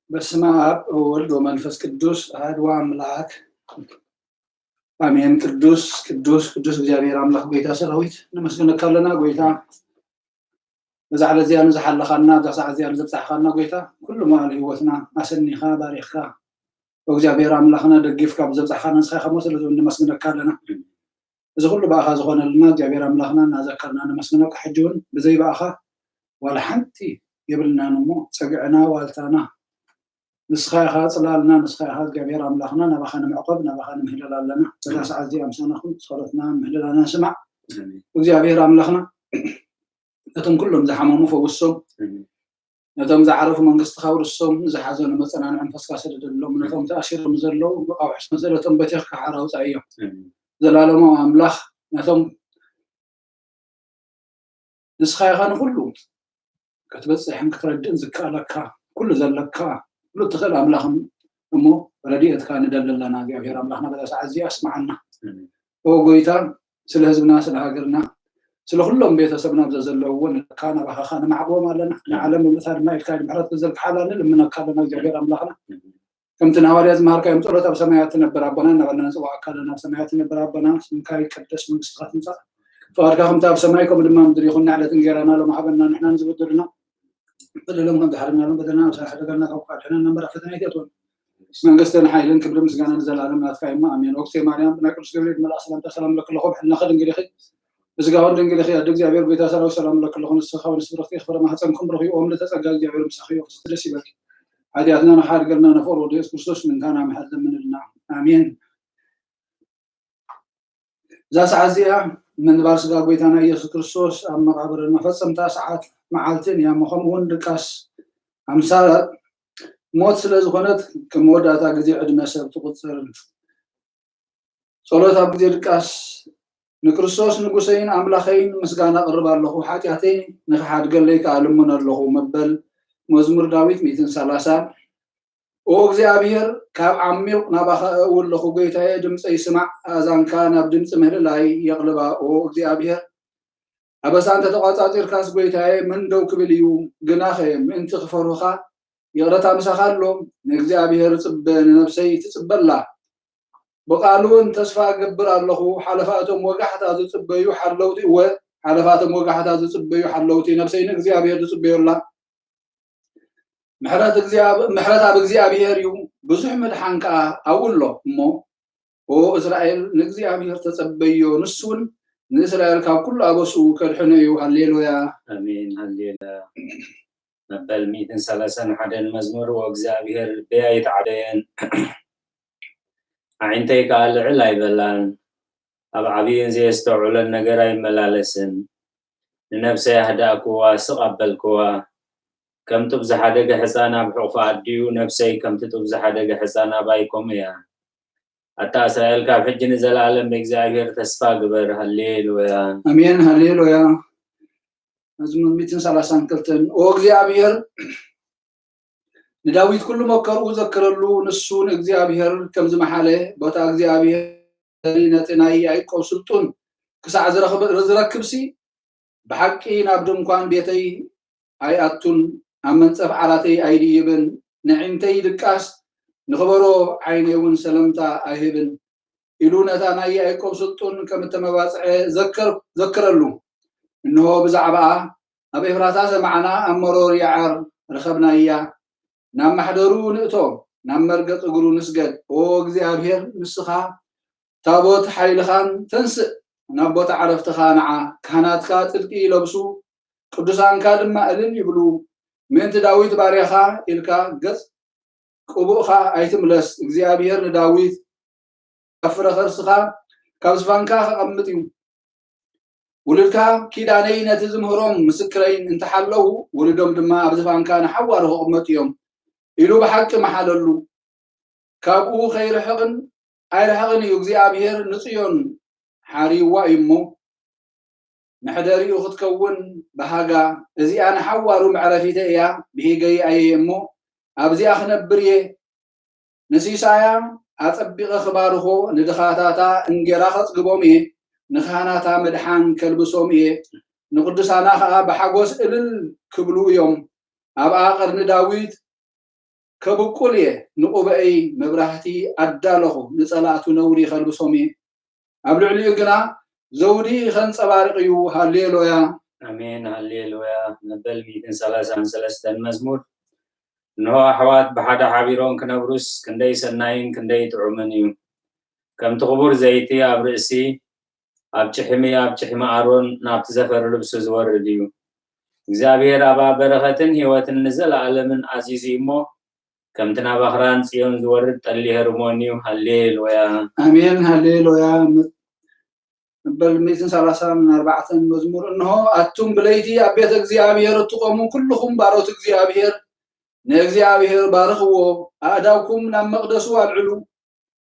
በስመ አብ ወወልድ ወመንፈስ ቅዱስ አሐዱ አምላክ አሜን። ቅዱስ ቅዱስ ቅዱስ እግዚኣብሔር አምላክ ጎይታ ሰራዊት ነመስግነካ ኣለና። ጎይታ በዛ ዕለት እዚኣ ንዝሓለኻና፣ ኣብዛ ሰዓት እዚኣ ንዘብፃሕኻና ጎይታ ኩሉ መዋዕል ህይወትና ኣሰኒኻ ባሪኽካ እግዚኣብሔር ኣምላኽና ደጊፍካ ብዘብፃሕኻና ንስኻ ኢኻ እሞ ስለዚ እውን ነመስግነካ ኣለና። እዚ ኩሉ ብኣኻ ዝኾነልና እግዚኣብሔር ኣምላኽና እናዘከርና ነመስግነካ። ሕጂ እውን ብዘይ ብኣኻ ዋላ ሓንቲ የብልናን እሞ ጸግዕና ዋልታና ንስኻ ኢኻ ጽላልና፣ ንስኻ ኢኻ እግዚኣብሔር ኣምላኽና። ናባኻ ንምዕቆብ ናባኻ ንምህለል ኣለና። በዛ ሰዓት እዚኣ ምሳና ኩን ጸሎትና ምህለላና ስማዕ እግዚኣብሔር ኣምላኽና። ነቶም ኩሎም ዝሓመሙ ፈውሶም፣ ነቶም ዝዓረፉ መንግስትኻ ውርሶም፣ ንዝሓዘኑ መጸናንዒ መንፈስካ ሰደደሎም፣ ነቶም ተኣሲሮም ዘለዉ ብቃውሒ ሰንሰለቶም በቲኽካ ሓራ ኣውጻእዮም። ዘላለማዊ ኣምላኽ ነቶም ንስኻ ኢኻ ንኹሉ ክትበጽሕን ክትረድእን ዝከኣለካ፣ ኩሉ ዘለካ ኩሉ ትኽእል ኣምላኽ እሞ ረድኤትካ ንደሊ ኣለና። እግዚኣብሔር ኣምላኽና በዛ ሰዓት እዚኣ ኣስምዓና። ኦ ጎይታ፣ ስለ ህዝብና፣ ስለ ሃገርና፣ ስለ ኩሎም ቤተሰብና ኣብዛ ዘለውዎ ንልካ ናባኻኻ ንማዕብቦም ኣለና። ንዓለም ብምእታ ድማ ኢድካ ምሕረት ክዘልግሓላ ንልምነካ ኣለና እግዚኣብሔር ኣምላኽና። ከምቲ ንሃዋርያ ዝመሃርካዮም ጸሎት ኣብ ሰማያት ትነብር ኣቦና እናበልና ንጽዋዕካ ኣለና። ኣብ ሰማያት ትነብር ኣቦና ስምካ ይቀደስ መንግስትካ ትምጻእ ፍቃድካ ከምቲ ኣብ ሰማይ ከምኡ ድማ ምድሪ ይኹን። ንዕለት እንጌራና ሎም ሃበና ንሕና ንዝበደሉና በደሎም ከም ዝሓለናሎም በደልና ንስኻ ሕደገልና ካብ ክፋእ ድሕነና እምበር ኣብ ፈተና ኣይተእትወና። መንግስትን ሓይልን ክብሪ ምስጋና ንዘለኣለም ናትካ እሞ ኣሜን። ኦክሴ ማርያም ብናይ ቅዱስ ገብርኤል መልኣክ ሰላምታ ሰላም ለክለኹ ብሕልናኺ ድንግል ኢኺ ብስጋውን ድንግል ኢኺ ኣደ እግዚኣብሔር ጎይታ ሰራዊት ሰላም ለክለኹ ንስኻ ወንስ ብርኽቲ ፍረ ማህፀንኩም ብሩኽ እዩ ኦም ለተጸጋ እግዚኣብሔር ምሳኺ እዩ ደስ ይበልኪ። ሓጢኣትና ንሓድገልና ነፈር ወደ የሱስ ክርስቶስ ምንካና ምሕረት ለምንልና ኣሜን። እዛ ሰዓት እዚኣ ምንባር ስጋ ጎይታና ኢየሱስ ክርስቶስ ኣብ መቓብር መፈጸምታ ሰዓት መዓልትን እያ። ከምኡ እውን ድቃስ ኣምሳል ሞት ስለ ዝኾነት ከም መወዳእታ ግዜ ዕድመ ሰብ ትቑጽር። ጸሎት ኣብ ግዜ ድቃስ ንክርስቶስ ንጉሰይን ኣምላኸይን ምስጋና ኣቕርብ ኣለኹ፣ ሓጢኣተይ ንኽሓድገለይ ከኣ ልምን ኣለኹ መበል መዝሙር ዳዊት ሚእትን ሰላሳ። ኦ እግዚኣብሔር፣ ካብ ዓሚቕ ናባኻ እእዊ ኣለኹ፣ ጎይታየ፣ ድምፀይ ስማዕ፣ ኣእዛንካ ናብ ድምፂ ምህልላይ የቕልባ። ኦ እግዚኣብሔር፣ ኣበሳ እንተ ተቋጻጺርካስ፣ ጎይታየ፣ መን ደው ክብል እዩ? ግናኸ ምእንቲ ክፈርሁኻ፣ ይቕረታ ምሳኻ ኣሎ። ንእግዚኣብሔር እጽበ፣ ንነብሰይ ትጽበ ኣላ። ብቓሉ እውን ተስፋ እገብር ኣለኹ። ሓለፋ እቶም ወጋሕታ ዝጽበዩ ሓለውቲ፣ እወ፣ ሓለፋ እቶም ወጋሕታ ዝጽበዩ ሓለውቲ፣ ነብሰይ ንእግዚኣብሔር ትጽበዮ ኣላ። ምሕረት እግዚኣብ-፣ ምሕረት ኣብ እግዚኣብሔር እዩ፣ ብዙሕ ምድሓን ከኣ ኣብኡ ኣሎ። እሞ፣ ኦ እስራኤል፣ ንእግዚኣብሔር ተጸበዮ፣ ንሱ እውን ንእስራኤል ካብ ኩሉ ኣበስኡ ከድሕኖ እዩ። ሃሌሉያ። ኣሜን፣ ሃሌሉያ። መበል ሚእትን ሰላሳን ሓደን መዝሙር፣ ወእግዚኣብሔር ልበይ ኣይተዓበየን፣ ኣዒንተይ ከኣ ልዕል ኣይበላን፣ ኣብ ዓብይን ዘየስተውዕሎን ነገር ኣይመላለስን። ንነብሰይ ኣህዳእክዋ፣ ስቕ ኣበልክዋ። ከም ጡብ ዝሓደገ ሕፃን ኣብ ሕቑፋ ኣዲኡ፣ ነብሰይ ከምቲ ጡብ ዝሓደገ ሕፃን ኣባይ ከምኡ እያ። ኣታ እስራኤል፣ ካብ ሕጂ ንዘለኣለም ብእግዚኣብሔር ተስፋ ግበር። ሃሌሉያ። ኣሜን፣ ሃሌሉያ። መዝሙር ሚእትን ሰላሳን ክልተን። ኦ እግዚኣብሔር፣ ንዳዊት ኩሉ መከርኡ ዘክረሉ፣ ንሱ ንእግዚኣብሔር ከም ዝመሓለ፣ ቦታ እግዚኣብሔር ነቲ ናይ ያዕቆብ ስልጡን ክሳዕ ዝረኽብ-፣ ዝረክብሲ፣ ብሓቂ ናብ ድንኳን ቤተይ ኣይኣቱን፣ ኣብ መንጸፍ ዓራተይ ኣይድይብን፣ ንዒንተይ ድቃስ፣ ንኽበሮ ዓይነይ እውን ሰለምታ ኣይህብን። ኢሉ ነታ ናይ ያዕቆብ ስልጡን ከም እተመባጽዐ ዘከር-፣ ዘክረሉ። እንሆ ብዛዕባኣ ኣብ ኤፍራታ ሰማዕና፣ ኣብ መሮር ያዓር ረኸብናያ። ናብ ማሕደሩ ንእቶ፣ ናብ መርገጽ እግሩ ንስገድ። ኦ እግዚኣብሔር፣ ንስኻ ታቦት ሓይልኻን ተንስእ፣ ናብ ቦታ ዓረፍትኻ ንዓ። ካህናትካ ጽድቂ ይለብሱ፣ ቅዱሳንካ ድማ እልል ይብሉ። ምእንቲ ዳዊት ባርያኻ ኢልካ ገጽ ቅቡእኻ ኣይትምለስ። እግዚኣብሔር ንዳዊት ካብ ፍረ ከርስኻ፣ ካብ ዝፋንካ ከቐምጥ እዩ። ውሉድካ ኪዳነይ ነቲ ዝምህሮም ምስክረይን እንተሓለዉ፣ ውሉዶም ድማ ኣብ ዝፋንካ ንሓዋሩ ክቕመጡ እዮም ኢሉ ብሓቂ መሓለሉ። ካብኡ ከይርሕቕን ኣይርሕቕን እዩ። እግዚኣብሔር ንጽዮን ሓርይዋ እዩ እሞ፣ መሕደሪኡ ክትከውን ብሃጋ። እዚኣ ንሓዋሩ መዕረፊተይ እያ፣ ብሂገይ ኣየ እሞ፣ ኣብዚኣ ክነብር እየ። ንሲሳያ ኣጸቢቐ ክባርኾ፣ ንድኻታታ እንጌራ ከጽግቦም እየ፣ ንካህናታ ምድሓን ከልብሶም እየ፣ ንቅዱሳና ኸኣ ብሓጎስ እልል ክብሉ እዮም። ኣብኣ ቀርኒ ዳዊት ከብቁል እየ፣ ንቑበኤይ መብራህቲ ኣዳለኹ፣ ንጸላእቱ ነውሪ ከልብሶም እየ። ኣብ ልዕሊኡ ግና ዘውዲ ከንጸባርቕ እዩ። ሃሌሉያ። ኣሜን ሃሌሉያ። መበል ሚእትን ሰላሳን ሰለስተን መዝሙር። እንሆ ኣሕዋት ብሓደ ሓቢሮም ክነብሩስ ክንደይ ሰናይን ክንደይ ጥዑምን እዩ። ከምቲ ክቡር ዘይቲ ኣብ ርእሲ ኣብ ጭሕሚ ኣብ ጭሕሚ ኣሮን ናብቲ ዘፈሪ ልብሱ ዝወርድ እዩ። እግዚኣብሔር ኣብ በረኸትን ህይወትን ንዘለኣለምን ኣዚዙ እሞ ከምቲ ናብ ኣኽራን ጽዮን ዝወርድ ጠሊ ሄርሞን እዩ። ሃሌሉያ። ኣሜን ሃሌሉያ። መበል ሚእትን ሰላሳን ኣርባዕተን መዝሙር። እንሆ ኣቱም ብለይቲ ኣብ ቤተ እግዚኣብሔር እትቆሙ ኩልኹም ባሮት እግዚኣብሔር ንእግዚኣብሔር ባርኽዎ፣ ኣእዳውኩም ናብ መቕደሱ ኣልዕሉ፣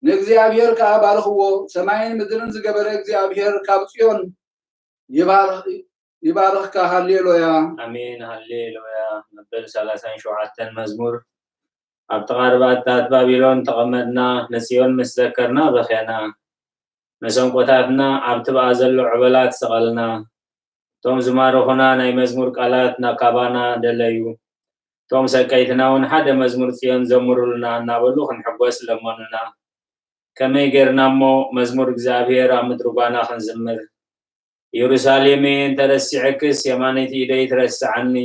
ንእግዚኣብሔር ከኣ ባርኽዎ። ሰማይን ምድርን ዝገበረ እግዚኣብሔር ካብ ጽዮን ይባርኽ- ይባርኽካ። ሃሌሉያ። ኣሜን ሃሌሉያ። መበል ሰላሳን ሸውዓተን መዝሙር። ኣብ ጥቓ ርባታት ባቢሎን ተቐመጥና፣ ንጽዮን ምስ ዘከርና በኼና። መሰንቆታትና ኣብ ትብኣ ዘሎ ዕበላት ሰቐልና። እቶም ዝማረኹና ናይ መዝሙር ቃላት ናብ ካባና ደለዩ። እቶም ሰቀይትና እውን ሓደ መዝሙር ጽዮን ዘምሩልና እናበሉ ክንሕጎስ ለመኑና። ከመይ ጌርና እሞ መዝሙር እግዚኣብሔር ኣብ ምድሪ ጓና ክንዝምር? ኢየሩሳሌመይ እንተረሲዐክስ የማነይቲ ኢደይ ትረስዓኒ።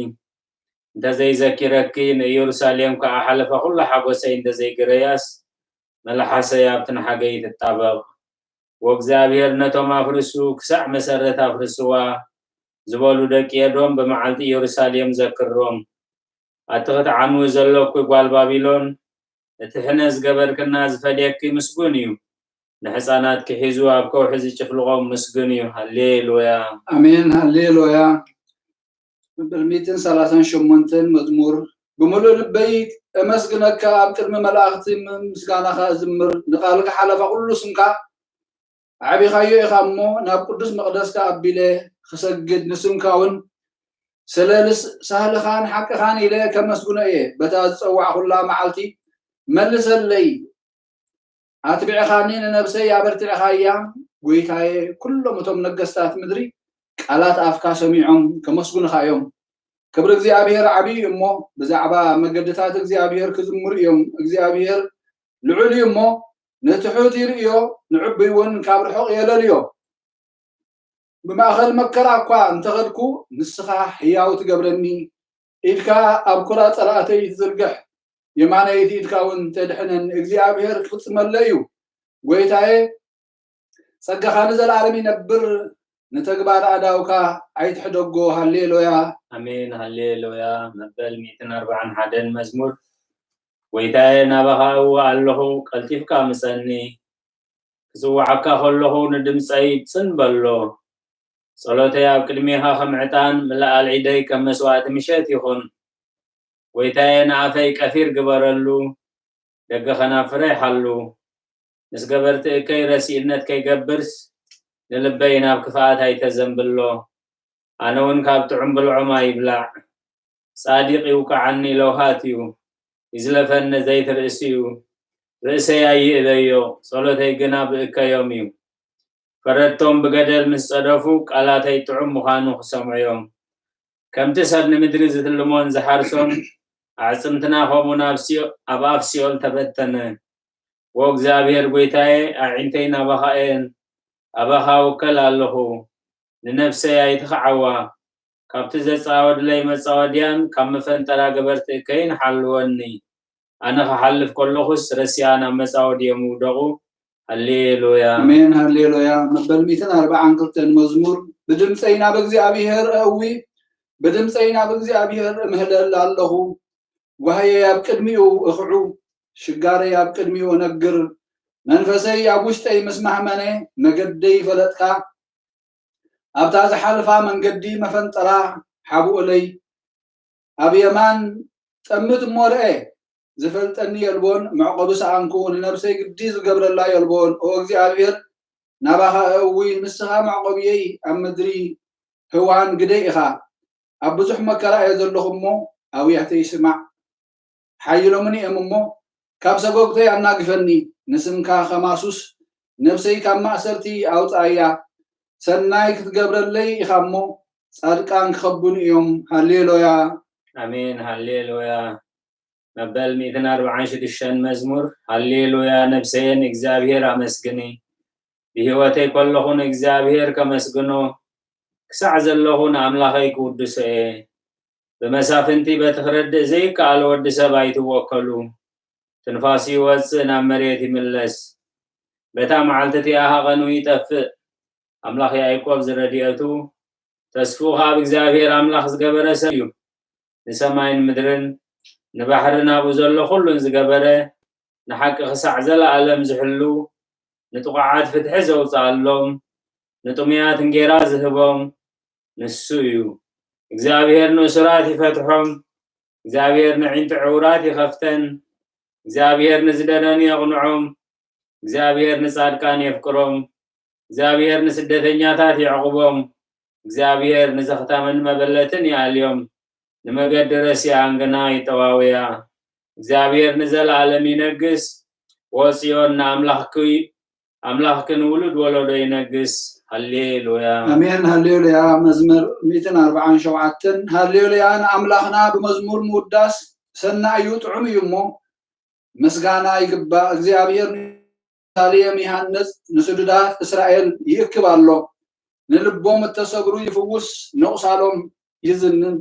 እንተዘይዘኪረኪ ንኢየሩሳሌም ከኣ ሓለፋ ኩሉ ሓጎሰይ እንተዘይግረያስ መልሓሰይ ኣብቲ ንሓገይ ትጣበቕ። ወእግዚኣብሔር ነቶም ኣፍርሱ ክሳዕ መሰረት ኣፍርስዋ ዝበሉ ደቂ ኤዶም ብመዓልቲ ኢየሩሳሌም ዘክሮም። ኣቲ ክትዓንዊ ዘለኩ ጓል ባቢሎን፣ እቲ ሕነ ዝገበርክና ዝፈልየኪ ምስጉን እዩ። ንሕፃናት ክሒዙ ኣብ ከውሒ ዝጭፍልቖም ምስጉን እዩ። ሃሌሉያ። ኣሜን ሃሌሉያ። መበል ሚእትን ሰላሳን ሸሞንተን መዝሙር። ብምሉእ ልበይ እመስግነካ፣ ኣብ ቅድሚ መላእኽቲ ምስጋናኻ እዝምር። ንቓልካ ሓለፋ ኩሉ ስምካ ኣዕቢኻዮ ኢኻ እሞ ናብ ቅዱስ መቕደስካ ኣቢለ ክሰግድ ንስምካ እውን ስለ ልስ- ሳህልኻን ሓቅኻን ኢለ ከመስግኖ እየ። በታ ዝጸዋዕኹላ መዓልቲ መልሰለይ። ኣትቢዕኻኒ ንነብሰይ ኣበርቲዕኻያ። ጎይታየ፣ ኩሎም እቶም ነገስታት ምድሪ ቃላት ኣፍካ ሰሚዖም ከመስግኑኻ እዮም። ክብሪ እግዚኣብሔር ዓብዪ እዩ እሞ ብዛዕባ መገድታት እግዚኣብሔር ክዝምሩ እዮም። እግዚኣብሔር ልዑል እዩ እሞ ንትሑት ይርእዮ፣ ንዕቡይ እውን ካብ ርሑቕ የለልዮ። ብማእኸል መከራ እኳ እንተኸድኩ ንስኻ ሕያው ትገብረኒ፣ ኢድካ ኣብ ኩራ ጸላእተይ ትዝርግሕ፣ የማነይቲ ኢድካ እውን ተድሕነኒ። እግዚኣብሔር ክፍጽመለይ እዩ። ጎይታየ፣ ጸጋኻ ንዘለኣለም ይነብር፣ ንተግባር ኣእዳውካ ኣይትሕደጎ። ሃሌሉያ። ኣሜን ሃሌሉያ። መበል ሚእትን ኣርባዓን ሓደን መዝሙር። ጎይታየ፣ ናባኻ እወ ኣለኹ፣ ቀልጢፍካ ምጸኒ። ክጽውዓካ ከለኹ ንድምጸይ ጽን በሎ። ጸሎተይ ኣብ ቅድሜኻ ከም ዕጣን፣ ምልኣል ኢደይ ከም መስዋእቲ ምሸት ይኹን። ጎይታየ፣ ንኣፈይ ቀፊር ግበረሉ፣ ደገ ከናፍረይ ሓሉ። ምስ ገበርቲ እከይ ረሲእነት ከይገብርስ፣ ንልበይ ናብ ክፍኣት ኣይተዘንብሎ። ኣነ እውን ካብ ጥዑም ብልዖም ኣይብላዕ። ጻዲቕ ይውቃዓኒ ለውሃት እዩ፣ ይዝለፈኒ ዘይት ርእሲ እዩ። ርእሰይ ኣይእበዮ፣ ጸሎተይ ግና ብእከዮም እዩ። ፈረድቶም ብገደል ምስ ጸደፉ፣ ቃላተይ ጥዑም ምዃኑ ክሰምዑ እዮም። ከምቲ ሰብ ንምድሪ ዝትልሞን ዝሓርሶን፣ ኣዕጽምትና ከምኡ ናብ ሲኦ- ኣብ ኣፍ ሲኦል ተበተነ። ዎ እግዚኣብሔር ጐይታየ፣ ኣዒንተይ ናባኻ እየን፣ ኣባኻ እውከል ኣለኹ። ንነፍሰይ ኣይትኽዓዋ፣ ካብቲ ዘጻወድለይ መጻወድያን ካብ መፈንጠራ ገበርቲ እከይን ሓልወኒ። ኣነ ክሓልፍ ከለኹስ ረሲኣ ናብ መጻወድዮም ይውደቑ። ሃሌሉያ። ኣሜን ሃሌሉያ። መበል ሚእትን ኣርባዓን ክልተን መዝሙር። ብድምፀይ ናብ እግዚኣብሔር እእዊ፣ ብድምፀይ ናብ እግዚኣብሔር እምህለል ኣለኹ። ጓህየይ ኣብ ቅድሚኡ እኽዑ፣ ሽጋረይ ኣብ ቅድሚኡ እነግር። መንፈሰይ ኣብ ውሽጠይ ምስ ማህመነ፣ መገደይ ፈለጥካ። ኣብታ ዝሓልፋ መንገዲ መፈንጠራ ሓብኡለይ። ኣብ የማን ጠምት እሞ ርኤ፣ ዝፈልጠኒ የልቦን፣ መዕቆቢ ሰኣንኩ፣ ንነብሰይ ግዲ ዝገብረላ የልቦን። ኦ እግዚኣብሔር፣ ናባኻ እእዊ፣ ንስኻ መዕቆብየይ፣ ኣብ ምድሪ ህዋን ግደይ ኢኻ። ኣብ ብዙሕ መከራ እየ ዘለኹ እሞ፣ ኣውያተይ ስማዕ። ሓይሎምን እዮም እሞ፣ ካብ ሰጎግተይ ኣናግፈኒ። ንስምካ ከማሱስ ነብሰይ ካብ ማእሰርቲ ኣውጽኣያ። ሰናይ ክትገብረለይ ኢኻ እሞ፣ ጻድቃን ክኸቡኒ እዮም። ሃሌሉያ። ኣሜን ሃሌሉያ። መበል ሚእትን ኣርብዓን ሽዱሽተን መዝሙር። ሃሌሉያ፣ ነፍሰየ ንእግዚኣብሔር ኣመስግኒ። ብህይወተይ ከለኹ ንእግዚኣብሔር ከመስግኖ፣ ክሳዕ ዘለኹ ንኣምላኸይ ክውድሶ እየ። ብመሳፍንቲ በቲ ክረድእ ዘይከኣል ወዲ ሰብ ኣይትወከሉ። ትንፋሱ ይወጽእ፣ ናብ መሬት ይምለስ። በታ መዓልቲ እቲኣ ሃቐኑ ይጠፍእ። ኣምላኽ ያዕቆብ ዝረድኤቱ፣ ተስፍኡ ኸኣ ኣብ እግዚኣብሔር ኣምላኽ ዝገበረ ሰብ እዩ። ንሰማይን ምድርን ንባሕርን ኣብኡ ዘሎ ኹሉን ዝገበረ፣ ንሓቂ ክሳዕ ዘለኣለም ዝሕሉ፣ ንጥቑዓት ፍትሒ ዘውጽኣሎም፣ ንጥሙያት እንጌራ ዝህቦም ንሱ እዩ። እግዚኣብሔር ንእሱራት ይፈትሖም፣ እግዚኣብሔር ነዒንቲ ዕውራት ይኸፍተን፣ እግዚኣብሔር ንዝደነኑ የቕንዖም፣ እግዚኣብሔር ንጻድቃን የፍቅሮም፣ እግዚኣብሔር ንስደተኛታት የዕቑቦም፣ እግዚኣብሔር ንዘኽታምን መበለትን ይኣልዮም፣ ንመገዲ ረሲኣን ግና ይጠዋውያ። እግዚኣብሔር ንዘለኣለም ይነግስ፣ ኦ ጽዮን ንኣምላኽኪ፣ ኣምላኽኪ ንውሉድ ወለዶ ይነግስ። ሃሌሉያ። ኣሜን፣ ሃሌሉያ። መዝሙር ሚእትን ኣርብዓን ሸውዓተን። ሃሌሉያ ንኣምላኽና ብመዝሙር ምውዳስ ሰናይ እዩ፣ ጥዑም እዩ እሞ፣ ምስጋና ይግባእ። እግዚኣብሔር ንኢየሩሳሌም ይሃንጽ፣ ንስዱዳት እስራኤል ይእክብ ኣሎ። ንልቦም እተሰብሩ ይፍውስ፣ ነቑሳሎም ይዝንን።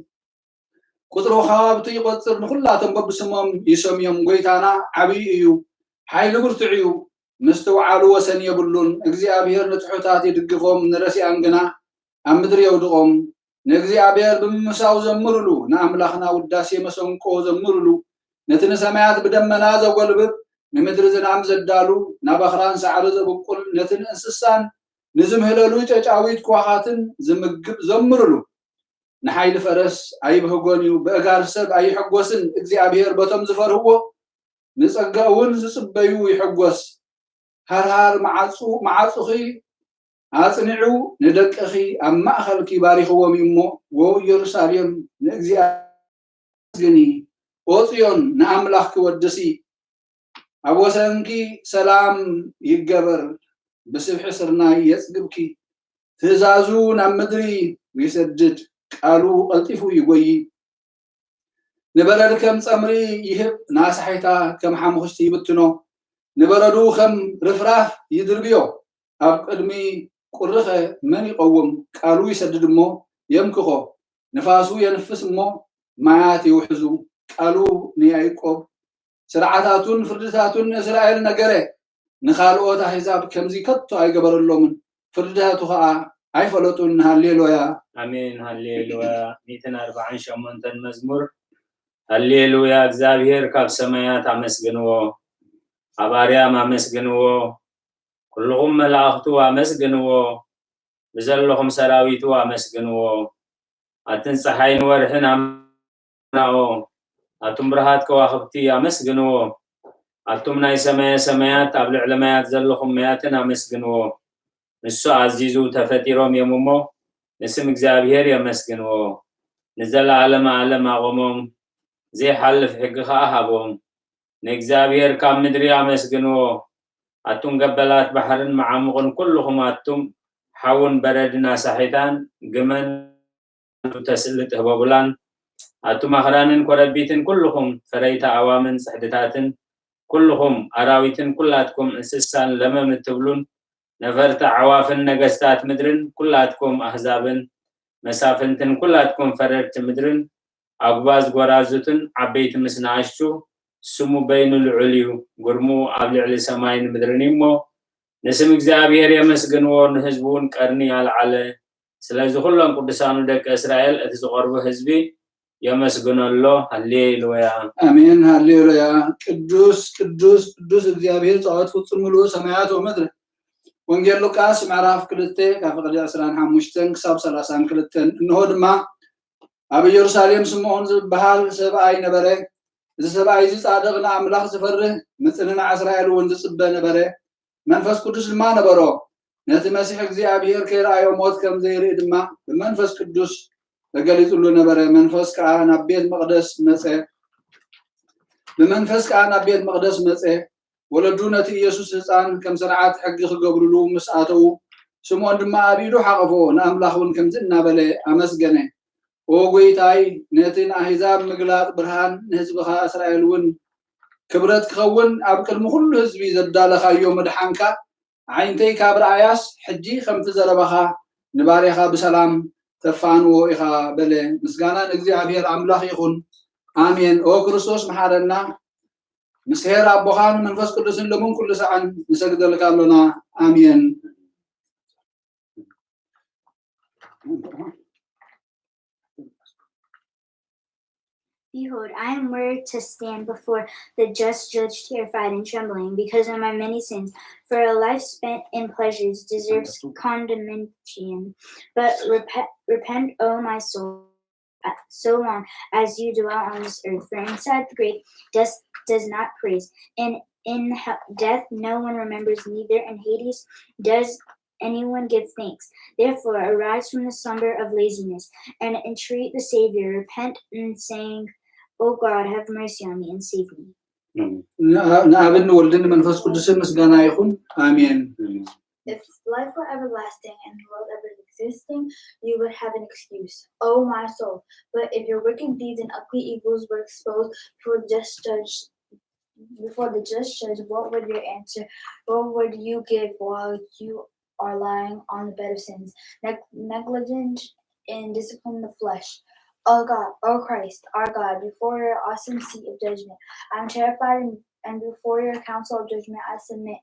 ቁጽሪ ወኻብቲ ይቖጽር፣ ንኹላቶም በብስሞም ይሰምዮም። ጐይታና ዓብዪ እዩ፣ ሓይሉ ብርቱዕ እዩ፣ ምስትውዓሉ ወሰን የብሉን። እግዚኣብሔር ንትሑታት ይድግፎም፣ ንረሲኣን ግና ኣብ ምድሪ የውድቖም። ንእግዚኣብሔር ብምምሳው ዘምሩሉ፣ ንኣምላኽና ውዳሴ መሰንቆ ዘምሩሉ። ነቲ ንሰማያት ብደመና ዘጎልብብ፣ ንምድሪ ዝናም ዘዳሉ፣ ናብ ኣኽራን ሳዕሪ ዘብቁል፣ ነቲ ንእንስሳን ንዝምህለሉ ጨጫዊት ክዋኻትን ዝምግብ ዘምሩሉ። ንሓይሊ ፈረስ ኣይብህጎን እዩ፣ በእጋር ሰብ ኣይሕጎስን። እግዚኣብሔር በቶም ዝፈርህዎ፣ ንጸጋ እውን ዝጽበዩ ይሕጎስ። ሃርሃር መዓጹ-፣ መዓጹኺ ኣጽኒዑ፣ ንደቅኺ ኣብ ማእከልኪ ባሪኽዎም እዩ እሞ፣ ዎ ኢየሩሳሌም ንእግዚኣብሔር ኣመስግኒ፣ ኦ ጽዮን ንኣምላኽኪ ወድሲ። ኣብ ወሰንኪ ሰላም ይገበር፣ ብስብሒ ስርናይ የጽግብኪ። ትእዛዙ ናብ ምድሪ ይሰድድ፣ ቃሉ ቀልጢፉ ይጎዪ። ንበረድ ከም ጸምሪ ይህብ፣ ንኣሳሒታ ከም ሓሙኽሽቲ ይብትኖ። ንበረዱ ከም ርፍራፍ ይድርብዮ። ኣብ ቅድሚ ቁሪኸ መን ይቐውም? ቃሉ ይሰድድ እሞ የምክኾ። ንፋሱ የንፍስ እሞ ማያት ይውሕዙ። ቃሉ ንያዕቆብ ስርዓታቱን ፍርድታቱን ንእስራኤል ነገረ። ንኻልኦት ኣህዛብ ከምዚ ከቶ ኣይገበረሎምን፣ ፍርድታቱ ኸኣ ኣይፈለጡን። ሃሌሉያ። ኣሜን፣ ሃሌሉያ። ሚእትን ኣርብዓን ሸሞንተን መዝሙር። ሃሌሉያ፣ እግዚኣብሔር ካብ ሰማያት ኣመስግንዎ፣ ኣብ ኣርያም ኣመስግንዎ፣ ኩልኹም መላእኽቱ ኣመስግንዎ፣ ብዘለኹም ሰራዊቱ ኣመስግንዎ። ኣትን ጸሓይን ወርሕን ኣምናኦ፣ ኣቱም ብርሃት ከዋኽብቲ ኣመስግንዎ። ኣቱም ናይ ሰማየ ሰማያት፣ ኣብ ልዕሊ ማያት ዘለኹም ማያትን ኣመስግንዎ። ንሱ ኣዚዙ ተፈጢሮም እዮም እሞ፣ ንስም እግዚኣብሔር የመስግንዎ። ንዘለዓለመ ዓለም ኣቖሞም፣ ዘይሓልፍ ሕጊ ኸኣ ሃቦም። ንእግዚኣብሔር ካብ ምድሪ ኣመስግንዎ። ኣቱም ገበላት ባሕርን መዓሙቕን፣ ኩልኹም ኣቱም ሓውን በረድን ኣሳሒታን ግመን ተስእሊ ትህበቡላን፣ ኣቱም ኣኽራንን ኮረቢትን፣ ኩልኹም ፈረይቲ ኣዋምን ጽሕድታትን፣ ኩልኹም ኣራዊትን፣ ኩላትኩም እንስሳን ለመም እትብሉን፣ ነፈርቲ ኣዕዋፍን ነገስታት ምድርን፣ ኩላትኩም ኣህዛብን መሳፍንትን፣ ኩላትኩም ፈረድቲ ምድርን፣ ኣጉባዝ ጐራዙትን ዓበይቲ ምስ ንኣሽቱ፣ ስሙ በይኑ ልዑል እዩ፣ ግርምኡ ኣብ ልዕሊ ሰማይን ምድርን እዩ እሞ፣ ንስም እግዚኣብሔር የመስግንዎ፣ ንህዝቡ እውን ቀርኒ ኣልዓለ። ስለዚ ኩሎም ቅዱሳኑ ደቂ እስራኤል፣ እቲ ዝቐርቡ ህዝቢ የመስግኖ ኣሎ። ሃሌሉያ። ኣሜን፣ ሃሌሉያ። ቅዱስ፣ ቅዱስ፣ ቅዱስ እግዚኣብሔር ጸባኦት ፍጹም ምሉእ ሰማያት ወምድሪ። ወንጌል ሉቃስ ምዕራፍ ክልተ ካብ ፍቕዲ ዕስራን ሓሙሽተን ክሳብ ሰላሳን ክልተን። እንሆ ድማ ኣብ ኢየሩሳሌም ስምዖን ዝበሃል ሰብኣይ ነበረ። እዚ ሰብኣይ እዚ ጻድቕ፣ ንኣምላኽ ዝፈርህ፣ ምጽንናዕ እስራኤል እውን ዝጽበ ነበረ። መንፈስ ቅዱስ ድማ ነበሮ። ነቲ መሲሕ እግዚኣብሔር ከይረኣዮ ሞት ከም ዘይርኢ ድማ ብመንፈስ ቅዱስ ተገሊጹሉ ነበረ። መንፈስ ከኣ ናብ ቤት መቕደስ መጸ። ብመንፈስ ከኣ ናብ ቤት መቕደስ መጸ። ወለዱ ነቲ ኢየሱስ ህጻን ከም ስርዓት ሕጊ ክገብሩሉ ምስ ኣተዉ፣ ስምዖን ድማ ኣብ ኢዱ ሓቐፎ፣ ንኣምላኽ እውን ከምዚ እናበለ ኣመስገነ። ኦ ጎይታይ፣ ነቲ ንኣህዛብ ምግላጽ ብርሃን፣ ንህዝብኻ እስራኤል እውን ክብረት ክኸውን፣ ኣብ ቅድሚ ኩሉ ህዝቢ ዘዳለኻዮ ምድሓንካ፣ ዓይንተይ ካብ ረኣያስ፣ ሕጂ ከምቲ ዘረባኻ ንባርያኻ ብሰላም ተፋንዎ ኢኻ በለ። ምስጋና ንእግዚኣብሔር ኣምላኽ ይኹን። ኣሜን። ኦ ክርስቶስ መሓረና፣ ምስ ኄር ኣቦኻን መንፈስ ቅዱስን ሎምን ኩሉ ሰዓን ንሰግደልካ ኣሎና። ኣሜን። Behold, I am worthy to stand before the just judge, terrified and trembling because of my many sins. For a life spent in pleasures deserves condemnation. But repent, repent, O my soul, so long as you dwell on this earth. For inside the grave, death does not praise, and in death no one remembers, neither in Hades does anyone give thanks. Therefore, arise from the slumber of laziness and entreat the Savior. Repent and saying, O God, have mercy on me and save me. ንኣብን ንወልድን ንመንፈስ ቅዱስን ምስጋና ይኹን። ኣሜን። If life were everlasting and the world ever existing, you would have an excuse, O my soul. But if your wicked deeds and ugly evils were exposed before the just judge, before the just judge, what would your answer? What would you give while you are lying on the bed of sins, neg- negligent in discipline the flesh? O God, O Christ, our God, before your awesome seat of judgment, I am terrified, and, and before your council of judgment, I submit.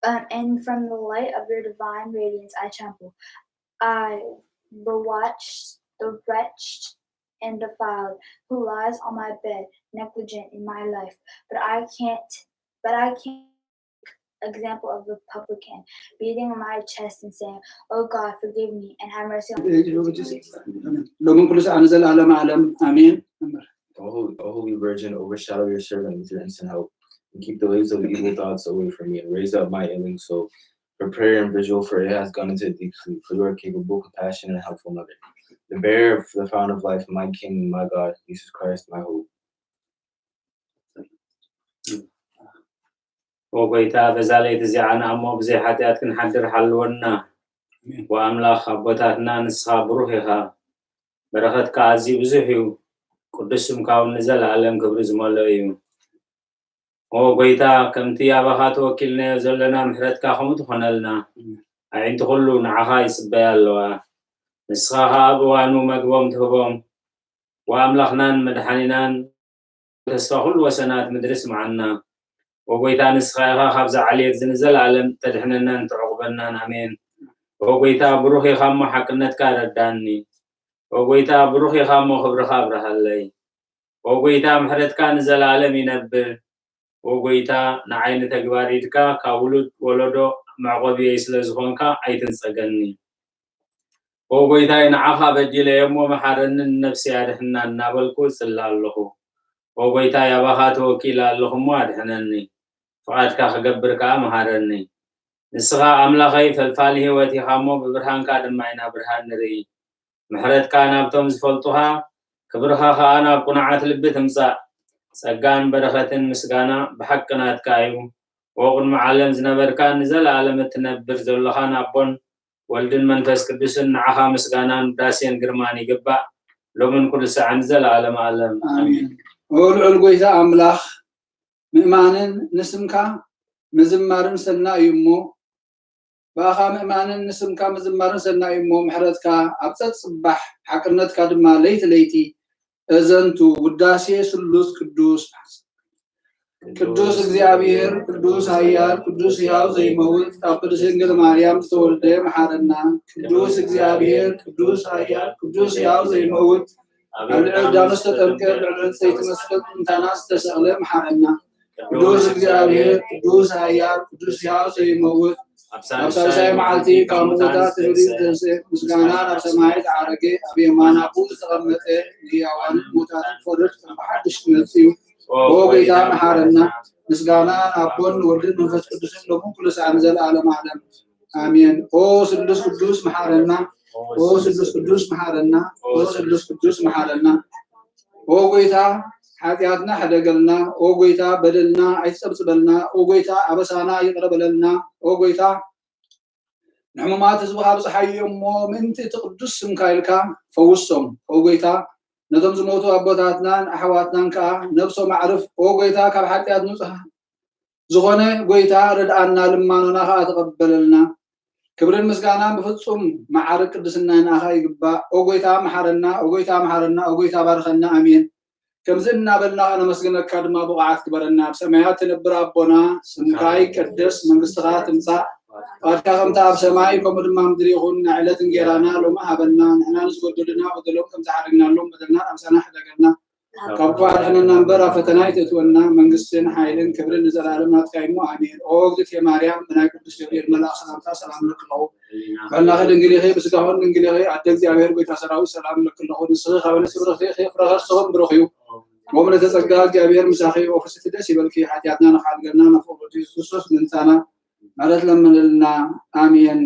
Um, and from the light of your divine radiance, I tremble. I bewatched the wretched and defiled who lies on my bed, negligent in my life. But I can't, but I can't example of the publican, beating my chest and saying, O God, forgive me and have mercy on me. ሎምን ኩሉ ሰዓት ንዘለዓለም ዓለም ኣሜን። O Holy, o Holy Virgin, overshadow your servant with your instant help, and keep the waves of evil thoughts away from me, and raise up my ailing soul for prayer and vigil, for it has gone into a deep sleep, for you are capable, compassionate, and helpful mother, the bearer of the fountain of life, my King, my God, Jesus Christ, my hope. ኦ ጎይታ፣ በዛ ለይቲ እዚኣ ንኣሞ ብዘይ ሓጢኣት ክንሓድር ሓልወና። ወኣምላኽ ኣቦታትና፣ ንስኻ ብሩኽ ኢኻ። በረኸትካ ኣዝዩ ብዙሕ እዩ። ቅዱስ ስምካ እውን ንዘለኣለም ክብሪ ዝመልኦ እዩ። ኦ ጎይታ፣ ከምቲ ኣባኻ ተወኪልናዮ ዘለና ምሕረትካ ከምኡ ትኾነልና። ኣዒንቲ ኩሉ ንዓኻ ይጽበያ ኣለዋ። ንስኻ ኸኣ ኣብ እዋኑ መግቦም ትህቦም። ወኣምላኽናን መድሓኒናን ተስፋ ኩሉ ወሰናት ምድሪ ስምዓና። ኦ ጎይታ፣ ንስኻ ኢኻ ካብዚ ዓሌት እዚ ንዘለኣለም ተድሕነናን ተዕቑበናን። ኣሜን። ኦ ጎይታ፣ ብሩኽ ኢኻ እሞ ሓቅነትካ ረዳኒ። ኦ ጎይታ፣ ብሩኽ ኢኻ እሞ ክብርኻ ኣብርሃለይ። ኦ ጎይታ፣ ምሕረትካ ንዘለኣለም ይነብር። ኦ ጎይታ፣ ንዓይ ንተግባር ኢድካ ካብ ውሉድ ወለዶ መዕቆቢየይ ስለ ዝኾንካ ኣይትንጸገኒ። ኦ ጎይታይ፣ ንዓኻ በዲለየ እሞ መሓረኒ፣ ንነፍሰይ ኣድሕና እናበልኩ እጽሊ ኣለኹ። ኦ ጎይታይ፣ ኣባኻ ተወኪለ ኣለኹ እሞ ኣድሕነኒ። ፍቓድካ ክገብር ከኣ መሃረኒ። ንስኻ ኣምላኸይ ፈልፋሊ ህይወት ኢኻ እሞ ብብርሃንካ ድማ ኢና ብርሃን ንርኢ። ምሕረትካ ናብቶም ዝፈልጡኻ፣ ክብርኻ ኸኣ ናብ ቅኑዓት ልቢ ትምጻእ። ጸጋን በረኸትን ምስጋና ብሓቂ ናትካ እዩ። ኦ ቅድሚ ዓለም ዝነበርካን ንዘለኣለም እትነብር ዘሎኻን ኣቦን ወልድን መንፈስ ቅዱስን ንዓኻ ምስጋናን ውዳሴን ግርማን ይግባእ፣ ሎምን ኩሉ ሳዕን ንዘለኣለም ኣለም። ኣሜን። ኦ ልዑል ጎይታ ኣምላኽ፣ ምእማንን ንስምካ ምዝማርን ሰናይ እዩ እሞ፣ ብኣኻ ምእማንን ንስምካ ምዝማርን ሰናይ እዩ እሞ፣ ምሕረትካ ኣብ ጸጽባሕ፣ ሓቅነትካ ድማ ለይቲ ለይቲ። እዘንቱ ውዳሴ ስሉስ ቅዱስ ቅዱስ እግዚኣብሔር፣ ቅዱስ ኃያል፣ ቅዱስ ሕያው ዘይመውት፣ ካብ ቅድስት ድንግል ማርያም ዝተወልደ መሓረና። ቅዱስ እግዚኣብሔር፣ ቅዱስ ኃያል፣ ቅዱስ ሕያው ዘይመውት፣ ኣብ ልዕሊ ዮርዳኖስ ተጠምቀ፣ ልዕሊ ዕንጸይቲ መስቀል ምእንታና ዝተሰቕለ መሓረና። ቅዱስ እግዚኣብሔር፣ ቅዱስ ኃያል፣ ቅዱስ ሕያው ዘይመውት፣ ኣብ ሳልሳይ መዓልቲ ካብ ምዉታት ክብሪ ዝተንስአ፣ ምስጋና ናብ ሰማይ ዝዓረገ፣ ኣብ የማን ኣቦኡ ዝተቐመጠ፣ ንህያዋንን ምዉታትን ክፈርድ ከም ብሓድሽ ክመጽእ እዩ። ኦ ጎይታ መሓረና። ምስጋና ንኣቦን ንወልድን መንፈስ ቅዱስን ሎምን ኩሉ ሰዓት ንዘለዓለም ዓለም። ኣሜን። ኦ ስሉስ ቅዱስ መሓረና። ኦ ስሉስ ቅዱስ መሓረና። ኦ ስሉስ ቅዱስ መሓረና። ኦ ጎይታ ሓጢኣትና ሕደገልና። ኦ ጎይታ በደልና ኣይትጸብጽበልና። ኦ ጎይታ ኣበሳና ይቕረ በለልና። ኦ ጎይታ ንሕሙማት ህዝብኻ ኣብጽሓዮ እሞ፣ ምእንቲ እቲ ቅዱስ ስምካ ኢልካ ፈውሶም። ኦ ጎይታ፣ ነቶም ዝሞቱ ኣቦታትናን ኣሕዋትናን ከኣ ነብሶም ኣዕርፍ። ኦ ጎይታ፣ ካብ ሓጢኣት ንጹሕ ዝኾነ ጎይታ ርድኣና፣ ልማኖና ከኣ ተቐበለልና። ክብርን ምስጋናን ብፍጹም መዓርግ ቅድስና ንኣኻ ይግባእ። ኦ ጎይታ፣ መሓረና፣ ኦ ጎይታ፣ መሓረና፣ ኦ ጎይታ፣ ባርኸና። ኣሜን። ከምዚ እናበልና ነመስግነካ ድማ ብቑዓት ግበረና። ኣብ ሰማያት ትነብር ኣቦና፣ ስምካ ይቀደስ፣ መንግስትኻ ትምጻእ፣ ፍቓድካ ከምታ ኣብ ሰማይ ከምኡ ድማ ኣብ ምድሪ ይኹን። ናይ ዕለት እንጌራና ሎሚ ሃበና፣ ንሕና ንዝበደሉና በደሎም ከም ዝሓረግናሎም በደልና፣ ኣምሳና ሕደገልና፣ ካብ ክፉእ ኣድሕነና እምበር ኣብ ፈተና ኣይተእትወና፣ መንግስትን ሓይልን ክብርን ንዘለኣለም ናትካ እዩ እሞ፣ ኣሜን። ኦ እግዝእትየ ማርያም፣ ብናይ ቅዱስ ገብርኤል መልኣኽ ሰላምታ ሰላም እብለኪ ኣለኹ። በላኺ ድንግል ኢኺ፣ ብስጋኹን ድንግል ኢኺ። ኣደ እግዚኣብሔር ጎይታ ሰራዊት ሰላም እብለኪ ኣለኹ። ንስኺ ካብ ኣንስቲ ብርኽቲ ኢኺ፣ ፍረ ከርስኽን ብሩኽ እዩ። ወምልእተ ጸጋ እግዚኣብሔር ምሳኺ፣ ኦ ፍስሕቲ ደስ ይበልኪ። ሓጢኣትና ንኽሓድገልና ንፍቕር ወዲ የሱስ ክርስቶስ ምእንታና ምሕረት ለምንልና። ኣሜን።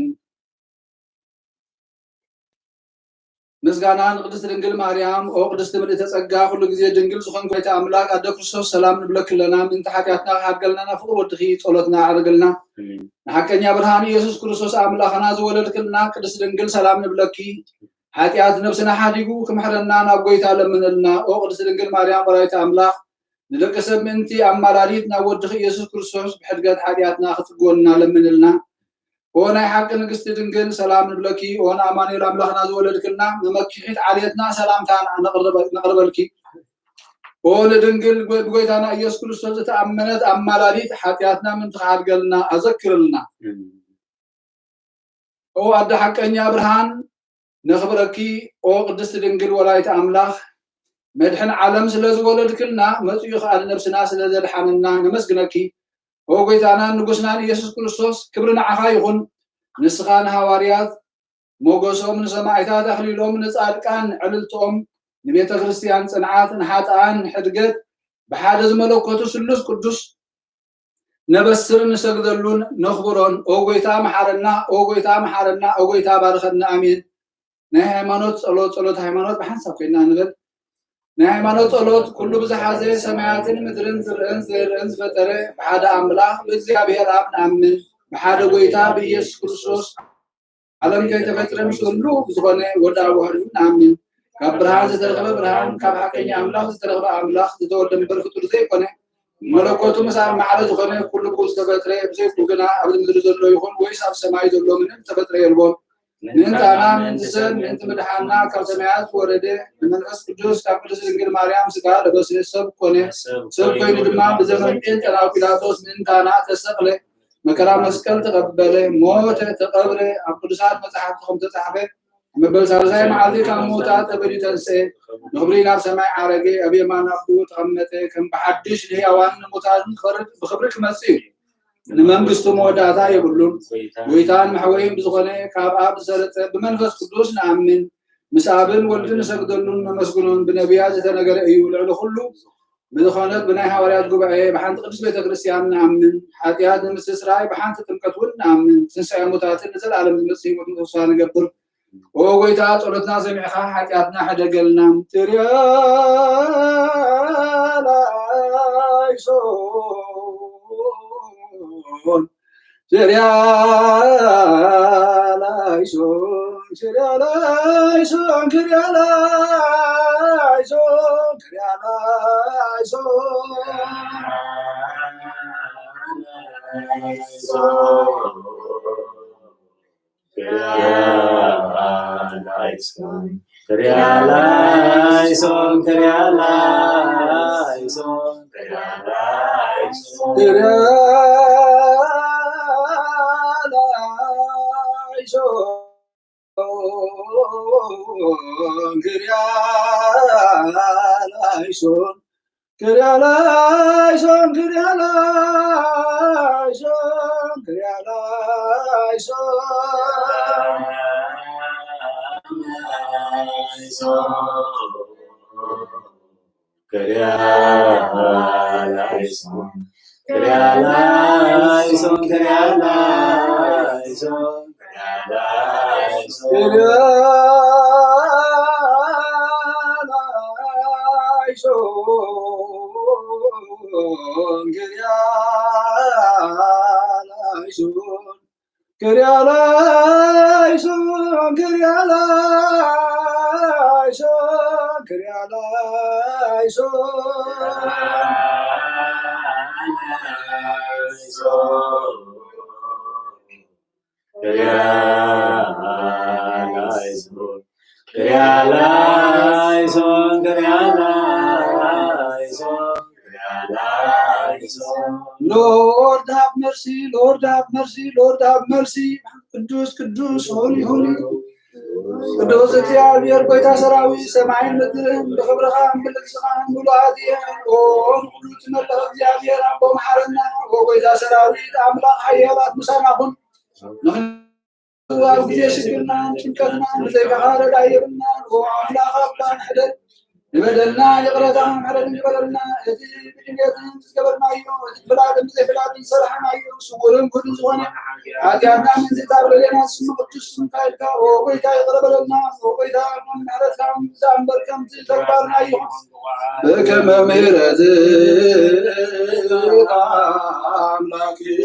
ምስጋና ንቅድስት ድንግል ማርያም። ኦ ቅድስት ምልእተ ጸጋ፣ ኩሉ ግዜ ድንግል ዝኾንኪ ወላዲተ ኣምላክ ኣደ ክርስቶስ፣ ሰላም ንብለኪ ኣለና። ምእንቲ ሓጢኣትና ክሓድገልና ናብ ፍቕሪ ወድኺ ጸሎትና ኣዕርግልና። ኣሜን። ንሓቀኛ ብርሃን ኢየሱስ ክርስቶስ ኣምላኽና ዝወለድክልና ቅድስት ድንግል፣ ሰላም ንብለኪ። ሓጢኣት ነብስና ሓዲጉ ክምሕረና ናብ ጎይታ ለምንልና። ኦ ቅድስት ድንግል ማርያም ወላዲተ ኣምላኽ፣ ንደቂ ሰብ ምእንቲ ኣማላዲት ናብ ወድኺ ኢየሱስ ክርስቶስ ብሕድገት ሓጢኣትና ክትጽግወና ለምንልና። ኦ ናይ ሓቂ ንግስቲ ድንግል፣ ሰላም ንብለኪ። ኦ ንኣማኑኤል ኣምላኽና ዝወለድክልና መመኪሒት ዓሌትና፣ ሰላምታ ነቕርበ-፣ ነቕርበልኪ። ኦ ንድንግል ጎ-፣ ብጎይታና ኢየሱስ ክርስቶስ ዝተኣመነት ኣማላዲት፣ ሓጢኣትና ምእንቲ ክሓድገልና ኣዘክርልና። ኦ ኣደ ሓቀኛ ብርሃን፣ ነኽብረኪ። ኦ ቅድስቲ ድንግል ወላዲተ ኣምላኽ፣ መድሕን ዓለም ስለ ዝወለድክልና፣ መጺኡ ኸኣ ንነብስና ስለ ዘድሓነና ነመስግነኪ። ኦ ጎይታናን ንጉስናን ኢየሱስ ክርስቶስ፣ ክብሪ ንዓኻ ይኹን። ንስኻ ንሃዋርያት ሞገሶም፣ ንሰማዕታት ኣኽሊሎም፣ ንጻድቃን ዕልልትኦም፣ ንቤተ ክርስቲያን ጽንዓት፣ ንሓጥኣን ሕድገት፣ ብሓደ ዝመለኮቱ ስሉስ ቅዱስ ነበስርን ንሰግደሉን ነኽብሮን። ኦ ጎይታ መሓረና፣ ኦ ጎይታ መሓረና፣ ኦ ጎይታ ባርኸና። ኣሜን። ናይ ሃይማኖት ጸሎት፣ ጸሎት ሃይማኖት ብሓንሳብ ኮይና ንበል። ናይ ሃይማኖት ጸሎት። ኩሉ ብዝሓዘ ሰማያትን ምድርን ዝርእን ዘይርእን ዝፈጠረ ብሓደ ኣምላኽ ብእግዚኣብሔር ኣብ ንኣምን፣ ብሓደ ጎይታ ብኢየሱስ ክርስቶስ ዓለም ከይተፈጥረ ምስ ኩሉ ብዝኾነ ወዲ ኣብ ዋህዱ ንኣምን። ካብ ብርሃን ዝተረኽበ ብርሃን፣ ካብ ሓቀኛ ኣምላኽ ዝተረኽበ ኣምላኽ፣ ዝተወልደ እምበር ፍጡር ዘይኮነ፣ መለኮቱ ምስ ኣብ ማዕረ ዝኾነ፣ ኩሉ ብኡ ዝተፈጥረ፣ ብዘይ ብኡ ግና ኣብዚ ምድሪ ዘሎ ይኹን ወይስ ኣብ ሰማይ ዘሎ ምንም ዝተፈጥረ የልቦን። ምእንታና፣ ምእንቲ ሰብ፣ ምእንቲ ምድሓንና ካብ ሰማያት ዝወረደ፣ ብመንፈስ ቅዱስ ካብ ቅድስት ድንግል ማርያም ስጋ ለበሰ፣ ሰብ ኮነ። ሰብ ኮይኑ ድማ ብዘመን ጴንጠናዊ ጲላጦስ ምእንታና ተሰቕለ፣ መከራ መስቀል ተቐበለ፣ ሞተ፣ ተቐብረ፣ ኣብ ቅዱሳት መጻሕፍቲ ከም ተጻሕፈ፣ መበል ሳልሳይ መዓልቲ ካብ ምዉታት ተፈልዩ ተንስኤ፣ ንኽብሪ ናብ ሰማይ ዓረገ፣ ኣብ የማን ኣቦኡ ተቐመጠ፣ ከም ብሓድሽ ንህያዋን ንሙታትን ክፈርድ ብኽብሪ ክመጽእ እዩ። ንመንግስቱ መወዳእታ የብሉን። ጎይታን መሕወይን ብዝኾነ ካብ ኣብ ዝሰረጸ ብመንፈስ ቅዱስ ንኣምን፣ ምስ ኣብን ወልድን ንሰግደሉን ነመስግኖን፣ ብነቢያት ዝተነገረ እዩ። ልዕሊ ኩሉ ብዝኾነት ብናይ ሃዋርያት ጉባኤ ብሓንቲ ቅድስት ቤተ ክርስቲያን ንኣምን፣ ሓጢኣት ንምስትስራይ ብሓንቲ ጥምቀት እውን ንኣምን፣ ትንሳኤ ሙታትን ንዘለኣለም ዝመጽእ ህይወትን ተስፋ ንገብር። ኦ ጎይታ፣ ጸሎትና ሰሚዕኻ ሓጢኣትና ሕደገልና። ትርያ ላይሶን፣ ትርያ ላይሶን፣ ትርያ ላይሶን፣ ትርያ ላይሶን፣ ትርያ ላይሶን። ክርያላይሶን፣ ክርያላይሶን፣ ክርያላይሶን፣ ክርያላይሶን። ክርያላይሶን፣ ክርያላይሶን። ክርያላይሶን፣ ክርያላይሶን፣ ክርያላይሶን። ክርያላይሶን፣ ክርያላይሶን፣ ክርያላይሶን፣ ክርያላይሶን። ክርያላይሶን፣ ክርያላይሶን፣ ክርያላይሶን። Lord have mercy, Lord have mercy, Lord have mercy. ቅዱስ ቅዱስ ሆሊ ሆሊ ቅዱስ እግዚኣብሔር ጎይታ ሰራዊት ሰማይን ምድርን ብክብርኻን ብልግስኻን ምሉኣት እየን። ኦ ንኩሉ ትመልኽ እግዚኣብሔር ኣቦ መሓረና። ኦ ጎይታ ሰራዊት ኣምላኽ ሓያላት ምሳና ኩን። ንሕና ኣብ ግዜ ሽግርናን ጭንቀትናን ብዘይካኻ ረዳኢ የብልናን። ኦ ኣምላኽ ኣባ ንሕደግ ንበደልና ይቕረታ ምሕረት ይግበረልና። እቲ ብድልየትን ዝገበርናዮ እቲ ብፍላጥን ብዘይፍላጥን ዝሰራሕናዮ ስውርን ግሁድን ዝኾነ ሓጢኣትና ምንዝታ ብለለና ስም ቅዱስ ስምካ ኢልካ ኦ ጎይታ ይቕረ በለልና። ኦ ጎይታ ምሕረትካ ምንዝታ እምበር ከምቲ ተግባርና ይኹን በከመ ምሕረትካ ኣምላክን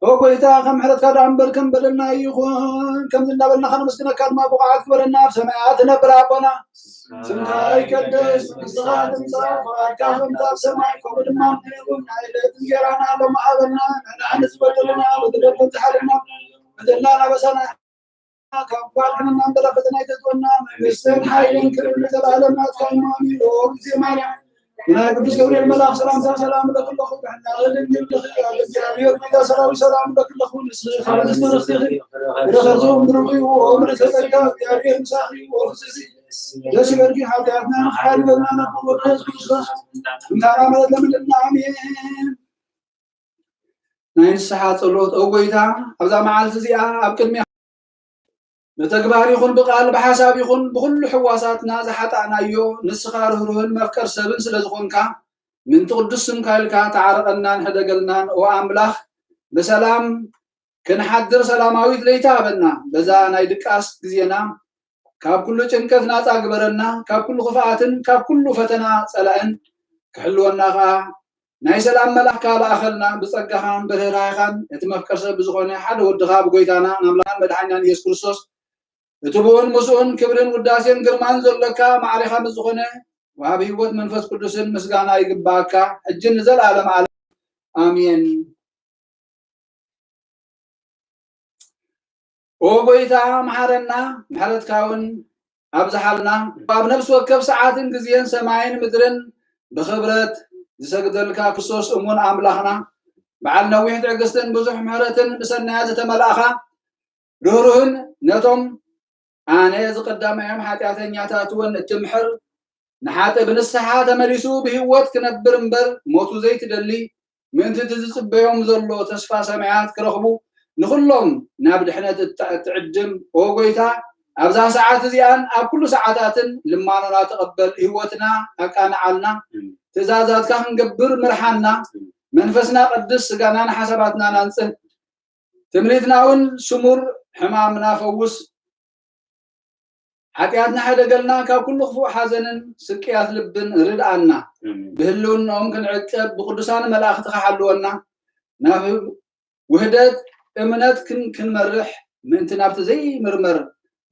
ኦ ጎይታ፣ ከም ምሕረትካ ደኣ እምበር ከም በደልና ይኹን። ከምዚ እናበልና ከነመስግነካ ድማ ብቑዓት ግበረና። ኣብ ሰማያት ትነብር ኣቦና፣ ስምካ ይቀደስ፣ መንግስትኻ ትምጻእ፣ ፍቓድካ ከምቲ ኣብ ሰማይ ከምኡ ድማ ኣብ ምድሪ ይኹን። ናይ ዕለት እንጀራና ሎሚ ሃበና። ንሕና ንዝበደሉና በደሎም ከምዝሓለና፣ በደልና ኣበሳና ካብ ጓልሕንና እምበር ፈተና ኣይተእትወና። መንግስትን ሓይልን ክብርን ንዘለኣለም ናትካ እዩ። ኣሜን። ኦ ግዜ ማርያም፣ ብናይ ቅዱስ ገብርኤል መልኣኽ ሰላምታ ሰላም እለክለኹ። ብሕና ድንግል ድኺ፣ ኣብ እግዚኣብሔር ቤተ ሰራዊት ሰላም እለክለኹ። ንስኺ ካብ ኣንስቲ ተረፍቲ ኢኺ፣ ብረኸትኩም ብሩኽ እዩ። ኦ ምልዕተ ጸጋ፣ እግዚኣብሔር ምሳኺ እዩ። ኦ ፍስሲ ደስ ይበልኪ፣ ሓጢኣትና ንኽሓልፈና ናብ ክቡር ወድኻ የሱስ ክርስቶስ እንታና ማለት ለምንና። ኣሜን። ናይ ንስሓ ጸሎት። ኦ ጎይታ፣ ኣብዛ መዓልቲ እዚኣ ኣብ ቅድሚ ብተግባር ይኹን ብቓል ብሓሳብ ይኹን ብኹሉ ሕዋሳትና ዝሓጣእናዮ ንስኻ ርህሩህን መፍቀር ሰብን ስለ ዝኾንካ ምንቲ ቅዱስ ስምካ ኢልካ ተዓረቐናን ሕደገልናን። ኦ ኣምላኽ ብሰላም ክንሓድር ሰላማዊት ለይቲ ሃበና። በዛ ናይ ድቃስ ግዜና ካብ ኩሉ ጭንቀት ናጻ ግበረና። ካብ ኩሉ ክፍኣትን ካብ ኩሉ ፈተና ጸላእን ክሕልወና ከኣ ናይ ሰላም መልኣኽካ ለኣኸልና። ብጸጋኻን ብርህራሄኻን እቲ መፍቀር ሰብ ብዝኾነ ሓደ ወድኻ ብጎይታና ኣምላኽን መድሓኒናን ኢየሱስ ክርስቶስ እቲ ብኡን ምስኡን ክብርን ውዳሴን ግርማን ዘሎካ ማዕሪኻ ምስ ዝኾነ ወሃቢ ህይወት መንፈስ ቅዱስን ምስጋና ይግባኣካ ሕጂ ንዘለኣለም ዓለም ኣሜን። ኦ ጎይታ መሓረና፣ ምሕረትካ እውን ኣብዝሓልና። ኣብ ነፍሲ ወከፍ ሰዓትን ግዜን ሰማይን ምድርን ብኽብረት ዝሰግደልካ ክርስቶስ እሙን ኣምላኽና፣ በዓል ነዊሕ ትዕግስትን ብዙሕ ምሕረትን ብሰናያት ዝተመላእኻ ርህሩህን ነቶም ኣነ እዚ ቀዳማዮም ሓጢኣተኛታት እውን እትምሕር ንሓጥእ ብንስሓ ተመሊሱ ብህይወት ክነብር እምበር ሞቱ ዘይትደሊ ምእንቲ እቲ ዝጽበዮም ዘሎ ተስፋ ሰማያት ክረኽቡ ንኹሎም ናብ ድሕነት እታ-፣ እትዕድም። ኦ ጎይታ፣ ኣብዛ ሰዓት እዚኣን ኣብ ኩሉ ሰዓታትን ልማኖና ተቐበል፣ ህይወትና ኣቃንዓልና፣ ትእዛዛትካ ክንገብር ምርሓና፣ መንፈስና ቀድስ፣ ስጋናን ሓሳባትናን ኣንጽህ፣ ትምኒትና እውን ስሙር፣ ሕማምና ፈውስ፣ ሓጢኣትና ሕደገልና፣ ካብ ኩሉ ክፉእ ሓዘንን ስቅያት ልብን ርድኣና። ኣሜን። ብህልውናኦም ክንዕቀብ ብቅዱሳን መላእኽትኻ ሓልወና። ናብ ውህደት እምነት ክን-፣ ክንመርሕ ምእንቲ ናብቲ ዘይምርመር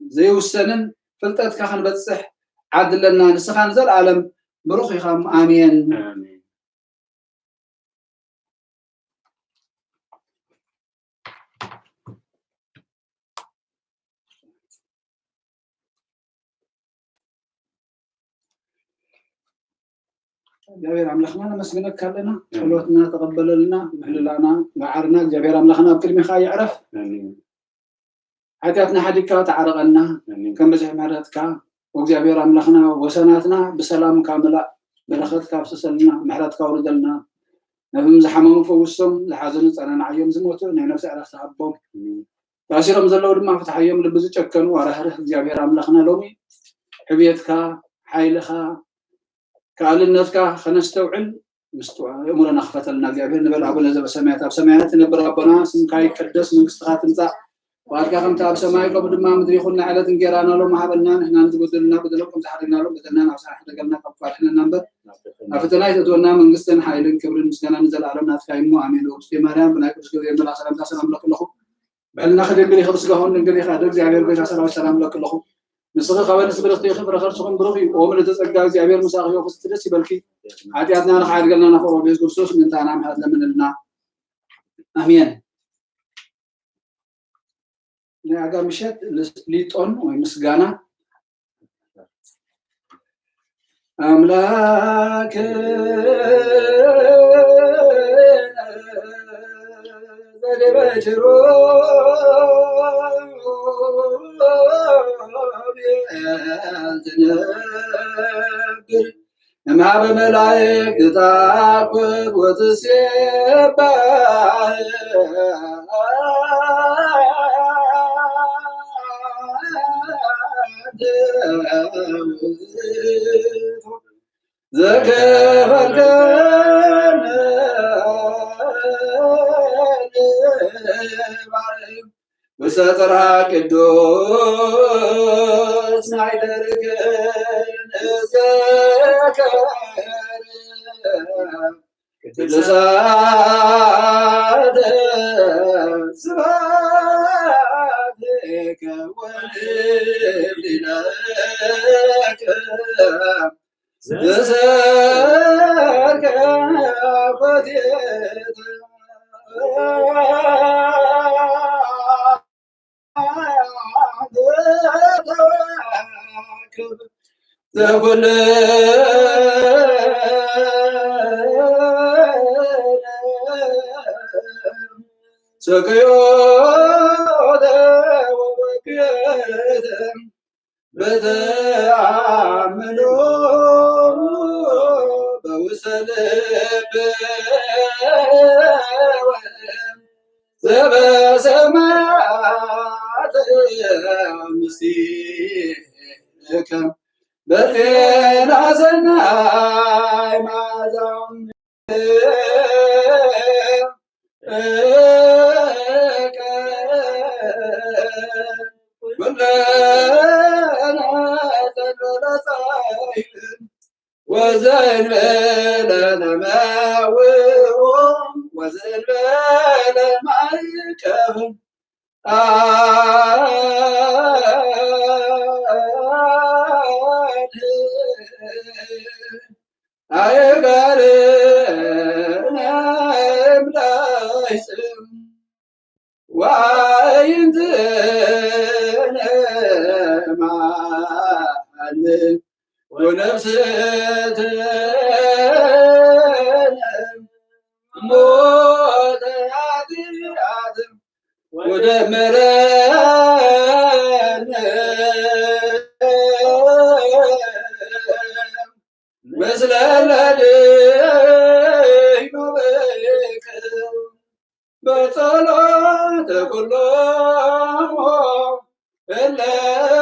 ዘይውሰንን ፍልጠትካ ክንበጽሕ ዓድለና። ንስኻ ንዘለኣለም ብሩኽ ኢኻ። ኣሜን። ኣሜን። እግዚኣብሔር ኣምላኽና ነመስግነካ ኣለና። ኣሜን። ጸሎትና ተቐበለልና፣ ምህልላና፣ መዓርና እግዚኣብሔር ኣምላኽና ኣብ ቅድሜኻ ይዕረፍ። ኣሜን። ሓጢኣትና ሓዲግካ ተዓረቐና። ኣሜን። ከም ብዝሒ ምሕረትካ እግዚኣብሔር ኣምላኽና ወሰናትና ብሰላምካ ምላእ፣ በረኸትካ ኣፍስሰልና፣ ምሕረትካ ኣውርደልና። ነቶም ዝሓመሙ ፈውሶም፣ ዝሓዘኑ ጸናንዓዮም፣ ዝሞቱ ናይ ነፍሲ ዕረፍቲ ሃቦም። ኣሜን። ታሲሮም ዘለዉ ድማ ፍትሓዮም፣ ልቢ ዝጨከኑ ኣራህርህ እግዚኣብሔር ኣምላኽና ሎሚ ዕብየትካ፣ ሓይልኻ፣ ከኣልነትካ ከነስተውዕል ምስጡ ኣእምሮና ክፈተልና እግዚኣብሔር ንበል። ኣቡነ ዘበሰማያት፣ ኣብ ሰማያት ትነብር ኣቦና፣ ስምካ ይቀደስ፣ መንግስትኻ ትምጻእ፣ ፍቓድካ ከምቲ ኣብ ሰማይ ከምኡ ድማ ምድሪ ይኹን። ንዕለት እንጌራና ሎም ሃበና፣ ንሕና ንዝበደሉና በደሎም ከም ዝሓደግናሎም በደልና፣ ናብ ስራሕ ደገልና ካብ ክፉእ ኣድሕነና እምበር፣ ኣብ ፈተና ኣይተእትወና፣ መንግስትን ሓይልን ክብርን ምስጋናን ንዘለኣለም ናትካ እዩ እሞ፣ ኣሜን። ውእቱ ማርያም፣ ብናይ ቅዱስ ገብርኤል መልኣክ ሰላምታ ሰላም እብለኪ ኣለኹ። ብሕልና ክድንግል ኢኺ፣ ብስጋኹን ድንግል ኢኻ፣ ኣደ እግዚኣብሔር ጎይታ ሰራዊት ሰላም እብለኪ ኣለኹ። ንስኺ ከበ ንስብርኽቲ ኢኺ፣ ፍረ ከርስኹም ብሩኽ እዩ። ኦ ምልእተ ጸጋ፣ እግዚኣብሔር ምሳኺ እዩ፣ ፍስቲ ደስ ይበልኪ። ሓጢኣትና ንኽሓድገልና ናፍቆ ኢየሱስ ክርስቶስ ምእንታና ምሕረት ለምንልና። ኣሜን። ናይ ኣጋ ምሸት ልስ- ሊጦን ወይ ምስጋና ኣምላክ ዘደበ ችሮም ትነብር እምሃበ መላእክት ታኩብ ወትሴባህ ዘከፈልከነ ውስተ ጽርሐ ቅዱስ ናይ ደርግን ዘከር ቅዱሳት ስብሐት ወልዕል ለከ ዘሰርገ ኮቴተ ዘኩለ ሰቅዮተ ወበክየተ በተአምኖ በውስተ ልብ ዘበሰማያት ምስሌከ በዜና ሰናይ መዓዛም ወዘእንበለ ነማውኦ ወዘእንበለ ማይቀብ አድህን አይጋርነ እምላይጽም ወአይንትነ ማን ወነፍስትነ ሞተ ኃጢአት ወደመረነ ምስለ ለልዩ ብእከ በጸሎተ ኩሎሙ እለ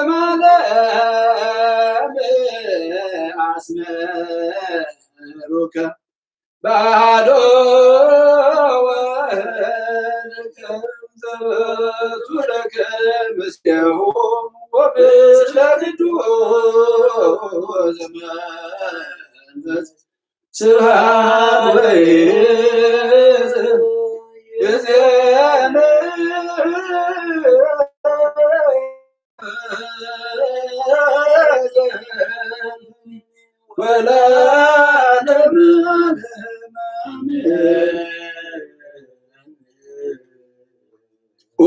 ማለም አስመሩከ ባዶ ወልከ ዘበቱ ለከ ምስሌሁ ወምስለ ቅዱስ መንፈስ ስብሐት ወይእዜነ ወለዓለመ ዓለም አሜን። ኦ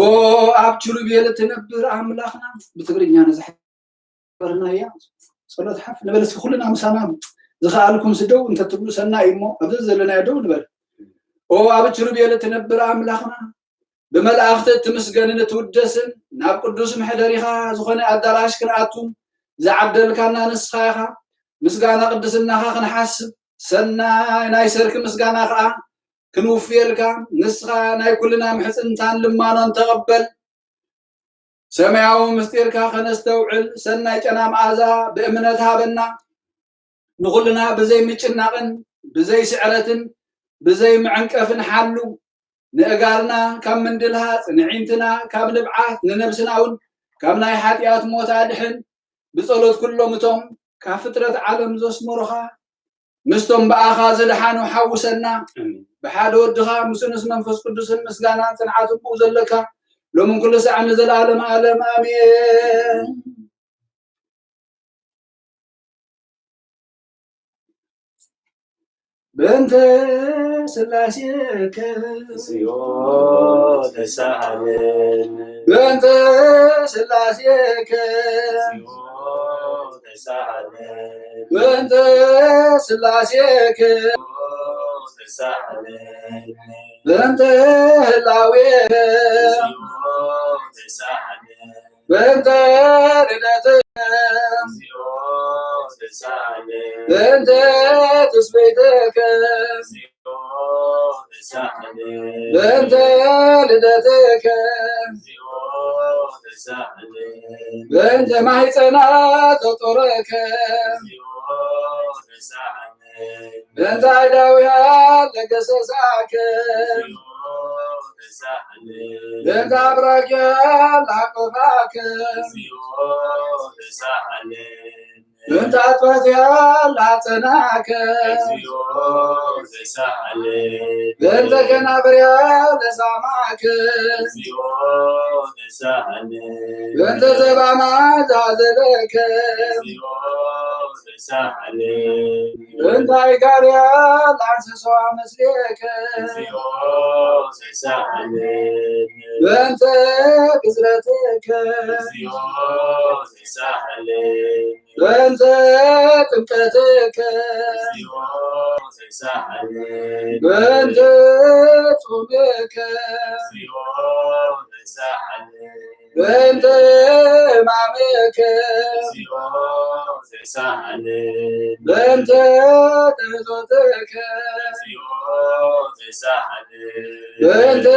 ኣብ ኪሩቤል እትነብር ኣምላኽና፣ ብትግርኛ ነዛ በርናያ ጸሎት ሓፍ ንበል እስኪ ኩልና ምሳና ዝኸኣልኩም ስደው እንተትብሉ ሰናይ እዩ እሞ ኣብዚ ዘለናዮ ደው ንበል። ኦ ኣብ ኪሩቤል እትነብር ኣምላኽና ብመላእኽቲ እትምስገንን እትውደስን ናብ ቅዱስ መሕደሪኻ ዝኾነ ኣዳራሽ ክንኣቱ ዝዓደልካና ንስኻ ኢኻ። ምስጋና ቅድስናኻ ክንሓስብ ሰናይ ናይ ሰርኪ ምስጋና ኸዓ ክንውፍየልካ ንስኻ ናይ ኩልና ምሕጽንታን ልማኖን ተቐበል። ሰማያዊ ምስጢርካ ከነስተውዕል ሰናይ ጨና መዓዛ ብእምነት ሃበና። ንኹልና ብዘይ ምጭናቕን ብዘይ ስዕረትን ብዘይ ምዕንቀፍን ሓሉ። ንእጋርና ካብ ምንድልሃጽ፣ ንዒንትና ካብ ንብዓት፣ ንነብስና እውን ካብ ናይ ሓጢኣት ሞት ኣድሕን። ብጸሎት ኩሎም እቶም ካብ ፍጥረት ዓለም ዘስመሩኻ ምስቶም ብኣኻ ዝደሓኑ ሓውሰና። ኣሜን። ብሓደ ወድኻ ምስኡንስ መንፈስ ቅዱስን ምስጋናን ጽንዓትን ብኡ ዘለካ ሎምን ኩሉ ሳዕ ንዘለኣለም ኣለም ኣሜን። በእንተ ስላሴከ እግዚኦ ተሳሃለነ። በእንተ ስላሴከ እግዚኦ ተሳሃለነ። በእንተ ስላሴከ ተሳሃለነ። በእንተ ህላዌከ እግዚኦ ተሳሃለነ። በእንተ ልደትከ እግዚኦ ተሳሃለ። በእንተ ትስብእትከ እግዚኦ ተሳሃለ። በእንተ ልደትከ እግዚኦ ተሳሃለ። በእንተ ማህፀና ተጦረከ እግዚኦ ተሳሃለ። በእንተ ኣእዳውያ ለገሰሳከ እግዚኦ ተሳሃለ። በእንተ ኣብራክያ ላቆፋከ እግዚኦ ተሳሃለ። በእንተ ኣጥባትያ ላጸናከ እግዚኦ ተሳሃለ። በእንተ ከናፍርያ ለሳማከ እግዚኦ ተሳሃለ። በእንተ ዘባና ዛዘለከ እግዚኦ ተሳሃለ። በእንተ ኣይጋርያ ላንሰሶ ምስሌከ እግዚኦ ተሳሃለ። በእንተ ግዝረትከ እግዚኦ ተሳሃለ። በእንተ ጥምቀትከ እግዚኦ ተሳሃለ። በእንተ ጾምከ እግዚኦ ተሳሃለ። በእንተ ሕማምከ እግዚኦ ተሳሃለ። በእንተ ትሕቶትከ እግዚኦ ተሳሃለ። በእንተ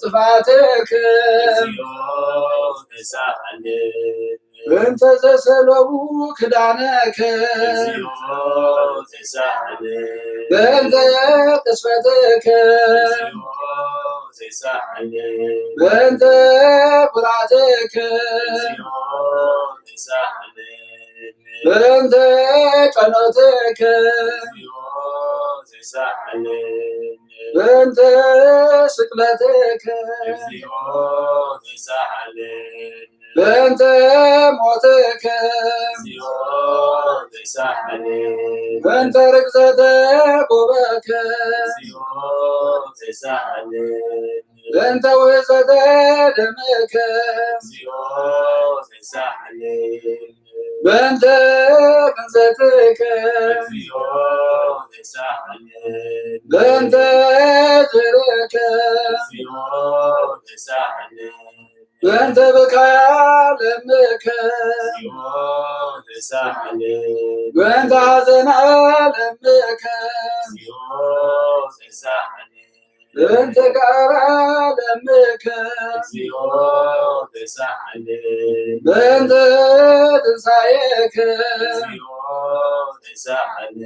ጽፋትከ እግዚኦ ተሳሃለ። በእንተ ዘሰለቡ ክዳነከ እግዚኦ ተሳሃለ። በእንተ ቅስፈትከ እግዚኦ ተሳሃለ። በእንተ ኩራትከ እግዚኦ ተሳሃለ። በእንተ ቀኖትከ እግዚኦ ተሳሃለ። በእንተ ስቅለትከ እግዚኦ ተሳሃለ። በእንተ ሞትከ እግዚኦ ተሳሃለ። በእንተ ርግዘተ ጎበከ እግዚኦ ተሳሃለ። በእንተ ውህዘተ ደምከ እግዚኦ ተሳሃለ። በእንተ ግንዘትከ እግዚኦ ተሳሃለ። በእንተ ዝርእከ እግዚኦ ተሳሃለ። በእንተ ብካ ለምከ እግዚኦ ተሳሃለ። በእንተ ሐዘና ለምከ እግዚኦ ተሳሃለ። በእንተ ጋራ ለምከ እግዚኦ ተሳሃለ። በእንተ ትንሳኤከ እግዚኦ ተሳሃለ።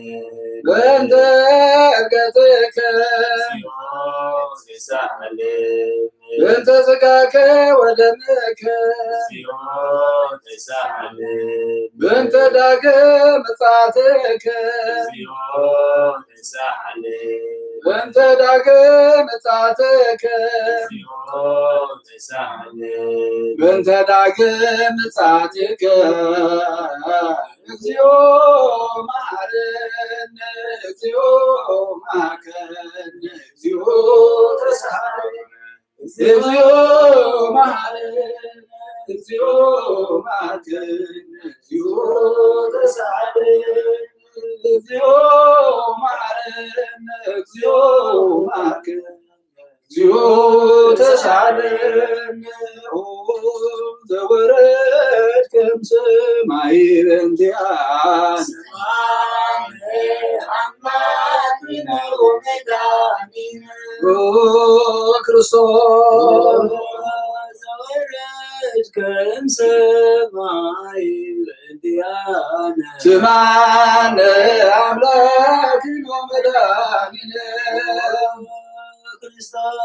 በእንተ ዕርገትከ እግዚኦ ተሳሃለ። በእንተ ስጋከ ወደምከ እግዚኦ ተሳሃለ። በእንተ ዳግም ምጽኣትከ እግዚኦ ተሳሃለ። በእንተ ዳግም ምጽኣትከ እግዚኦ ተሳሃለ። በእንተ ዳግም ምጽኣትከ እግዚኦ መሐረነ፣ እግዚኦ መሐረነ፣ እግዚኦ ተሳሃለ። እግዚኦ መሐረነ፣ እግዚኦ መሐረነ፣ እግዚኦ ተሳሃለ። እግዚኦ መሐረነ፣ እግዚኦ መሐረነ፣ እግዚኦ ተሳሃለነ። ኦ ዘወረድከ እምሰማይ በእንቲኣነ። ኦ ክርስቶስ ዘወረድከ እምሰማይ ስማነ ኣምላክነ ወመድኃኒነ ክርስቶስ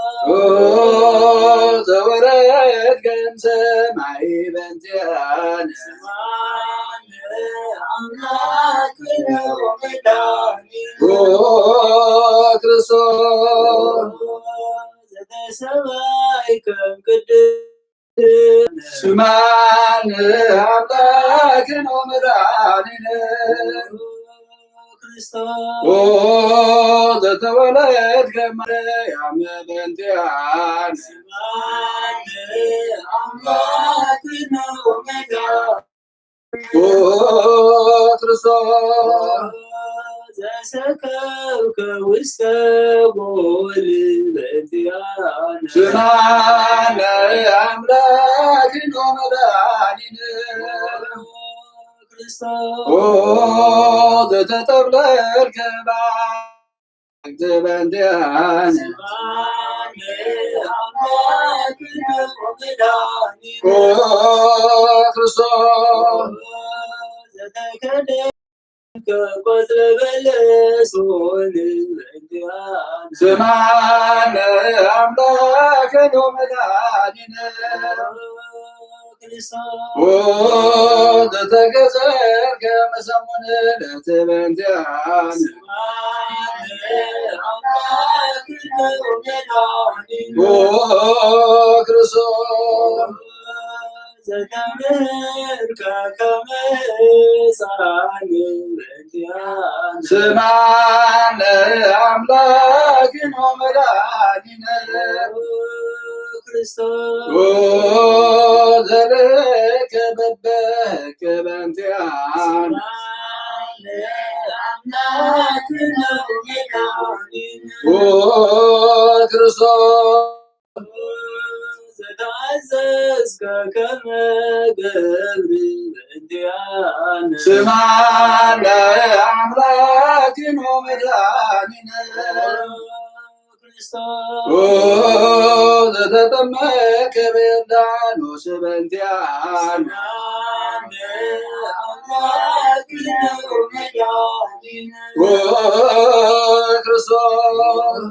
ዘወረድከ እምሰማይ በእንቲአነ። ስማነ ኣምላክነ ወመድኃኒነ ክርስቶስ ዘተሰማይ ከም ቅድስ ስማነ ኣምላክነ ወመድኃኒነ ክርስቶስ ኦ ዘተወለድከ ማርያም በእንቲአነ። ስማነ ኣምላክነ ወመድኃኒነ ኦ ክርስቶስ ዘሰከብከ ውስተ ጎል በእንቲአነ። ስማነ ኣምላክነ ወመድኃኒነ ክርስቶስ ኦ ዘተጠብለልከ ባሕቲ በእንቲአነ። ስማነ ኣምላክነ ወመድኃኒነ ኦ ክርስቶስ ዘተከደ ከቆጽለ በለስ ሆን በእንቲአነ። ስማነ ኣምላክነ ወመድኃኒነ ክርስቶስ ኦ ዘተገዘርከ መሰሙን ለትበንቲአነ። ስማነ ኣምላክነ ወመድኃኒነ ኦ ክርስቶስ ዘተምህርከ ከመ ሕፃን በእንቲአነ። ስማነ ኣምላክነ ወመድኃኒነ ክርስቶስ ኦ ዘልከ በበከ በእንቲአነ። ስማነ ኣምላክነ ወመድኃኒነ ኦ ክርስቶስ ዘተአዘዝከ ከመ ገብር በእንቲአነ። ስማነ ኣምላክነ ወመድኃኒነ ክርስቶስ ኦ ዘተጠመቀ በዮርዳኖስ በእንቲአነ። ስማነ ኣምላክነ ወመድኃኒነ ኦ ክርስቶስ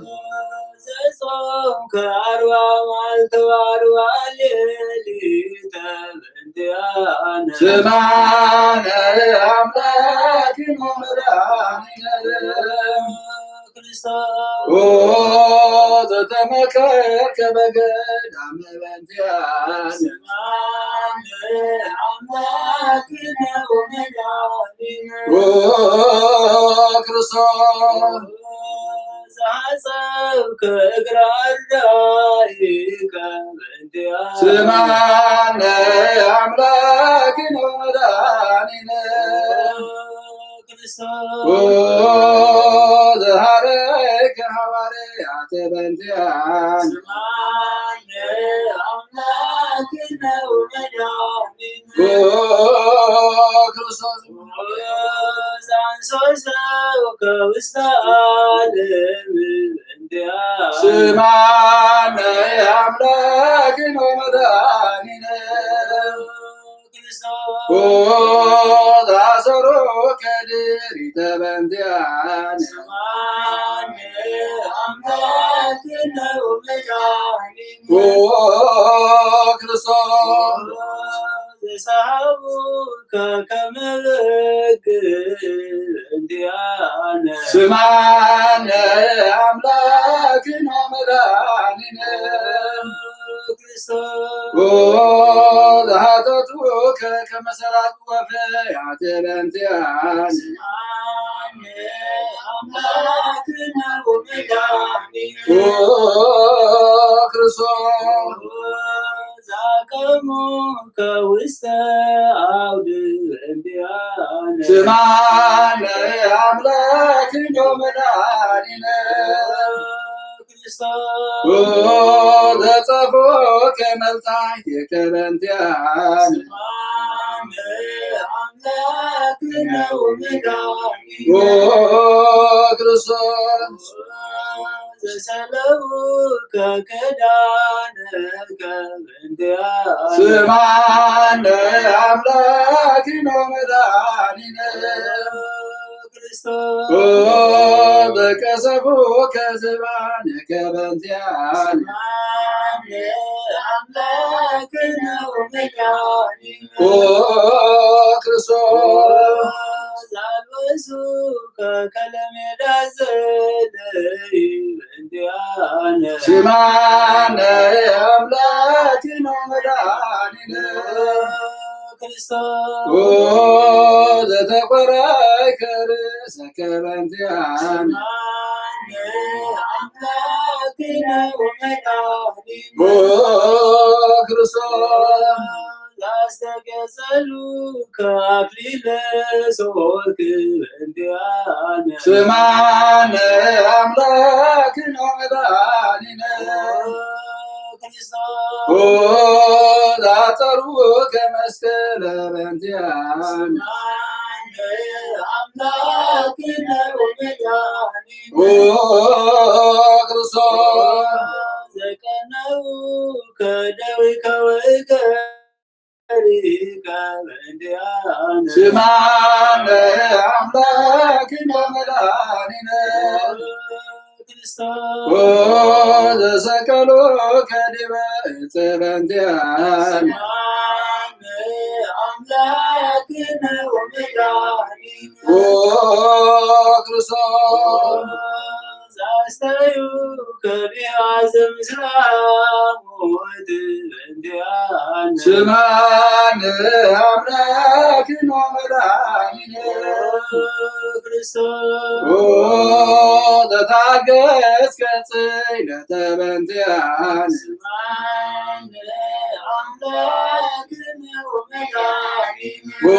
ዘጾምከ አርባ መዓልተ ወአርባ ሌሊተ በእንቲአነ። ስማነ አምላክነ ወመድኃኒነ ክርስቶስ ኦ ዘተመከርከ በገዳም በእንቲአነ። ስማነ አምላክነ ወመድኃኒነ ኦ ክርስቶስ ዘሐጸብከ እግረ አርዳኢከ በእንቲአነ። ስማነ አምላክነ ወመድኃኒነ ክርስቶስ ኦ ዘሐረይከ ሐዋርያተ በእንቲአነ። ስማነ አምላክነ ወመድኃኒነ ኦ ክርስቶስ ኦ ዘአንሶ ሰብከ ውስተ ዓለም በእንቲአነ። ስማነ አምላክነ ወመድኃኒነ ክርስቶስ ኦ ዘአሰሮ ከድሪተ በእንቲአነ። ስማነ አምላክነ ወመድኃኒነ ኦ ክርስቶስ ዘሰሐቡከ ከመ በግ በእንቲአነ። ስማነ አምላክነ ወመድኃኒነ ክርስቶስ ኦ ዘሐተቱከ ከመ ሰራቅ ወፈያት በእንቲአነ። ስማነ አምላክነ ወመድኃኒነ ኦ ክርስቶስ ዛቀሙከ ውስተ አውድ በእንቲአነ። ስማነ አምላክነ ወመድኃኒነ ክርስቶስ ኦ ዘጸፎከ መልጣይከ በእንቲአነ። ስማነ አምላክነ ወመድኃኒነ ኦ ክርስቶስ ዘሰለውከ ክዳንከ እንዲያነ። ስማነ አምላኪነ መድኃኒነ። ክርስቶስ። ኦ በከሰፉከ ዝባንከ በእንቲአነ። ስማነ አምላኪነ መድኃኒነ። ኦ ክርስቶስ። ዛልበሱ ከከለሜዳ ዘለይ እንዲያነ። ስማነ አምላኪነ መድኃኒነ። ክርስቶስ። ኦ ዘተቆራይከ ርእሰከ በእንቲአነ። ስማነ አምላኪነ መድኃኒነ። ኦ ክርስቶስ። ላስተገጸሉ ከአክሊለ ሶክ እንዲያነ። ስማነ አምላክነ መድኃኒነ። ክርስቶስ። ኦ ላጠሩ ከመስቀለ በእንቲአነ። ስማነ አምላክነ መድኃኒነ። ኦ ክርስቶስ። ዘቀነው ከደዊከ ወእከ ሊቀ እንዲያነ። ስማነ አምላክነ መድኃኒነ። ክርስቶስ። ኦ ዘሰቀሎ ከዲበ ዕፀ በእንቲአነ። ስማነ አምላክነ ወመድኃኒነ። ኦ ክርስቶስ። ዛስተዩ ከቢያ ዘምስላ ሞት እንዲያነ። ስማነ አምላክነ መድኃኒነ። ክርስቶስ። ኦ ዘታገስከ ጽይለተ በእንቲአነ። ስማነ አምላክነ ወመድኃኒነ። ኦ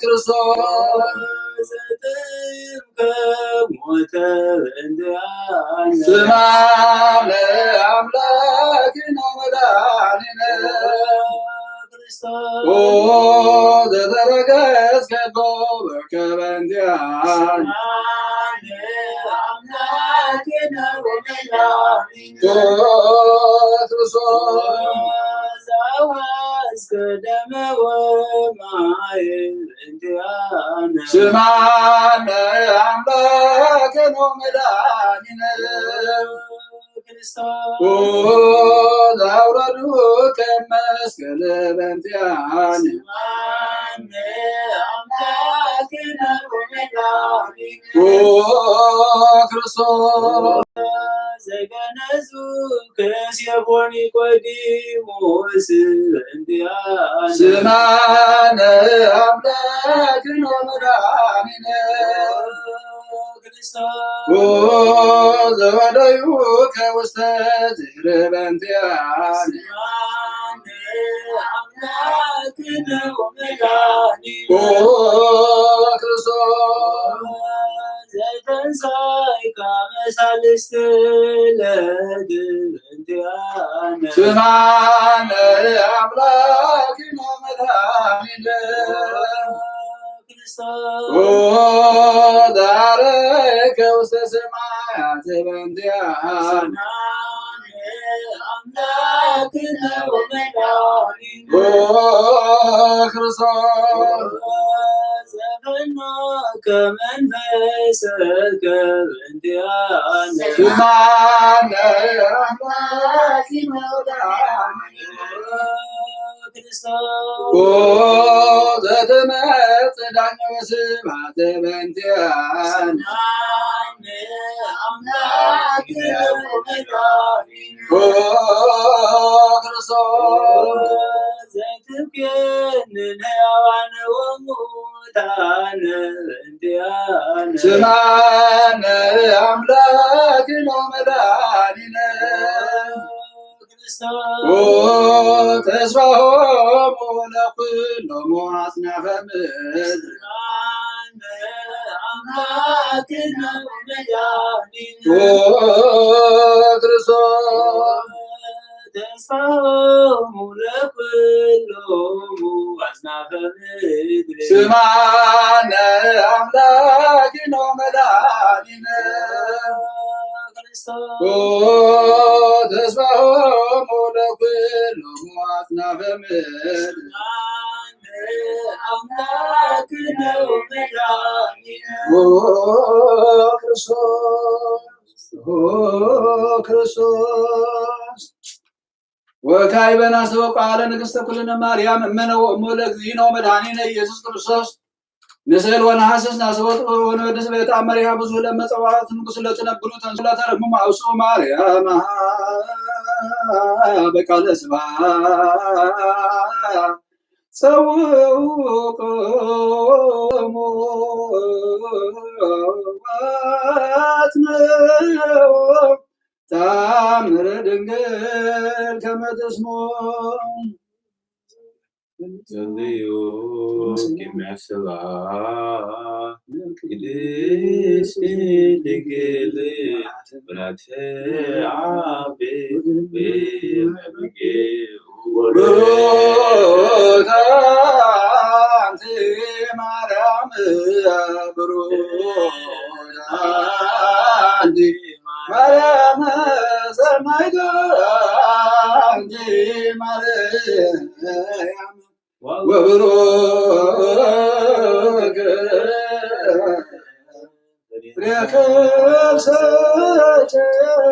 ክርስቶስ። ዘጥምከ ሞተ እንዲያነ። ስማነ አምላክነ መድኃኒነ። ክርስቶስ። ኦ ዘተረገጽከ በከ በእንቲአነ። ስማነ አምላክነ ወመድኃኒነ። ኦ ክርስቶስ። ዘአውሐዝከ ደመ ወማየ እንዲያነ። ስማነ አምላክነ ወመድኃኒነ። ክርስቶስ። ኦ ዘአውረድከ መስቀለ በእንቲአነ። ስማነ አምላክነ ወመድኃኒነ። ኦ ክርስቶስ። ዘገነዙ ከሴፎ ኒቆዲሞስ እንዲያነ። ስማነ አምላክነ ወመድኃኒነ። ክርስቶስ። ኦ ዘወደዩ ከውስተ ዝህር በእንቲአነ። ስማነ አምላክነ ወመድኃኒነ። ኦ ክርስቶስ። ዘተንሳይካ መሳልስት ለድል እንዲያነ። ስማነ አምላክነ መድኃኒነ። ክርስቶስ። ኦ ዳረከ ውስተ ሰማያት በእንቲአነ። ስማነ አምላክነ ወመድኃኒነ። ኦ ክርስቶስ። ዘፈኖከ መንፈሰከ እንዲያነ። ስማነ አምላክነ ወመድኃኒነ። ክርስቶስ። ኦ ዘትመጽእ ዳኛ ወስብሐት በእንቲአነ። ስማነ አምላክነ ወመድኃኒነ። ኦ ክርስቶስ። ዘትቤንን ሕያዋን ወሙታን እንዲያነ። ስማነ አምላክነ ወመድኃኒነ። ክርስቶስ። ኦ ተስፋሆሙ ለኩሎሙ አጽናፈ ምድር። ስማነ አምላክነ ወመድኃኒነ። ኦ ክርስቶስ። ተስፋሆሙ ለኩሎሙ አጽናፈ ምድር። ስማነ አምላክነ ወመድኃኒነ። ኦ ተስፋሆሙ ለኩሎሙ አጽናፈ ምድር። አምላክ ነው መድኃኒነ። ኦ ክርስቶስ፣ ኦ ክርስቶስ። ወካዕበ ናስተበቁ ቃለ ንግሥተ ኩልነ ማርያም እመነ ወእሞ ለእግዚእነ ወመድኃኒነ ኢየሱስ ክርስቶስ። ንስእል ወነሐስስ ናስተበቁ ወንወድስ በተአመሪሃ ብዙ ለመጸዋዕት ንጉሥ ለትነብሩ ተንሱ ለተረሙ ማውሱ ማርያም በቃለ ስብሐት ጸውዑ ቆሙ አጽንዑ ታምረ ድንግል ከመ ትስሞ። ጸልዩ ቅድሚያ ስብሐት ቅድስት ድንግል ብላቴ አቤ ወመጌ ወሩታ አንቲ ማርያም ብሩታ አንቲ ማርያም ሰማይቶ አንቲ ማርያም ወብሩክ ፍሬ ከርሥኪ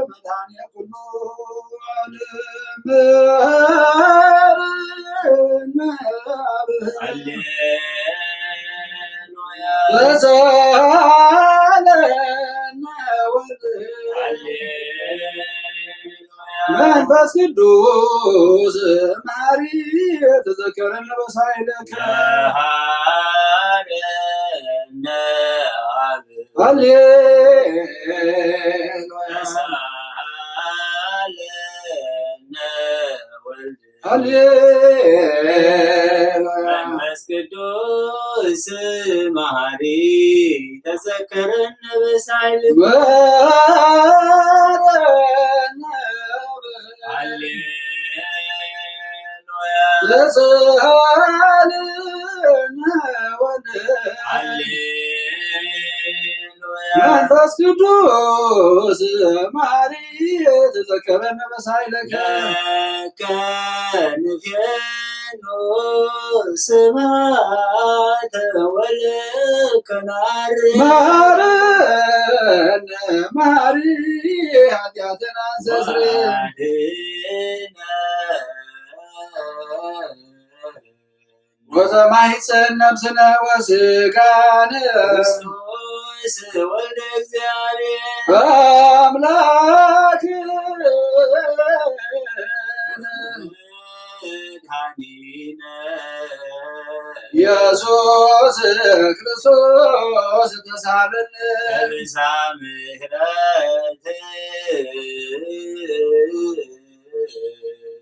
መድኃኔ ኩሉ ዓለም። ሃሌሉያ። ተሳለነ ወልድ። ሃሌሉያ። መንፈስ ቅዱስ ማሪ ተዘከረነ በሳይለከ። ሃሌሉያ። ተሳለነ ወልድ። ሃሌሉያ። መንፈስ ቅዱስ መሐሪ ተዘከረነ በሳይል። ሃሌሉያ። ተሳለነ ወልድ። ሃሌሉያ። መንፈስ ቅዱስ መሐሪ ተዘከረነ በሳይለከ። ለከ ንፌኑ ስብሐተ ወለከ ነዐርግ። መሐረነ መሐሪ ኃጢአተነ አስተስርይ። ወአድኅነነ ወዘማይፀን ነፍስነ ወስጋነ። ክርስቶስ ወልደ እግዚአብሔር። አምላክ መድኃኒነ። ኢየሱስ ክርስቶስ ተሳለነ። በብዝኃ ምሕረት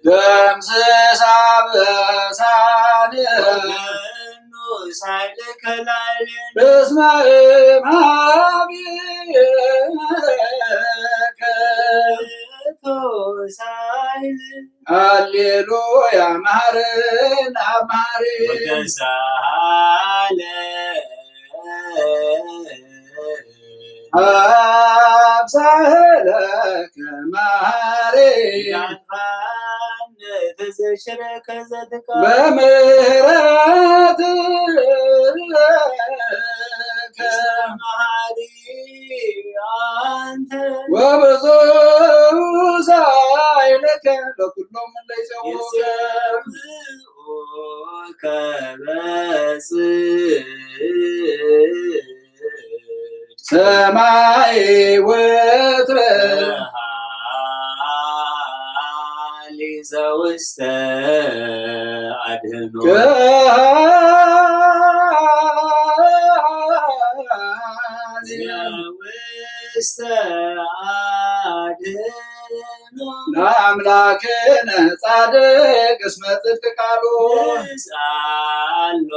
ደምስስ አበሳነ። ወመኑ ሳይልከ ላዕሌነ። እስመ እምሃቤከ ሳይል። ሃሌሉያ። መሐረነ አብ መሐሪ። ወተሳሃለ አብሳህለከ ማሬ። ተዘሽረከ ዘትካ በምህረትከ መሐሪ አንተ። ወብዙ ሳይለከ ለኩሎም ለይሰውከ። ይሰብሑከ በጽ ሰማይ ወትረ። ሊ ዘውስተ አድህኖ። ዘውስተ አድህኖ። ለአምላክነ ጻድቅ እስመ ጽድቅ ቃሉ። ንስአሎ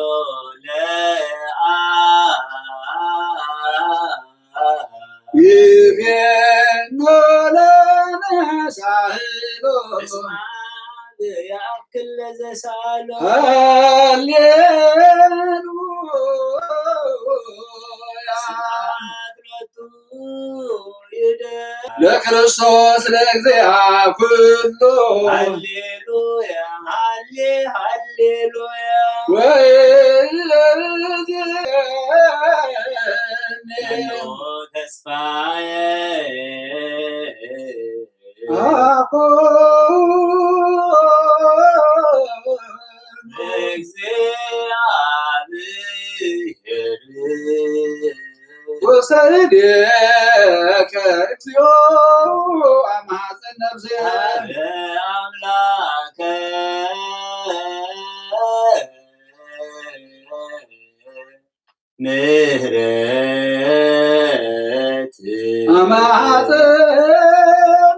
ለአ ይፌኖ ለነ ሳህሎ። እስማ ያክል ለዘሳሎ። ሃሌሉያ። ስብሐት ሎቱ ይደ ለክርስቶስ ለእግዚአ ኩሉ። ሃሌሉያ፣ ሃሌ፣ ሃሌሉያ። ወይ ተስፋዬ። እግዚአብሔር። ውሰድከ እግዚኦ አማዘን ነፍሴ። አምላከ ምህረት አማዘን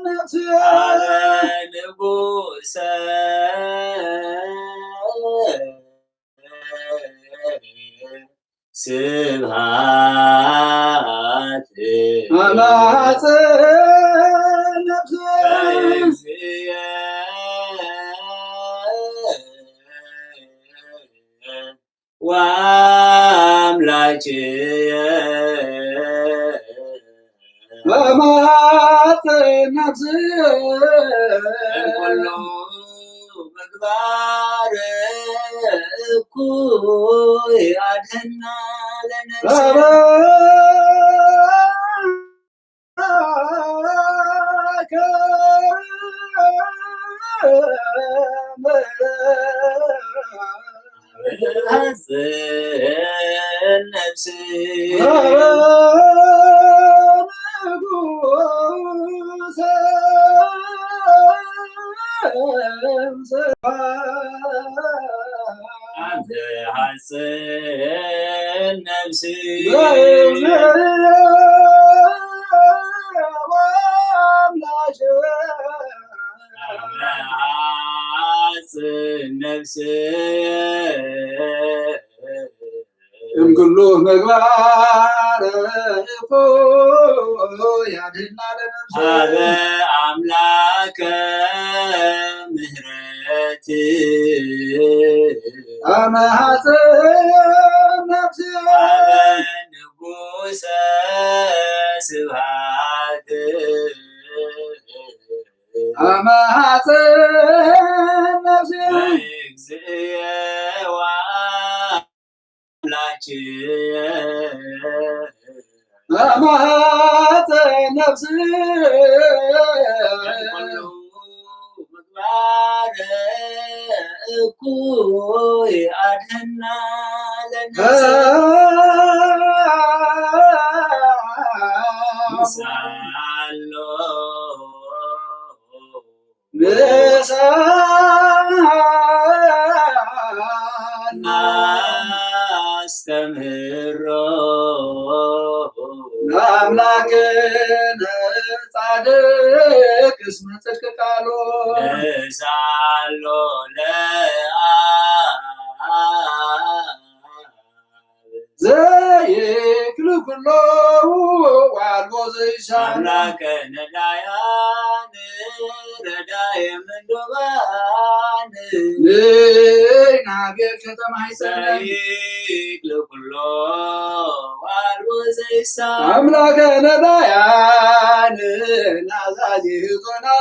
ነፍሴ። አለ ንጉሰ ስብሐት። አማዘን ነፍሴ። ለእግዚእ ወአምላኬ። አማዘን ነፍሴ። እምኩሉ ምግባር እኩይ አድህና ለነፍሴ። አንተ ሐጽን ነፍሲ። ሐጽን ነፍሲ። እምኩሉ ምግባር እኩይ አድህና ለነፍሲ። አበ አምላከ ምህረት። አመ ሐጽን ነፍሲ። አበ ንጉሰ ስብሐት። አመ ሐጽን ነፍሲ። እግዚእ ወአምላኬ። አመ ሐጽን ነፍሲ። እምኩሉ ምግባር እኩይ አድህና ለነፍሲ። ምሳሎ ምሳና አስተምህሮ ለአምላክነ ጻድቅ እስመ ጽድቅ ቃሉ። ምሳሎ ለአብ ዘይክል ኩሎ ዋልቦ ዘይሳን። አምላከ ነዳያን ረዳየ ምንዱባን። ንናቤል ከተማ ይሰናይ። ዘይክል ኩሎ ዋልቦ ዘይሳን። አምላከ ነዳያን ናዛዚ ህዞናን።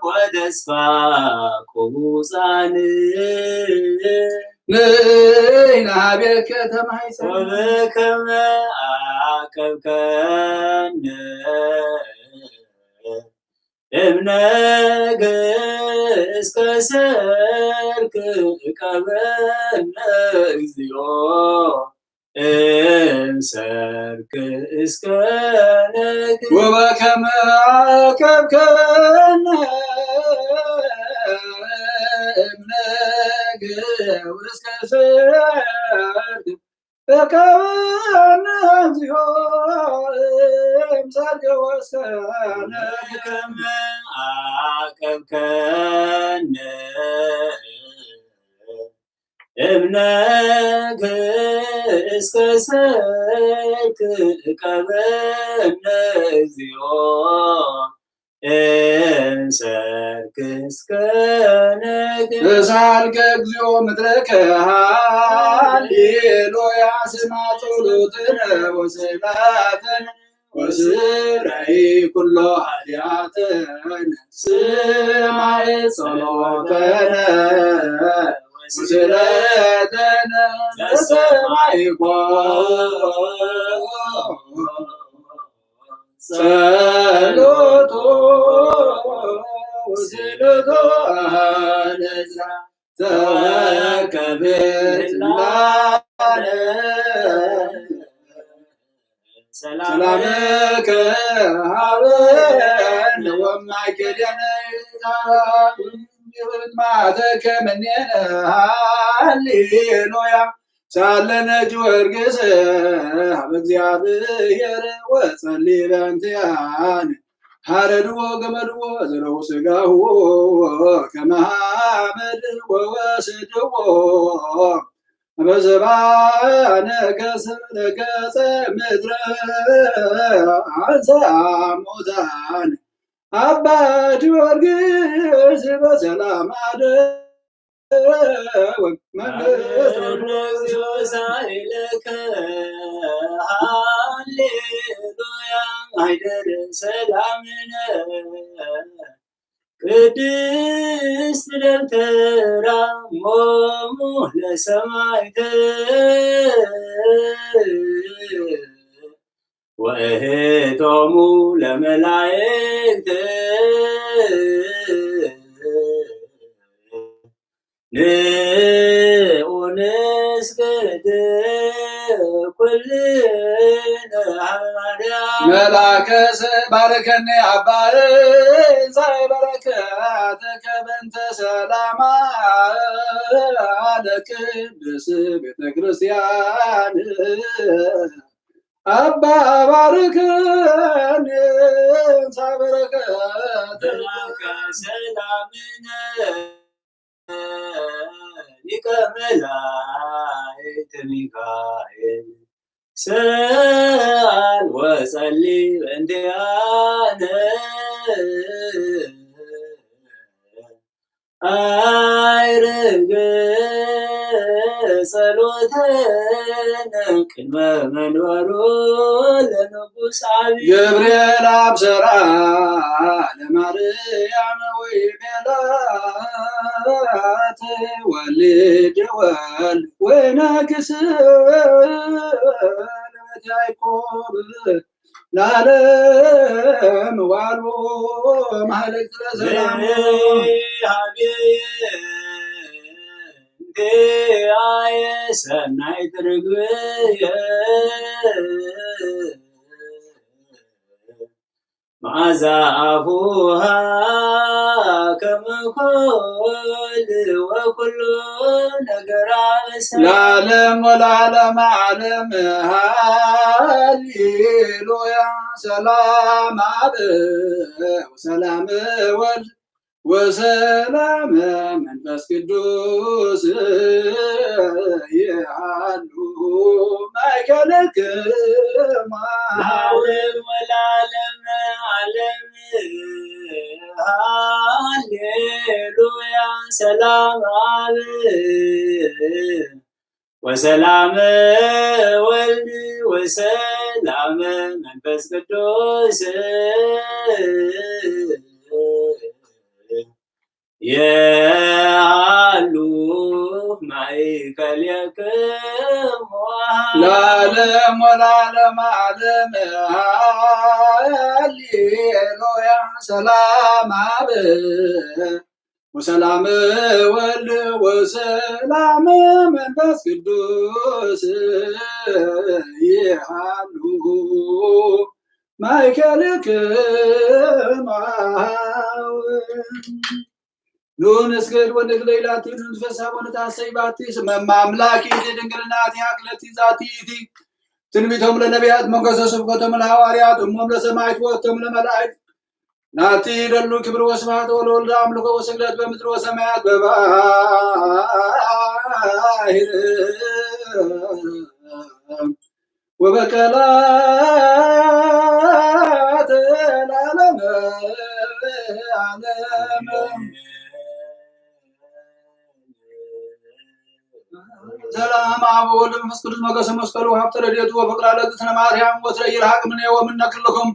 ወተስፋ ቅቡጻን። ንሕና ቤከ ተማሕፀን። ወበከመ አቀብከነ እምነግ እስከ ሰርክ ቀበነ እግዚኦ እምሰርክ እስከ ነግ። ወበከመ አቀብከነ እምነግ እስከ ሰርክ ተቀበልነ እግዚኦ እምሰርክ ወሰነ። ከመ አቀብከነ እምነክ እስከ ሰይክ ቀበነ እግዚኦ እንሰርክ እስከ ነክ እሳልከ እግዚኦ ምድረከ ሃሌሉያ ስማ ጸሎትነ ወስላተነ ወስረይ ኩሎ ኃጢአተነ ስማይ ጸሎተነ ወስለተነ ለሰማይ ኮ ጸሎቶ ወስለቶ ለዛ ተወከፈ ላለ ሰላምከ ሀበነ ወማይከደነ ማተከ ምኔነ ሃሌሉያ ሳለነ ጊዮርጊስ ሀበ እግዚአብሔር ወጸሊ በእንቲአነ ሀረድዎ ገመድዎ ዘረው ስጋሁ ከመ ሐመድ ወወስድዎ በዘባነ ገሰ ለገጸ ምድረ አንሳ ሙታን አባ ጊዮርጊስ በሰላም አደወ መንግስት ሳይለከ ሃሌሉያ አይደር ሰላምነ ቅድስት ደብተራ ሞሙ ለሰማይተ ወእህቶሙ ለመላእክት ንኡንስግድ ኩልነ ሐዋርያ መልአከ ባርከኒ አባይ ዛይ በረከተከ በእንተ ሰላማ ለቅድስ ቤተ ክርስቲያን አባ ባርከኒ ሳበረከት ሰላምን ሊቀ መላእክት ሚካኤል ሰአል ወጸሊ በእንቲአነ አይርግ ጸሎተነ ቅድመ መንበሩ ለንጉስ አብይ ገብርኤል አብሰራ ለማርያም ወይ ቤላት ወልድ ወልድ ወነግስ ለመት ያዕቆብ ለዓለም ዋሉ ማህሌት ለዘላሙ ሀቤ እንዴ አየ ሰናይ ትርግብየ መዓዛ አፉሃ ከመ ኮል ወኩሉ ነገራ በሰላም ለዓለም ወለዓለመ ዓለም ሃሌሉያ። ሰላም አብ ወሰላም ወልድ ወሰላም መንፈስ ቅዱስ ይሃሉ ማእከልክሙ ለዓለም ወለዓለመ ዓለም ሃሌሉያ። ሰላም አብ ወሰላም ወልድ ወሰላም መንፈስ ቅዱስ የሃሉ ማእከሌክሙ ለዓለም ወለዓለመ ዓለም ሃሌሉያ። ሰላም አብ ወሰላም ወልድ ወሰላም መንፈስ ቅዱስ ይሃሉ ማእከልክሙ። ኑ ንስገድ ወንግደይ ላቲ ንትፈሳ ወንታሰይ ባቲ ስመ ማምላኪ ድንግልና ቲሃክለቲ ዛቲ ኢቲ ትንቢቶም ለነቢያት መንገሶ ስብከቶም ለሐዋርያት እሞም ለሰማዕት ወቶም ለመላእክት ናቲ ይደሉ ክብር ወስብሐት ወለወልድ ኣምልኮ ወስግደት በምድር ወሰማያት በባህር ወበቀላት ለዓለመ ዓለም። ሰላም አብ ወወልድ መንፈስ ቅዱስ ሞገሰ መስቀሉ ሀብተ ረድኤቱ ወፍቅራ ለእግዝእትነ ማርያም ወትረ ይርሃቅ ምኔ ወምነ ክልኩም።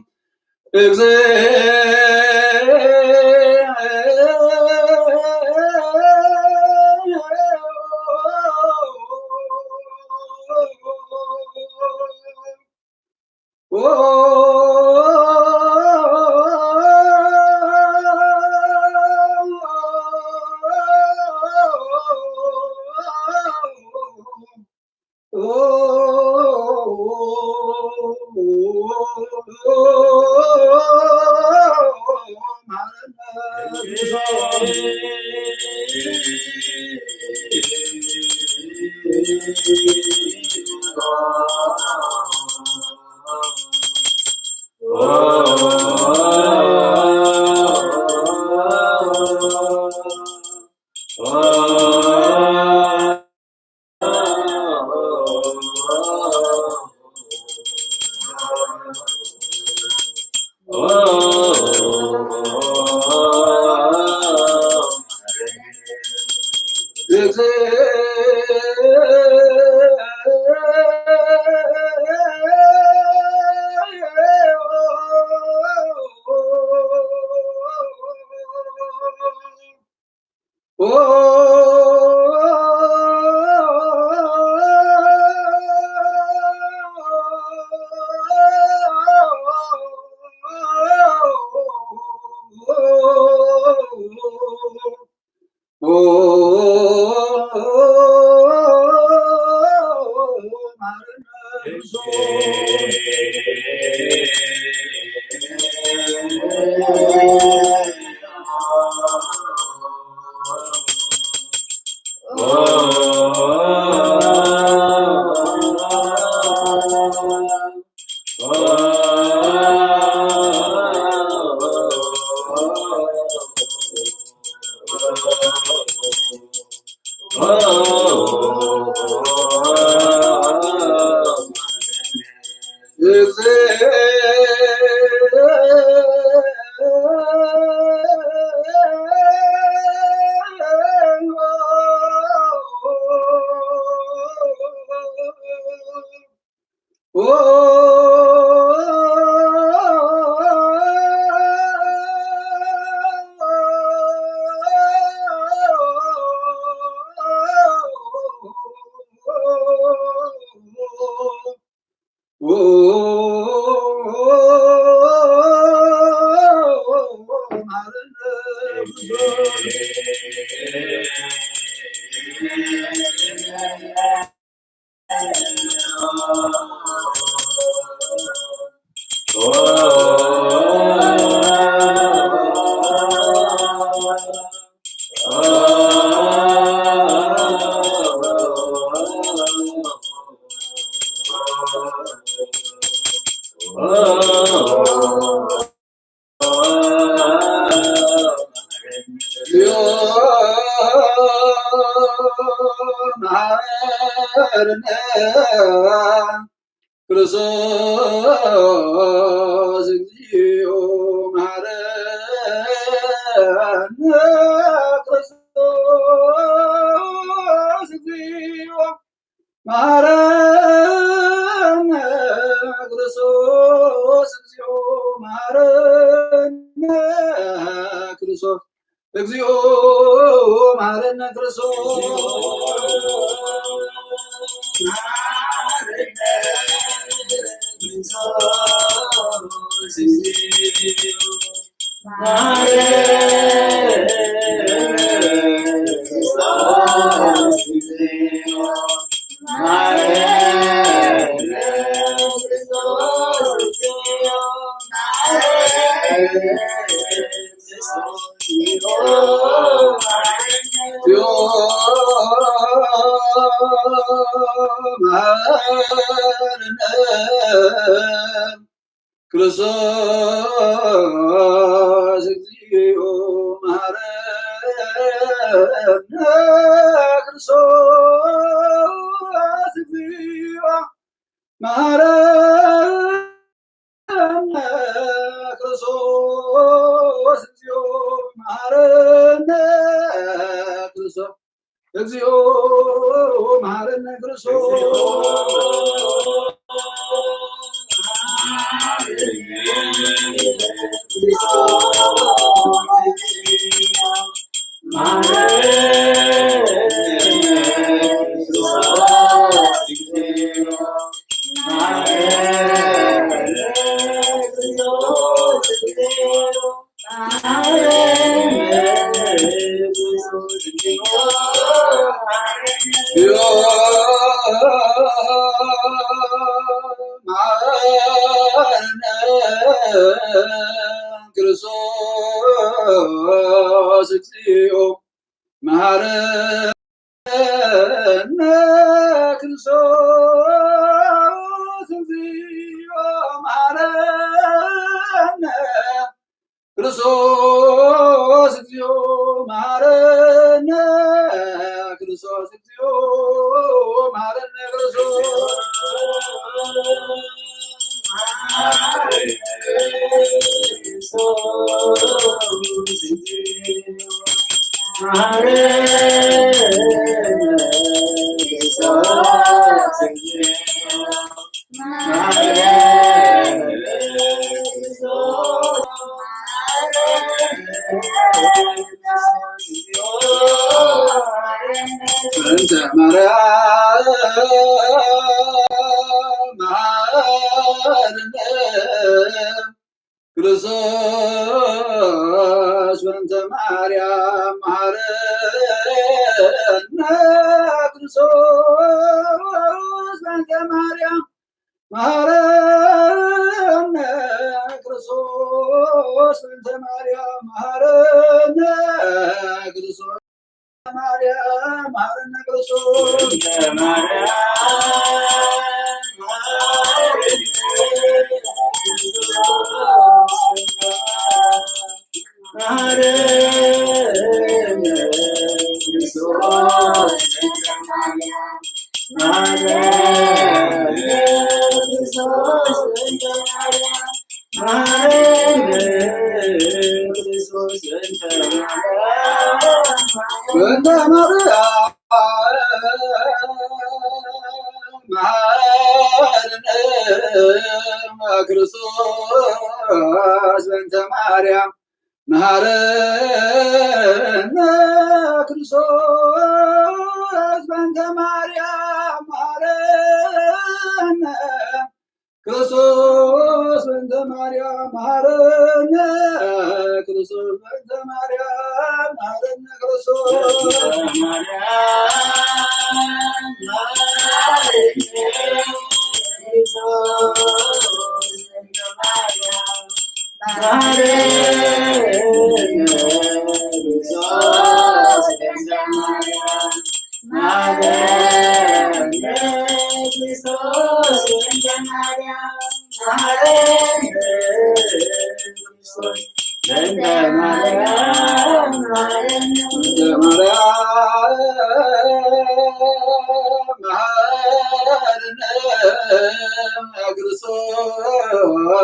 ክርስቶስ እግዚኦ መሐረነ። ክርስቶስ እግዚኦ መሐረነ። ክርስቶስ እግዚኦ መሐረነ። ክርስቶስ እግዚኦ መሐረነ። ክርስቶስ ክርስቶስ ክርስቶስ እግዚኦ መሐረነ፣ ክርስቶስ እግዚኦ መሐረነ፣ ክርስቶስ እግዚኦ መሐረነ፣ ክርስቶስ እግዚኦ መሐረነ ክርስቶስ። ክርስቶስ እግዚኦ መሐረነ፣ ክርስቶስ እግዚኦ መሐረነ፣ ክርስቶስ እግዚኦ መሐረነ፣ ክርስቶስ እግዚኦ መሐረነ፣ ክርስቶስ እንተ ማርያም መሐረነ፣ ክርስቶስ በእንተ ማርያም መሐረነ፣ ክርስቶስ በእንተ ማርያም መሐረነ፣ ክርስቶስ በእንተ ማርያም መሐረነ፣ ክርስቶስ ማርያም መሐረነ ክርስቶስ። በእንተ ማርያም መሐረነ ክርስቶስ፣ በእንተ ማርያም መሐረነ ክርስቶስ፣ በእንተ ማርያም መሐረነ ክርስቶስ በእንተ ማርያም መሐረነ፣ ክርስቶስ በእንተ ማርያም መሐረነ፣ ክርስቶስ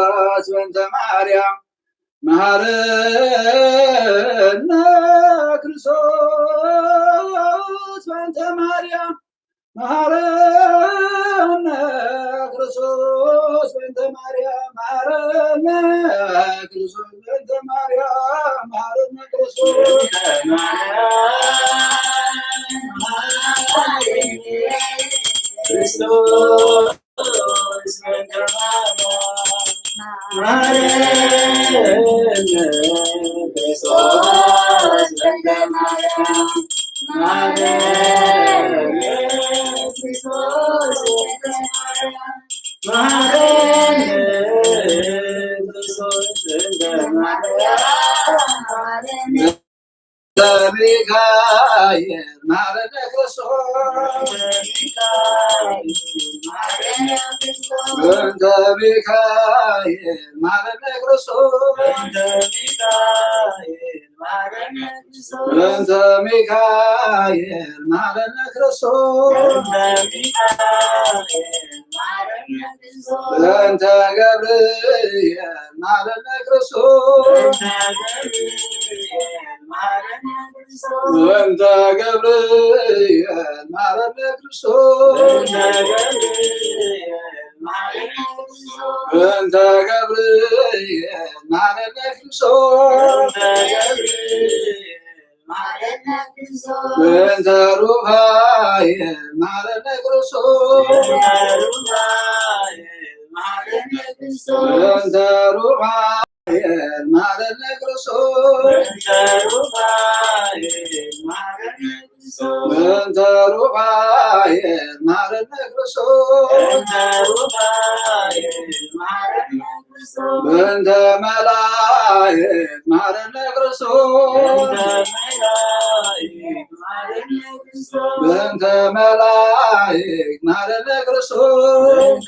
ክርስቶስ በእንተ ማርያም መሐረነ፣ ክርስቶስ በእንተ ማርያም መሐረነ፣ ክርስቶስ በእንተ ማርያም መሐረነ፣ ክርስቶስ በእንተ ማርያም መሐረነ፣ ክርስቶስ ሚካኤል ማረነ ክርስቶስ። በእንተ ሚካኤል ማረነ ክርስቶስ። በእንተ ሚካኤል ማረነ ክርስቶስ። በእንተ ገብርኤል ማረነ ክርስቶስ። በእንተ ገብርኤል ማረነ ክርስቶስ። በእንተ ገብርኤል ማረነ ክርስቶስ። በእንተ ሩፋኤል ማረነ ክርስቶስ። በእንተ ሩፋኤል ማረነ ክርስቶስ። በእንተ ሩፋኤል ማረነ ክርስቶስ። በእንተ መላእክት ማረነ ክርስቶስ። በእንተ መላእክት ማረነ ክርስቶስ።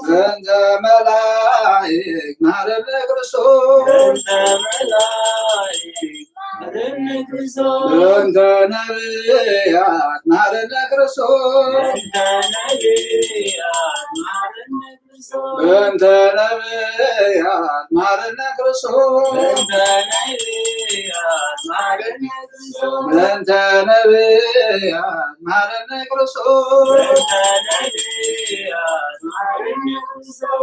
በእንተ መላእክት ማረነ ክርስቶስ። በእንተ ነቢያት ማረነ ክርስቶስ። በእንተ ነቢያት ማረነ ክርስቶስ። በእንተ ነቢያት ማረነ ክርስቶስ።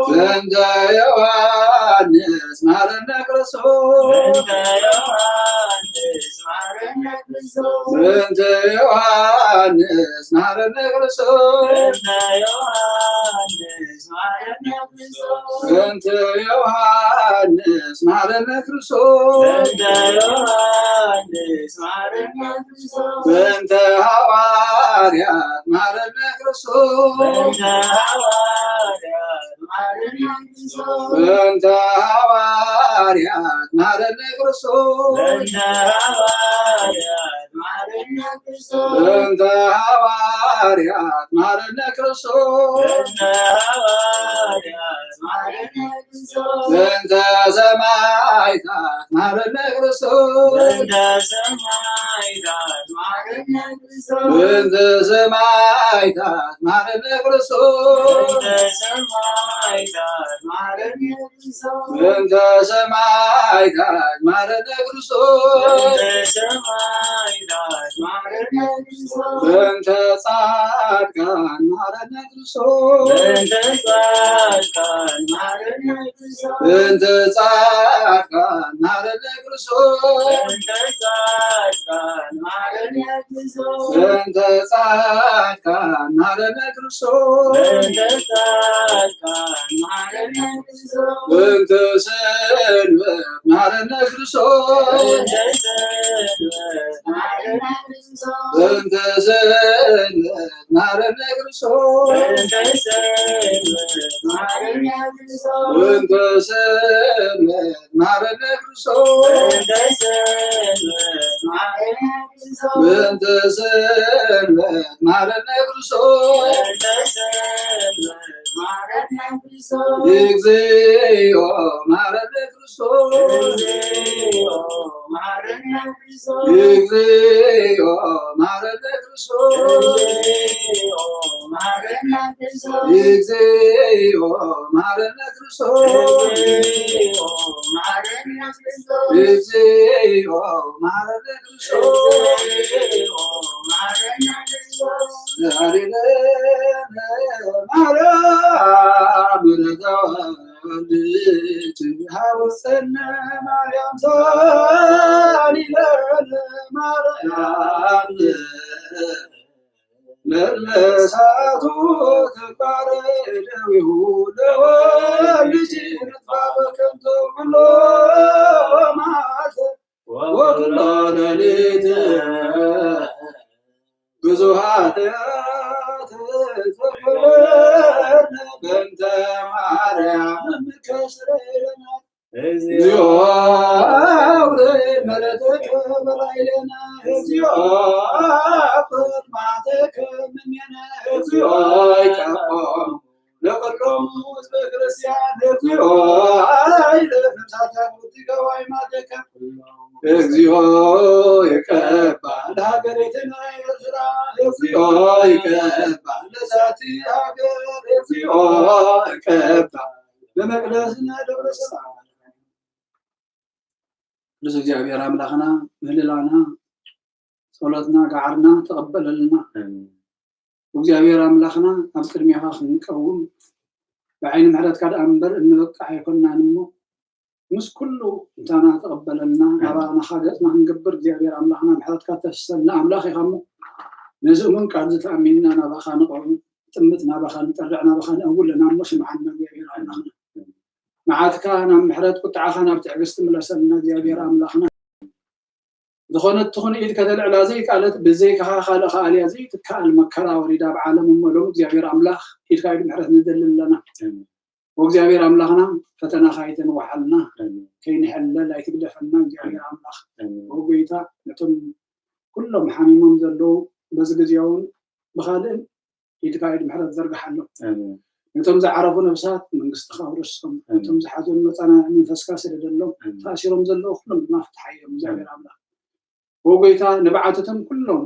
በእንተ ዮሐንስ ማረነ ክርስቶስ። በእንተ ዮሐንስ ማረነ ክርስቶስ። በእንተ ዮሐንስ ማረነ ክርስቶስ። በእንተ ሐዋርያት ማረነ ክርስቶስ። በእንተ ሐዋርያት ማረነ ክርስቶስ። በእንተ ሐዋርያት ማረነ ክርስቶስ። በእንተ ሰማዕታት ማረነ ክርስቶስ። በእንተ ሰማዕታት ማረነ ክርስቶስ። በእንተ ሰማዕታት ማረነ ክርስቶስ። በእንተ ጻድቃን ማረነ ክርስቶስ። በእንተ ጻድቃን ማረነ ክርስቶስ። በእንተ ጻድቃን ማረነ ክርስቶስ። በእንተ ሰንበት ማረነ ክርስቶስ። በእንተ ሰንበት ማረነ ክርስቶስ። በእንተ ሰንበት ማረነ ክርስቶስ። በእንተ ሰንበት ማረነ ክርስቶስ። እግዚኦ ማረነ ክርስቶስ። እግዚኦ ማረነ ክርስቶስ። እግዚኦ ማረነ ክርስቶስ። እግዚኦ ማረነ ክርስቶስ። ማረነ ክርስቶስ። ማርያም ተወልድ ሀውሰነ ማርያም ሳሊለነ ማርያም ለለሳቱ ተግባረ ደዊሁ ለወልጅ ንጥፋ በከንቶ ኩሎ መዓልተ ወኩሎ ሌሊት ብዙ ኃጢአት ተኮነ በእንተ ማርያም ከስረይለና እግዚኦ እግዚኦ ይቀቦም ለኩሎም ህዝበ ክርስቲያን። እግዚኦ ኣይለፍም ሳታ ጉቲገዋይ ማደካ። እግዚኦ ይቀባ ለሃገሪትና ኤርትራ። እግዚኦ ይቀባ ለዛቲ ሃገር። እግዚኦ ይቀባ ለመቅደስና ደብረ ሰላም። ቅዱስ እግዚኣብሔር ኣምላኽና ምህልላና፣ ጸሎትና፣ ጋዕርና ተቐበለልና። እግዚኣብሔር ኣምላኽና ኣብ ቅድሜኻ ክንቀውም ብዓይኒ ምሕረትካ ደኣ እምበር እንበቅዕ ኣይኮንናን እሞ፣ ምስ ኩሉ እንታና ተቐበለልና። ናባኻ ገጽና ክንገብር እግዚኣብሔር ኣምላኽና ምሕረትካ ተፍሰልና ኣምላኽ ኢኻ እሞ፣ ነዚ እሙን ቃል እዚ ተኣሚንና ናባኻ ንቐውም። ጥምት ናባኻ ንጠርዕ፣ ናባኻ ንእውል ኣለና እሞ ስምዓና እግዚኣብሔር ኣምላኽና። መዓትካ ናብ ምሕረት፣ ቁጥዓኻ ናብ ትዕግስቲ ምለሰልና እግዚኣብሔር ኣምላኽና። ዝኾነት ትኹን ኢድ ከተልዕላ ዘይከኣለት፣ ብዘይካኻ ካልእ ከኣልያ ዘይትከኣል መከራ ወሪዳ ኣብ ዓለም እሞ ሎም እግዚኣብሔር ኣምላኽ ኢድካ ኢድ ምሕረት ንደሊ ኣለና። ወእግዚኣብሔር ኣምላኽና ፈተናኻ ኣይተንውሓልና፣ ከይንሕለል ኣይትግደፈና እግዚኣብሔር ኣምላኽ። ወጎይታ ነቶም ኩሎም ሓሚሞም ዘለዉ በዚ ግዜ እውን ብኻልእን ኢድካ ኢድ ምሕረት ዘርግሓሎም። ነቶም ዝዓረፉ ነብሳት መንግስትኻ ውረሶም። ነቶም ዝሓዘኑ መጻናንዒ መንፈስካ ስደደሎም። ተኣሲሮም ዘለዉ ኩሎም ድማ ፍትሓዮም እግዚኣብሔር ኣምላኽ። ወጎይታ ንብዓትቶም ኩሎም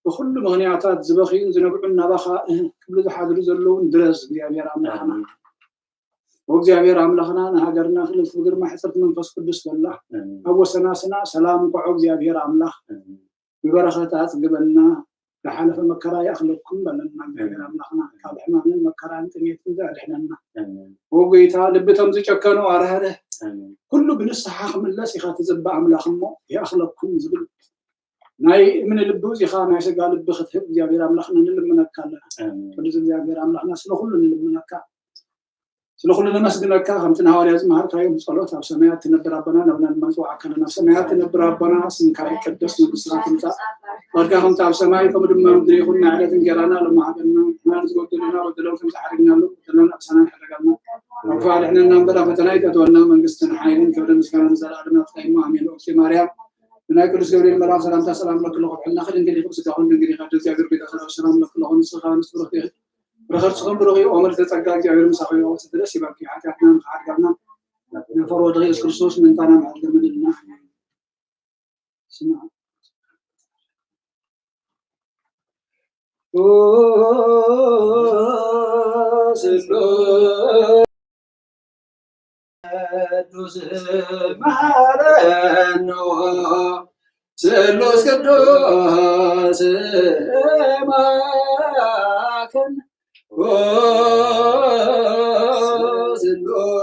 ብኩሉ ምኽንያታት ዝበኽዩን ዝነብዑን ናባኻ እህ ክብሉ ዝሓድሩ ዘለውን ድረስ እግዚኣብሔር ኣምላኽና። ወእግዚኣብሔር ኣምላኽና ንሃገርና ክልል ብግርማ ሕፅርት መንፈስ ቅዱስ በላ። ኣብ ወሰናስና ሰላም እንኳዖ እግዚኣብሔር ኣምላኽ ብበረኸት ኣጽግበና። ዝሓለፈ መከራ ይኣኽለኩም በለና እግዚኣብሔር ኣምላኽና። ካብ ሕማምን መከራን ጥሜትን ዘድሕነና። ወጎይታ ልብቶም ዝጨከኑ ኣርህርህ። ኩሉ ብንስሓ ክምለስ ኢኻ ትጽበ ኣምላኽ እሞ ይኣኽለኩም ዝብል ናይ እምኒ ልቢ ውዚኻ ናይ ስጋ ልቢ ክትህብ እግዚኣብሔር ኣምላኽና ንልምነካ ኣለና። ቅዱስ እግዚኣብሔር ኣምላኽና ስለ ኩሉ ንልምነካ። ስለ ኩሉ ነመስግነካ። ከምቲ ንሃዋርያ ዝመሃርካዮም ጸሎት ኣብ ሰማያት ትነብር ኣቦና ነብና ንመጽዋዕካ ኣለና። ኣብ ሰማያት ትነብር ኣቦና ስምካ ይቀደስ መንግስትካ ትምጻእ ፈቃድካ ከምቲ ኣብ ሰማይ ከምኡ ድማ ምድሪ ይኹን። ናይ ዕለት እንጀራና ሎሚ ሃበና። ንሕና ንዝበደሉና በደሎም ከም ዝሓረግናሉ በደልና ንክሳና ንሕረጋልና። ካብ ክፉእ ኣድሕነና እምበር ኣብ ፈተና ኣይተእትወና። መንግስትን ሓይልን ክብርን ምስጋናን ንዘለኣለም ናትካ እዩ። ኣሜን። ኦክሴ ማርያም ብናይ ቅዱስ ገብርኤል መልኣኽ ሰላምታ ሰላም ለክሎ ክብዕልና ክድንግል ይኽብ ስጋኹን ድንግል ይኸድ እግዚኣብሔር ቤተ ሰላም ሰላም ለክሎ ንስኻ ንስብርኽ ይኽድ ብረኸት ስኹም ብሩኽ እዩ። ኦመል ተጸጋ እግዚኣብሔር ምሳኹ ይወቅስ ደስ ይበልኪ። ሓጢኣትና ንኽሓድጋና ነፈር ወድኺ የሱስ ክርስቶስ ምንታና መዓል ለምንልና። ስማ ቅዱስ ማረኖ ስሉስ ቅዱስ ማክን ስሉስ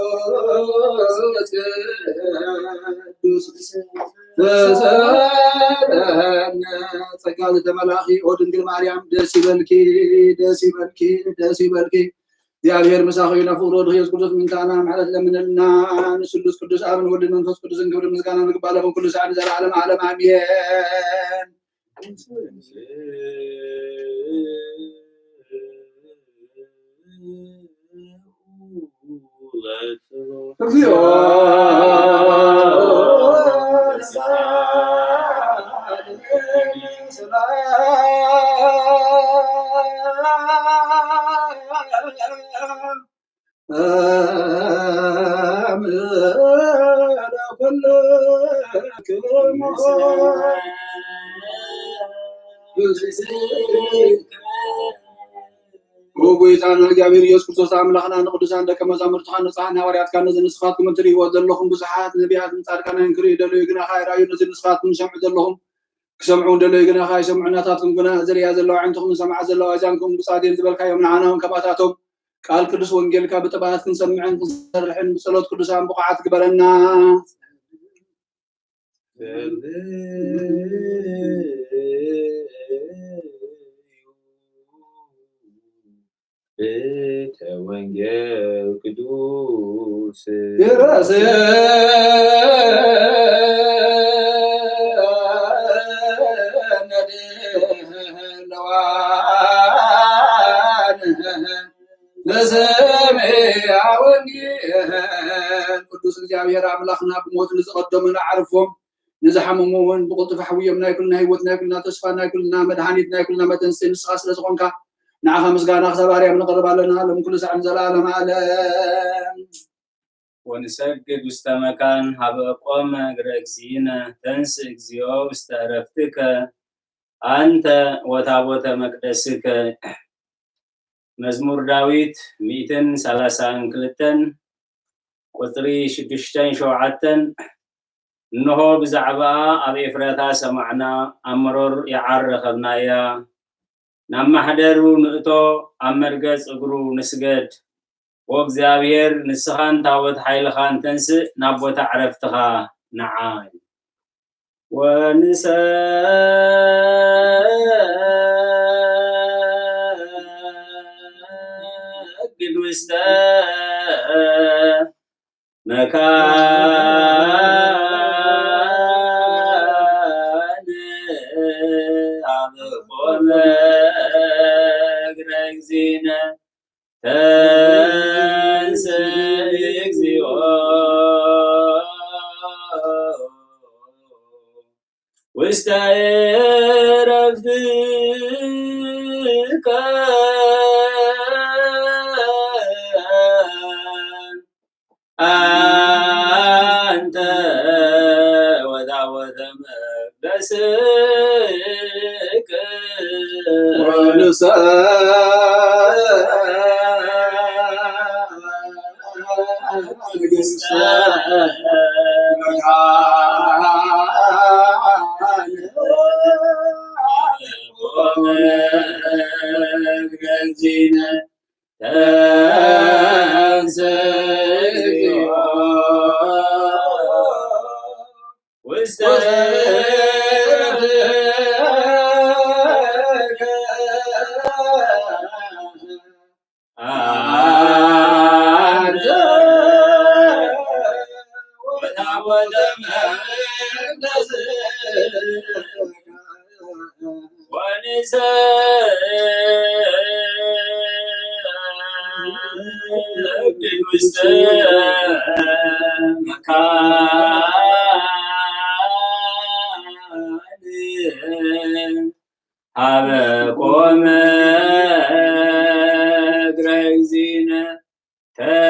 ቅዱስ ተሰለነ ጸጋ ዝተመላኺ ኦ ድንግል ማርያም ደስ ይበልኪ፣ ደስ ይበልኪ፣ ደስ ይበልኪ። እግዚኣብሔር ምሳኺ እዩ። ናብ ፍቕሪ ወድኺ የሱስ ክርስቶስ ምንታና ምሕረት ለምንልና። ንስሉስ ቅዱስ ኣብን ወልድን መንፈስ ቅዱስን ክብሪ ምስጋና ንግባለኹም ኩሉ ሰዓት ንዘለዓለም ዓለም ኣሜን። እግዚኦ ኦ ጎይታና እግዚኣብሔር ኢየሱስ ክርስቶስ ኣምላኽና ንቅዱሳን ደቀ መዛሙርትኻ ንጹሓን ሃዋርያትካ ነዚ ንስኻትኩም እትርእይዎ ዘለኹም ብዙሓት ነቢያትን ጻድቃንን ክርእዩ ደለዩ ግናኻ ኣይረኣዩ። ነዚ ንስኻትኩም ዝሰምዑ ዘለኹም ክሰምዑ ደለዩ ግናኻ ኣይሰምዑ። ናታትኩም ግና ዝርእያ ዘለዋ ኣዒንትኹም ዝሰምዓ ዘለዋ ኣእዛንኩም ብጻድየን ዝበልካዮም ንዓና እውን ከማታቶም ቃል ቅዱስ ወንጌልካ ብጥብዓት ክንሰምዕን ክንሰርሕን ብጸሎት ቅዱሳን ብቑዓት ግበረና። ቤተ ወንጌል ቅዱስ ድረስ ነድለዋን በሰማያ ወንጌል ቅዱስ እግዚኣብሔር ኣምላኽና ብሞት ንዝቐደሙ ንኣዕርፎም፣ ንዝሓመሙ እውን ብቕልጡፍ ኣሕውዮም። ናይ ኩልና ህይወት፣ ናይ ኩልና ተስፋ፣ ናይ ኩልና መድሃኒት፣ ናይ ኩልና መተንስኢ ንስኻ ስለ ዝኾንካ ንዓኻ ምስጋና ክሳብ ኣርያም ነቕርብ ኣለና፣ ሎም ኩሉ ሳዕ ንዘለኣለም ዓለም። ወንሰግድ ውስተ መካን ሀበ ቆመ እግረ እግዚእነ። ተንስ እግዚኦ ውስተ ዕረፍትከ፣ ኣንተ ወታቦተ መቅደስከ። መዝሙር ዳዊት ሚእትን ሰላሳን ክልተን፣ ቁጽሪ ሽዱሽተን ሸውዓተን። እንሆ ብዛዕባኣ ኣብ ኤፍራታ ሰማዕና፣ ኣብ መሮር የዓር ረኸብናያ። ናብ ማሕደሩ ንእቶ፣ ኣብ መርገጽ እግሩ ንስገድ። ኦ እግዚኣብሔር፣ ንስኻን ታቦት ሓይልኻን ተንስእ፣ ናብ ቦታ ዕረፍትኻ ንዓይ። ወንሰግድ ውስተ መካን ሀበ ቆመ እግረ እግዚእነ። ተንስ እግዚኦ ውስተ ዕረፍትከ፣ ኣንተ ወታቦተ መቅደስከ። ወንሰግድ ውስተ መካን ሀበ ቆመ እግረ እግዚእነ። ተንስ እግዚኦ ውስተ ዕረፍትከ፣ ኣንተ ወታቦተ መቅደስከ። ወንሰግድ ውስተ መካን ሀበ ቆመ እግረ እግዚእነ። ተንስ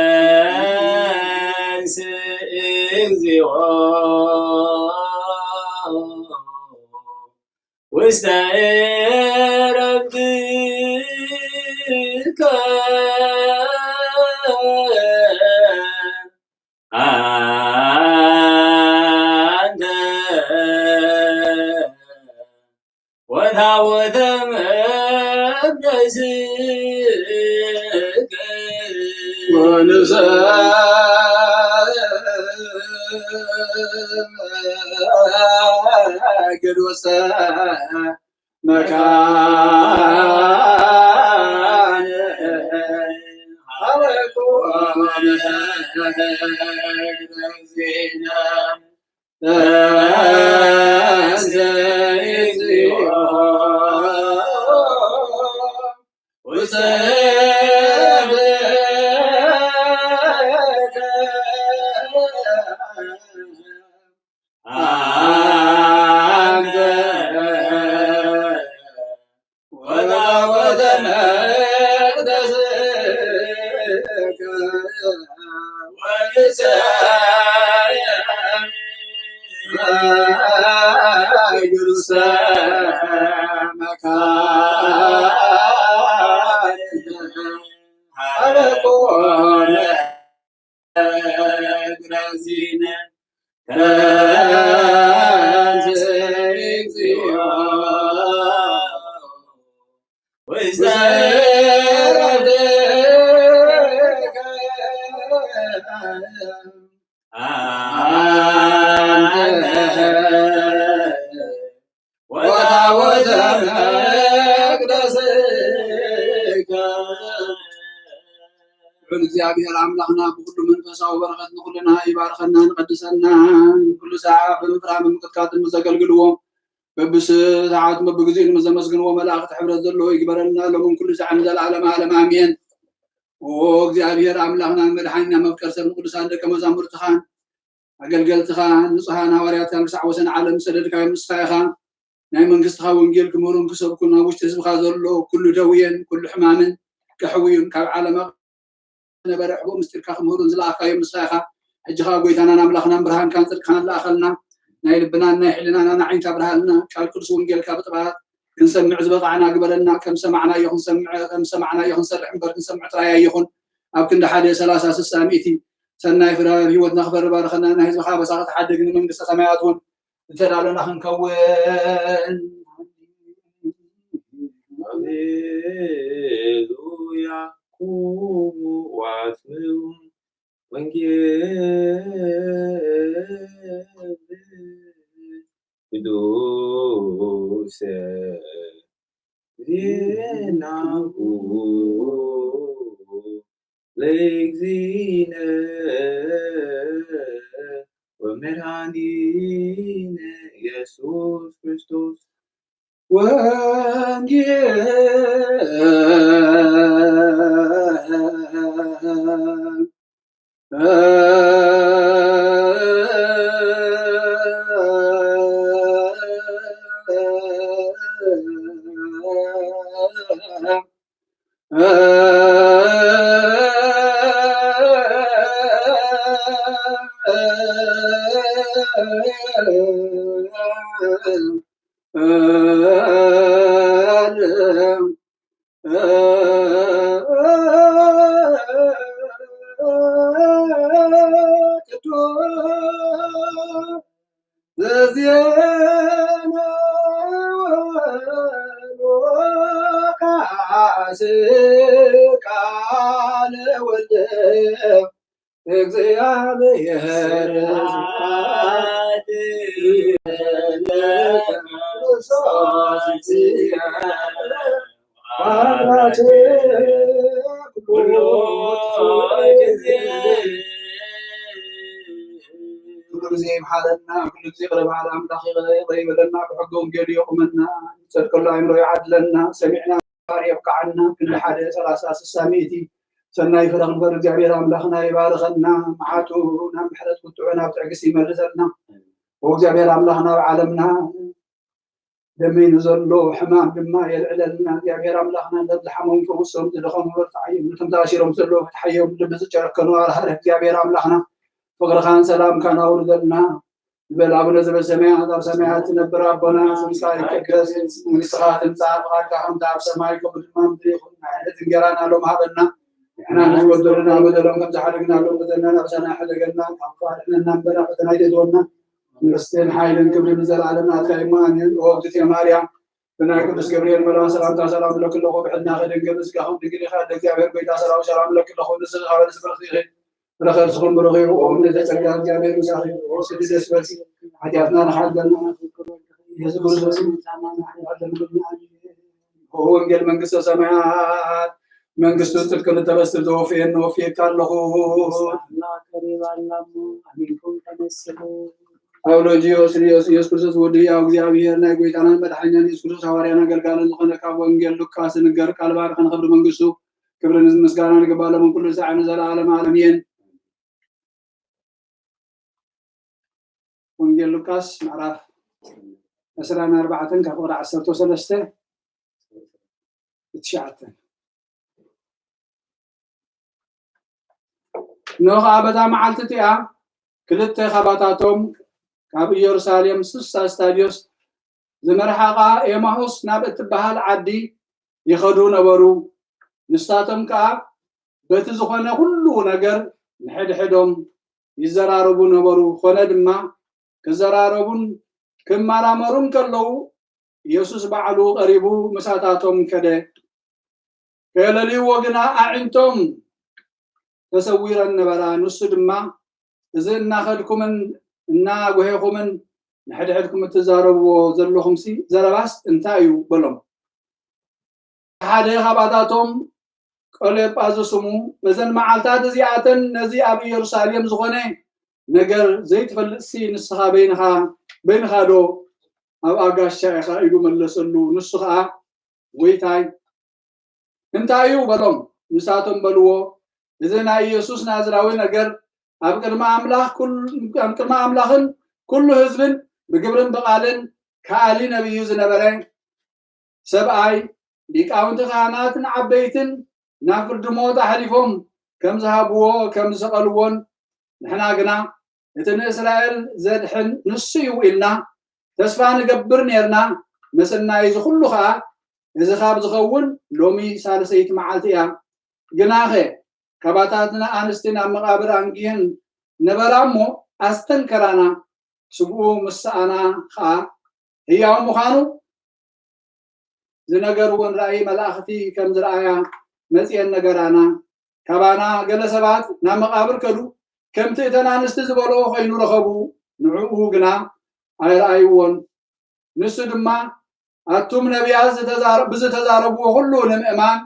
እግዚኦ ውስተ ዕረፍትከ፣ ኣንተ ወታቦተ መቅደስከ። ወንሰግድ ውስተ መካን ሀበ ቆመ እግረ እግዚእነ። ተንስ እግዚኦ ውስተ ዕረፍትከ፣ ኣንተ ወታቦተ መቅደስከ። ወንሰግድ ውስተ መካን ሀበ ቆመ እግረ እግዚእነ። ተንስ እግዚኦ ውስተ ዕረፍትከ፣ ኣንተ ወታቦተ መቅደስከ። ልዑል እግዚኣብሔር ኣምላኽና ብኩሉ መንፈሳዊ በረኸት ንኩልና ይባርኸናን ይቐድሰናን። ኩሉ ሰዓት ብምፍራህን ብምንቅጥቃጥን ምስ ዘገልግልዎ፣ በብሰዓቱ በብግዚኡ ምስ ዘመስግንዎ መላእኽቲ ሕብረት ዘለዎ ይግበረልና፣ ሎምን ኩሉ ሰዓት ንዘለዓለመ ዓለም ኣሜን። ኦ እግዚኣብሔር ኣምላኽና መድሓኒና መፍቀር ሰብ ንቅዱሳን ደቀ መዛሙርትኻን ኣገልገልትኻን ንጹሃን ሃዋርያትካን ክሳዕ ወሰን ዓለም ዝሰደድካዮም ንስኻ ኢኻ። ናይ መንግስትኻ ወንጌል ክምህሩን ክሰብኩን ኣብ ውሽጢ ህዝብኻ ዘሎ ኩሉ ደውየን ኩሉ ሕማምን ከሕውዩን ካብ ዓለማ ነበረ ዕቡቕ ምስጢርካ ክምህሩን ዝለኣኻዮም ንስኻ ኢኻ። ሕጂ ኸኣ ጎይታናን ኣምላኽናን ብርሃንካን ጽድቅኻን ለኣኸልና። ናይ ልብናን ናይ ሕልናናን ኣዒንቲ ኣብርሃልና። ቃል ቅዱስ ወንጌልካ ብጥበባት ክንሰምዕ ዝበቓዕና ግበረና። ከም ሰማዕናዮ ክንሰምዕ፣ ከም ሰማዕናዮ ክንሰርሕ እምበር ክንሰምዕ ጥራይ ኣይኹን። ኣብ ክንዲ ሓደ ሰላሳ ስሳ ሚእቲ ሰናይ ፍረ ኣብ ህይወትና ክፈሪ ባርኸና። ናይ ህዝብኻ ኣበሳ ክትሓድግ ንመንግስተ ሰማያት እውን ዝተዳለና ክንከውን። ሃሌሉያ። ኩሙ ወአስምዑ ወንጌል ቅዱስ ዜናሁ ለእግዚእነ ወመድኃኒነ ኢየሱስ ክርስቶስ ወንጌል ቅዱስ ዜና ወሉቃስ ቃለ ወልድ እግዚአብሔር ስብሐት ለክርስቶስ አምላክ ኩሉ ጊዜ ኩሉ ጊዜ ይምሓረና፣ ኩሉ ጊዜ ይቕረ በሃሊ ኣምላኽ ይቕረ ይቕረ ይበለና፣ ብሕገ ወንጌሉ የቑመና፣ ንጸድቀሉ ኣእምሮ ይዓድለና፣ ሰሚዕና የብቅዓና። ክንዲ ሓደ ሰላሳ ስሳ ሚእቲ ሰናይ ፍረ ክንፈሪ እግዚኣብሔር ኣምላኽና ይባርኸና፣ መዓቱ ናብ ምሕረት ቁጥዑ ናብ ትዕግስቲ ይመልሰልና። ወእግዚኣብሔር ኣምላኽና ኣብ ዓለምና ደመይ ንዘሎ ሕማም ድማ የልዕለልና። እግዚኣብሔር ኣምላኽና ነዚ ዝሓመሙ ፈውሶም፣ ዝደኸሙ በርትዓዮም፣ ነቶም ተኣሲሮም ዘለዉ ፍትሓዮም፣ ልቢ ዝጨከኑ ኣርሃረ እግዚኣብሔር ኣምላኽና ፍቕርኻን ሰላምካን ኣውርደልና። ንበል ኣቡነ ዘበሰማያት ኣብ ሰማያት ትነብር ኣቦና ስምካ ይቀደስ፣ መንግስትኻ ትምጻእ፣ ፍቓድካ ከምቲ ኣብ ሰማይ ከምኡ ድማ ምድሪ ይኹን። ናይ ዕለት እንጀራና ሎም ሃበና፣ ንሕና ንዝበደሉና በደሎም ከም ዝሓደግናሎም በደልና ናብሳና ሕደገልና፣ ካብ ክፉእ ኣድሕነና እምበር ኣብ ፈተና ኣይተእትወና። መንግስትን ሓይልን ክብርን ንዘለኣለም ናትካ እዩ። ኣሜን። ኦ እግዝእትየ ማርያም፣ ብናይ ቅዱስ ገብርኤል መልኣክ ሰላምታ ሰላም እብለኪ ኣለኹ። ብሕልናኺ ድንግል፣ ብስጋኺ ድንግል ኢኺ። ኣደ እግዚኣብሔር ጎይታ ሰራዊት ሰላም እብለኪ ኣለኹ። ንስኺ ካብ ኣንስቲ ብርኽቲ ኢኺ፣ ፍረ ከርስኺ ብሩኽ እዩ። ኦ ምልዕተ ጸጋ እግዚኣብሔር ምሳኺ፣ ኦ ስዲ ደስ ይበልኪ። ሓጢኣትና ንሓልፈልና፣ የሱስ ክርስቶስ። ኦ ወንጌል መንግስተ ሰማያት፣ መንግስቱ ጽድቅን እተበስር ዘወፍየኒ ወፍየካ ኣለኹ። ምስጋና ቀሪባ ኣላ እሞ ኣሜንኩም ተመስሉ። ኣውሎጂዮስ ሪዮስ ኢየሱስ ክርስቶስ ወዲ ሕያው እግዚኣብሔር ናይ ጎይታናን መድሓኛን ኢየሱስ ክርስቶስ ሃዋርያን ኣገልጋልን ዝኾነ ካብ ወንጌል ሉቃስ ዝንገር ቃል ባርኸ ንኽብሪ መንግስቱ ክብርን ምስጋናን ይግባእ ሎም ኩሉ ሳዕ ንዘለዓለም ኣሜን። ወንጌል ሉቃስ ምዕራፍ ዕስራን ኣርባዕተን ካብ ፍቕዲ ዓሰርተ ሰለስተ ትሽዓተን። እንሆ ኸዓ በታ መዓልቲ እቲኣ ክልተ ካባታቶም ካብ ኢየሩሳሌም ስሳ ስታድዮስ ዝመርሓቓ ኤማሁስ ናብ እትበሃል ዓዲ ይኸዱ ነበሩ። ንሳቶም ከኣ በቲ ዝኾነ ኩሉ ነገር ንሕድሕዶም ይዘራረቡ ነበሩ። ኾነ ድማ ክዘራረቡን ክመራመሩን ከለዉ ኢየሱስ ባዕሉ ቀሪቡ ምሳታቶም ከደ። ከየለልይዎ ግና ኣዒንቶም ተሰዊረን ነበራ። ንሱ ድማ፣ "እዚ እናኸድኩምን እናጎሄኹምን ንሕድሕድኩም እትዛረብዎ ዘለኹምሲ ዘረባስ እንታይ እዩ?" በሎም። ሓደ ካብኣታቶም ቀሌጳ ዝስሙ፣ "በዘን መዓልታት እዚኣተን ነዚ ኣብ ኢየሩሳሌም ዝኾነ ነገር ዘይትፈልጥሲ ንስኻ በይንኻ፣ በይንኻ ዶ ኣብኣ ጋሻ ኢኻ?" ኢሉ መለሰሉ። ንሱ ኸኣ፣ "ጎይታይ፣ እንታይ እዩ?" በሎም። ንሳቶም በልዎ፣ "እዚ ናይ ኢየሱስ ናዝራዊ ነገር ኣብ ቅድሚ ኣምላኽ ኩል-፣ ኣብ ቅድሚ ኣምላኽን ኩሉ ህዝብን ብግብርን ብቓልን ከኣሊ ነቢዩ ዝነበረ ሰብኣይ፣ ሊቃውንቲ ካህናትን ዓበይትን ናብ ፍርዲ ሞት ኣሕሊፎም ከም ዝሃብዎ፣ ከም ዝሰቐልዎን፣ ንሕና ግና እቲ ንእስራኤል ዘድሕን ንሱ እዩ ኢልና ተስፋ ንገብር ኔርና። ምስናይ እዚ ኩሉ ኸኣ፣ እዚ ካብ ዝኸውን ሎሚ ሳልሰይቲ መዓልቲ እያ። ግናኸ፣ ካባታትና ኣንስቲ ናብ መቓብር ኣንጊህን ነበራ እሞ ኣስተንከራና። ስግኡ ምስ ሰኣና ኸኣ፣ ህያው ምዃኑ ዝነገርወን ራእይ መላእኽቲ ከም ዝረኣያ መጺኤን ነገራና። ካባና ገለ ሰባት ናብ መቓብር ከዱ፣ ከምቲ እተን ኣንስቲ ዝበልኦ ኮይኑ ረኸቡ፣ ንዕኡ ግና ኣይረኣይዎን። ንሱ ድማ፣ ኣቱም ነቢያት ዝተዛረ-፣ ብዝተዛረብዎ ኩሉ ንምእማን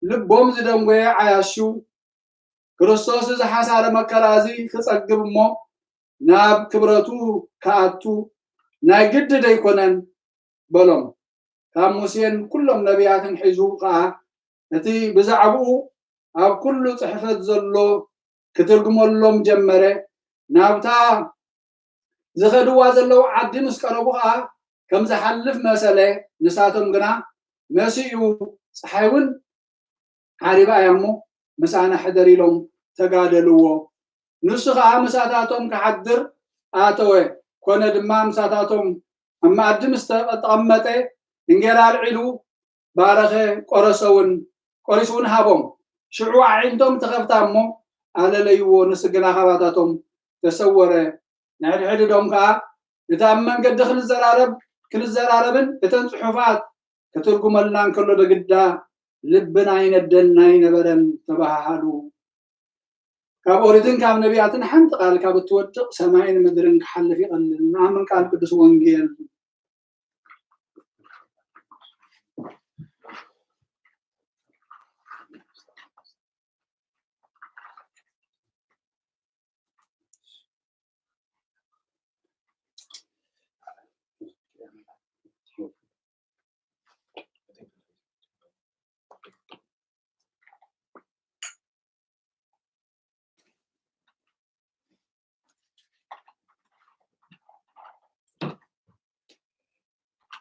ልቦም ዝደንጎየ ዓያሹ፣ ክርስቶስ እዚ ሓሳረ መከራ እዚ ክጸግብ እሞ ናብ ክብረቱ ክኣቱ ናይ ግዲ ደይኮነን? በሎም። ካብ ሙሴን ኩሎም ነቢያትን ሒዙ ኸኣ እቲ ብዛዕባኡ ኣብ ኩሉ ጽሕፈት ዘሎ ክትርጉመሎም ጀመረ። ናብታ ዝኸድዋ ዘለዉ ዓዲ ምስ ቀረቡ ኸኣ ከም ዝሓልፍ መሰለ። ንሳቶም ግና፣ መሲኡ፣ ጸሓይ እውን ዓሪባ እያ እሞ ምሳና ሕደር፣ ኢሎም ተጋደልዎ። ንሱ ኸኣ ምሳታቶም ክሓድር ኣተወ። ኮነ ድማ፣ ምሳታቶም ኣብ መኣዲ ምስ ተቐመጠ፣ እንጌራ ኣልዒሉ ባረኸ፣ ቆረሰ እውን፣ ቆሪሱ እውን ሃቦም። ሽዑ ኣዒንቶም ተኸፍታ እሞ ኣለለይዎ፣ ንሱ ግና ካባታቶም ተሰወረ። ንሕድሕድዶም ከኣ፣ እቲ ኣብ መንገዲ ክንዘራረብ፣ ክንዘራረብን እተን ጽሑፋት ክትርጉመልና እንከሎ፣ ደግዳ ልብና ይነደልና ኣይነበረን፣ ተበሃሃሉ። ካብ ኦሪትን ካብ ነቢያትን ሓንቲ ቃል ካብ እትወድቕ፣ ሰማይን ምድርን ክሓልፍ ይቐልል። ንኣምን ቃል ቅዱስ ወንጌል።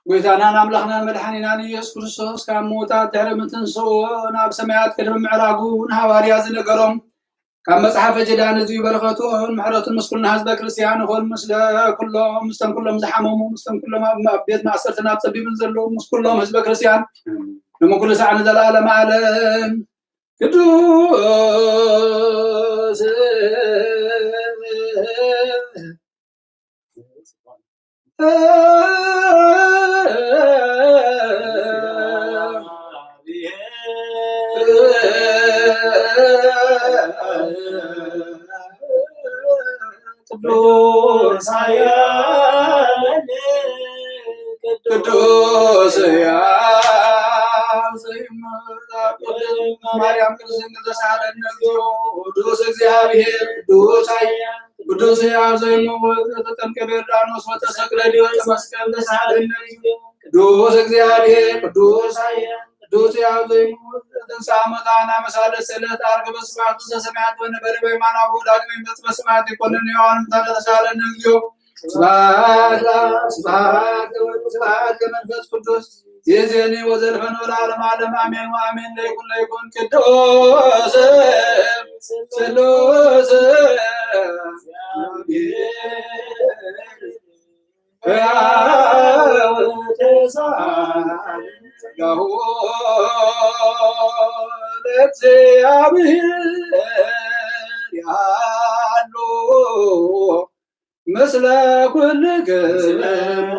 ጎይታናን ኣምላኽናን መድሓኒናን ኢየሱስ ክርስቶስ ካብ ምዉታት ድሕሪ ምትንስኡ ናብ ሰማያት ቅድሚ ምዕራጉ ንሃዋርያ ዝነገሮም ካብ መጽሓፈ ጀዳን እዚ በረኸቱን ምሕረቱን ምስ ኩልና ህዝበ ክርስቲያን ይኹን። ምስለ ኩሎም፣ ምስቶም ኩሎም ዝሓመሙ፣ ምስቶም ኩሎም ኣብ፣ ኣብ ቤት ማእሰርትን ኣብ ጸቢብን ዘለዉ፣ ምስ ኩሎም ህዝበ ክርስቲያን፣ ኣሜን። ሎሚ ኩሉ ሳዕ ንዘለዓለመ ዓለም። ቅዱስ ቅዱስ ኃያል ቅዱስ ሕያው ዘይመውት ማርያም ቅድስት ድንግል ተሳሃለነ እግዚኦ። ቅዱስ እግዚአብሔር ቅዱስ ኃያል ቅዱስ ሕያው ዘይመውት ዘተጠምቀ በዮርዳኖስ ወተሰቅለ ዲበ መስቀል ተሳሃለነ እግዚኦ። ቅዱስ እግዚአብሔር ቅዱስ ኃያል ቅዱስ ሕያው ዘይመውት ዘተንሥአ እሙታን አመሳለ ሰለት አርገ በስብሐቱ ዘሰማያት ወነበረ በየማናሁ ዳግመ ይመጽእ በሰማያት ይኮንን ሕያዋን ሙታን ተሳሃለነ እግዚኦ። ስብሐት ለአብ፣ ስብሐት ለወልድ፣ ስብሐት ለመንፈስ ቅዱስ፣ ይእዜኒ ወዘልፈኒ ወለዓለመ ዓለም፣ አሜን ወአሜን። ለይኩን ለይኩን ቅዱስ ስሉስ ሕያው ተሳለሁ ለእግዚአብሔር ያሉ ምስለ ኩልክሙ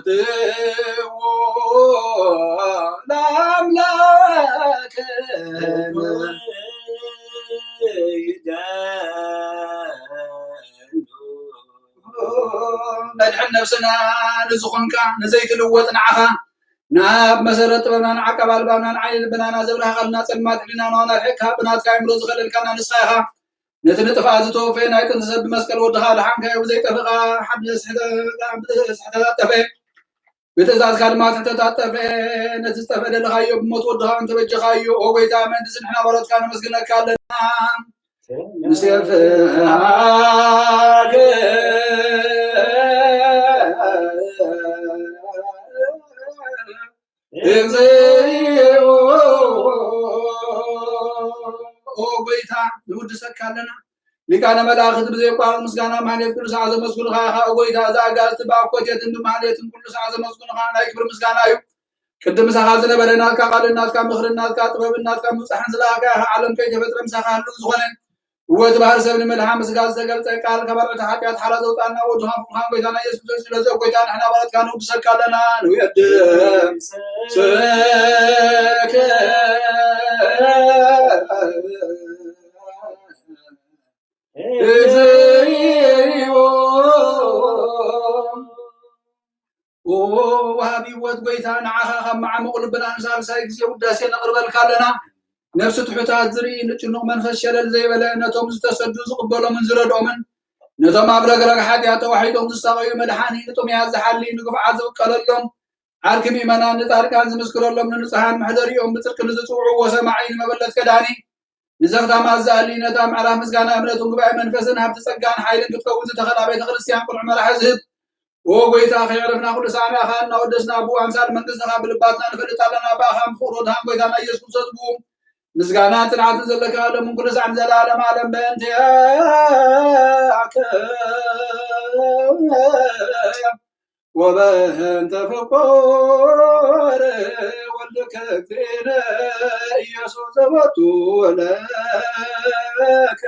አየኩትዎ ለአምላክነ። መድሕን ነብስና ንዝኾንካ ንዘይትልወጥ ንዓኻ ናብ መሰረት ጥበብናን ዓቀብ ኣልባብናን ዓይኒ ልብናና ዘብራህኻልና ጸልማት ሕሊናና ኣድሒቕካ ብናትካ ኣእምሮ ዝኸለልካና ንስኻ ኢኻ። ነቲ ንጥፍኣት ዝተወፈየ ናይ ጥንቲ ሰብ ብመስቀል ወድኻ ኣድሓንካዮ። ብዘይጠፍእ ሓድነት ስሕተት ኣጠፈ። ብትእዛዝካ ድማ ስሕተት ኣጠፈ። ነቲ ዝጠፍአ ደለኻዮ ብሞት ወድኻ እንተበጀኻዮ። ኦ ጎይታ፣ ምእንቲ እዚ ንሕና ባሮትካ ነመስግነካ ኣለና። ምስየ ፍርሃት እግዚኦ። ኦ ጎይታ፣ ንውድሰካ ኣለና። ሊቃነ መላእኽት ብዘየቋርጥ ምስጋና ማህሌት ቅዱሳን ዘመስግኑኻ ኢኻ። ኦ ጎይታ፣ እዛ ኣጋእዝቲ ብኣኮቴትን ብማህሌትን ኩሉ ሰዓት ዘመስግኑኻ ናይ ክብሪ ምስጋና እዩ። ቅድም ምሳኻ ዝነበረ ናትካ ቃልን ናትካ ምኽርን ናትካ ጥበብን ናትካ ምብጻሕን ዝለኣኻ ኢኻ። ዓለም ከይተፈጥረ ምሳኻ ህሉው ዝኾነ እወ፣ እቲ ባህሪ ሰብ ንምድሓን ብስጋ ዝተገልጸ ቃል፣ ካብ ኣርዑት ሓጢኣት ሓራ ዘውጻና ወድኻ ፍቑርኻን ጎይታና ኢየሱስ ክርስቶስ፣ ስለዚ፣ ኦ ጎይታ፣ ንሕና ባሮትካ ንውድሰካ ኣለና፣ ንውየድም ስምከ። እግዚኦ። ኦ ወሃቢ ህይወት ጎይታ፣ ንዓኻ ካብ መዓሙቕ ልብና ንሳልሳይ ግዜ ውዳሴ ነቕርበልካ ኣለና። ነፍሲ ትሑታት ዝርኢ፣ ንጭኑቕ መንፈስ ሸለል ዘይበለ፣ ነቶም ዝተሰዱ ዝቕበሎምን ዝረድኦምን፣ ነቶም ኣብ ረግረግ ሓጢኣት ተዋሒጦም ዝሳቐዩ መድሓኒ፣ ንጥሙያት ዝሓሊ፣ ንግፉዓት ዝብቀለሎም፣ ዓርኪ ምእመናን ንጻድቃን ዝምስክረሎም፣ ንንጹሓን መሕደሪኦም ብጽድቂ ንዝጽውዕዎ ሰማዒ፣ ንመበለት ከዳኒ፣ ንዘኽታማት ዘኣሊ፣ ነታ ምዕራፍ ምስጋና እምነትን ጉባኤ መንፈስን ሃብቲ ጸጋን ሓይልን ክትከውን ዝተኸላ ቤተ ክርስቲያን ቅኑዕ መራሒ ዝህብ። ኦ ጎይታ፣ ከየዕረፍና ኩሉ ሰዓት ንኣኻ እናወደስና፣ ብኡ ኣምሳል መንግስትኻ ብልባትና ንፈልጥ ኣለና። ብኣኻ ብፍቕሩ ድሃን ጎይታና ኢየሱስ ክርስቶስ፣ ብኡ ምስጋና ጽንዓትን ዘለካ፣ ሎምን ኩሉ ሰዓት ንዘለዓለም ዓለም በእንቲኣከ ወበእንተ ፍቁር ወልድከ እግዚእነ ኢየሱስ ዘወቱ ለከ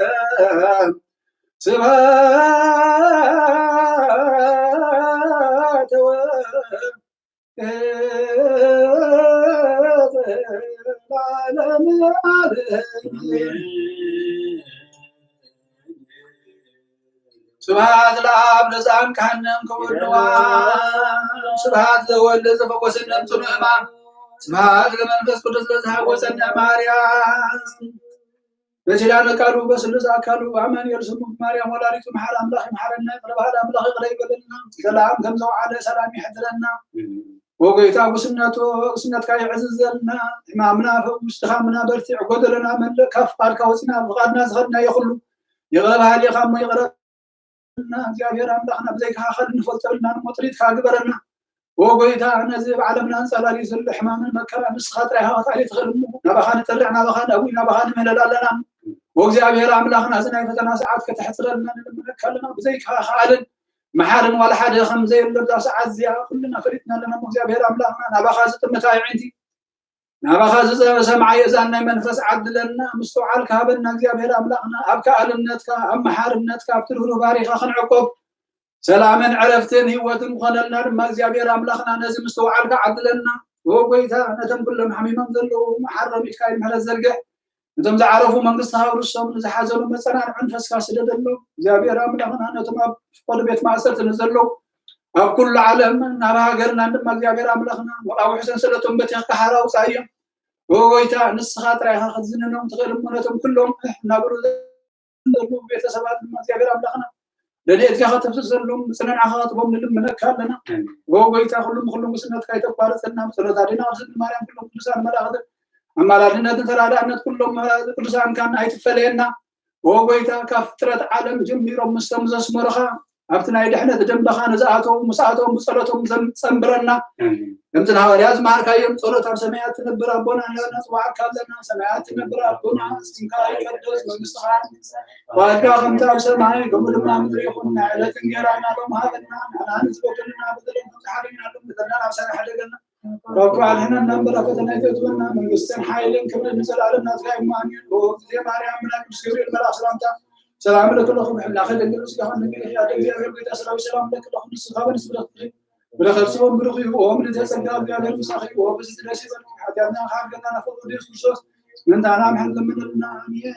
ስብሐት ወክብር ለዓለመ ዓለም። ስብሐት ለአብ ለዘአንቅሐነ እምክውድዋ። ስብሐት ለወልድ ለዘፈወሰነ እምጽኑ ሕማም። ስብሐት ለመንፈስ ቅዱስ ለዘሐወሰነ ማርያም። በኪዳነ ቃሉ በስሉስ አካሉ አማኑኤል ስሙ ማርያም ወላዲቱ መሐር አምላክ ይምሐረነ። ይቅረ በል አምላክ ይቅረ ይበለልና። ሰላም ከም ዘውዓለ ሰላም ይሕድረና። ወጎይታ ጉስነቱ፣ ጉስነትካ የዕዝዘልና። ሕማምና ፈውስ፣ ድኻምና በርቲዕ፣ ጎደለና መልእ። ካብ ፍቃድካ ወፂና ብፍቃድና ዝኸድናዮ ኩሉ ይቅረ በሃሊ ኢኻ እሞ ይቅረ በልና። እግዚኣብሔር ኣምላኽና ብዘይካ ካልእ ንፈልጦ የብልናን እሞ ጥሪትካ ግበረና። ወጎይታ ነዚ ኣብ ዓለምና ኣንጸላልዩ ዘሎ ሕማምን መከራ ንስኻ ጥራይ ኢኻ ክትኣልዮ ትኽእል እሞ ናባኻ ንጠርዕ፣ ናባኻ ነእዊ፣ ናባኻ ንምህለል ኣለና። ወእግዚኣብሔር ኣምላኽና እዚ ናይ ፈተና ሰዓት ከተሕጽረልና ንልምነካ ኣለና። ብዘይካ ከኣልን መሓርን ዋላ ሓደ ከም ዘየሎ እዛ ሰዓት እዚኣ ኩልና ፈሊጥና ኣለና። እሞ እግዚኣብሔር ኣምላኽና ናባኻ ዝጥምት ኣዕይንቲ፣ ናባኻ ዝጸበ ሰምዓ የእዛን ናይ መንፈስ ዓድለና፣ ምስትውዓል ክሃበና እግዚኣብሔር ኣምላኽና። ኣብ ከኣልነትካ፣ ኣብ መሓርነትካ፣ ኣብቲ ርህሩህ ባህሪኻ ክንዕቆብ ሰላምን ዕረፍትን ህይወትን ክኾነልና ድማ እግዚኣብሔር ኣምላኽና ነዚ ምስትውዓል ክዓድለና። ኦ ጎይታ፣ ነቶም ኩሎም ሓሚሞም ዘለዉ መሓረም ኢድካ ምሕረት ዘርግሕ። ነቶም ዝዓረፉ መንግስቲ ሃውርሶም፣ ንዝሓዘኑ መጸናንዒ መንፈስካ ስደደሎም። እግዚኣብሔር ኣምላኽና ነቶም ኣብ ፍቆዶ ቤት ማእሰርቲ ንዘለዉ ኣብ ኩሉ ዓለም ናብ ሃገርና ድማ እግዚኣብሔር ኣምላኽና ወቃዊ ሕሰን ስለቶም በቲኽካ ሓራ ውጻእዮም። ኦ ጎይታ፣ ንስኻ ጥራይ ኢኻ ክትዝንኖም ትኽእል እሞ ነቶም ኩሎም እናበሉ ዘለዉ ቤተሰባት ድማ እግዚኣብሔር ኣምላኽና ረድኤትካ ከተፍስሰሎም፣ ምጽንናዕካ ክትቦም ንልምነካ ኣለና። ኦ ጎይታ፣ ኩሉ ንኩሉ ጉስነትካ ኣይተቋርጸልና። ብጸሎት ኣዴና ቅድስት ማርያም ኩሎም ቅዱሳን መላእኽትን ኣማላድነትን ተራዳእነት ኩሎም ቅዱሳንካን ኣይትፈለየና። ኦ ጎይታ፣ ካብ ፍጥረት ዓለም ጀሚሮም ምስቶም ዘስመሩኻ ኣብቲ ናይ ድሕነት ደንበኻ ንዝኣተዉ ምስኣቶም ብጸሎቶም ዘም-፣ ጸንብረና። ኣሜን። ከምቲ ንሃዋርያት ዝመሃርካዮም ጸሎት ኣብ ሰማያት ትነብር ኣቦና እናበልና ንጽውዓካ ኣለና። ሰማያት ትነብር ኣቦና፣ ስምካ ይቀደስ፣ መንግስትኻ ትምጻእ፣ ፍቃድካ ከምቲ ኣብ ሰማይ ከምኡ ድማ ኣብ ምድሪ ይኹን። ናይ ዕለት እንጀራና ሎም ሃበና፣ ንሕና ንዝበደሉና በደሎም ከም ዝሓለና በደልና ናብ ሰማይ ሓደገና። ካብ ክፉ ኣድሕነና እምበር ኣብ ፈተና ኣይተእትወና። መንግስትን ሓይልን ክብርን ንዘለኣለም ናትካ እዩ። ኣሜን። ኦ እግዝእትየ ማርያም፣ ብናይ ቅዱስ ገብርኤል መልኣክ ሰላምታ ሰላም እልኪ ኣለኹ፣ ብሕልናኺ ድንግል፣ ብስጋኺ ድንግል ኢኺ። ኣደ እግዚኣብሔር፣ ጎይታ ሰራዊት፣ ሰላም እልኪ ኣለኹ። ንስኺ ካብ ኣንስቲ ብረኽቲ፣ ብረኸት ጽዮን ብሩኽ እዩ። ኦ ምልዕተ ጸጋ፣ እግዚኣብሔር ምሳኺ እዩ። ኦ ብዝሒ ደስ ይበልኪ፣ ሓጢኣትና ከሓድገና ናብ ፍቁር ወዲ ኢየሱስ ክርስቶስ ምእንታና ምሕረት ለምንልና። ኣሜን።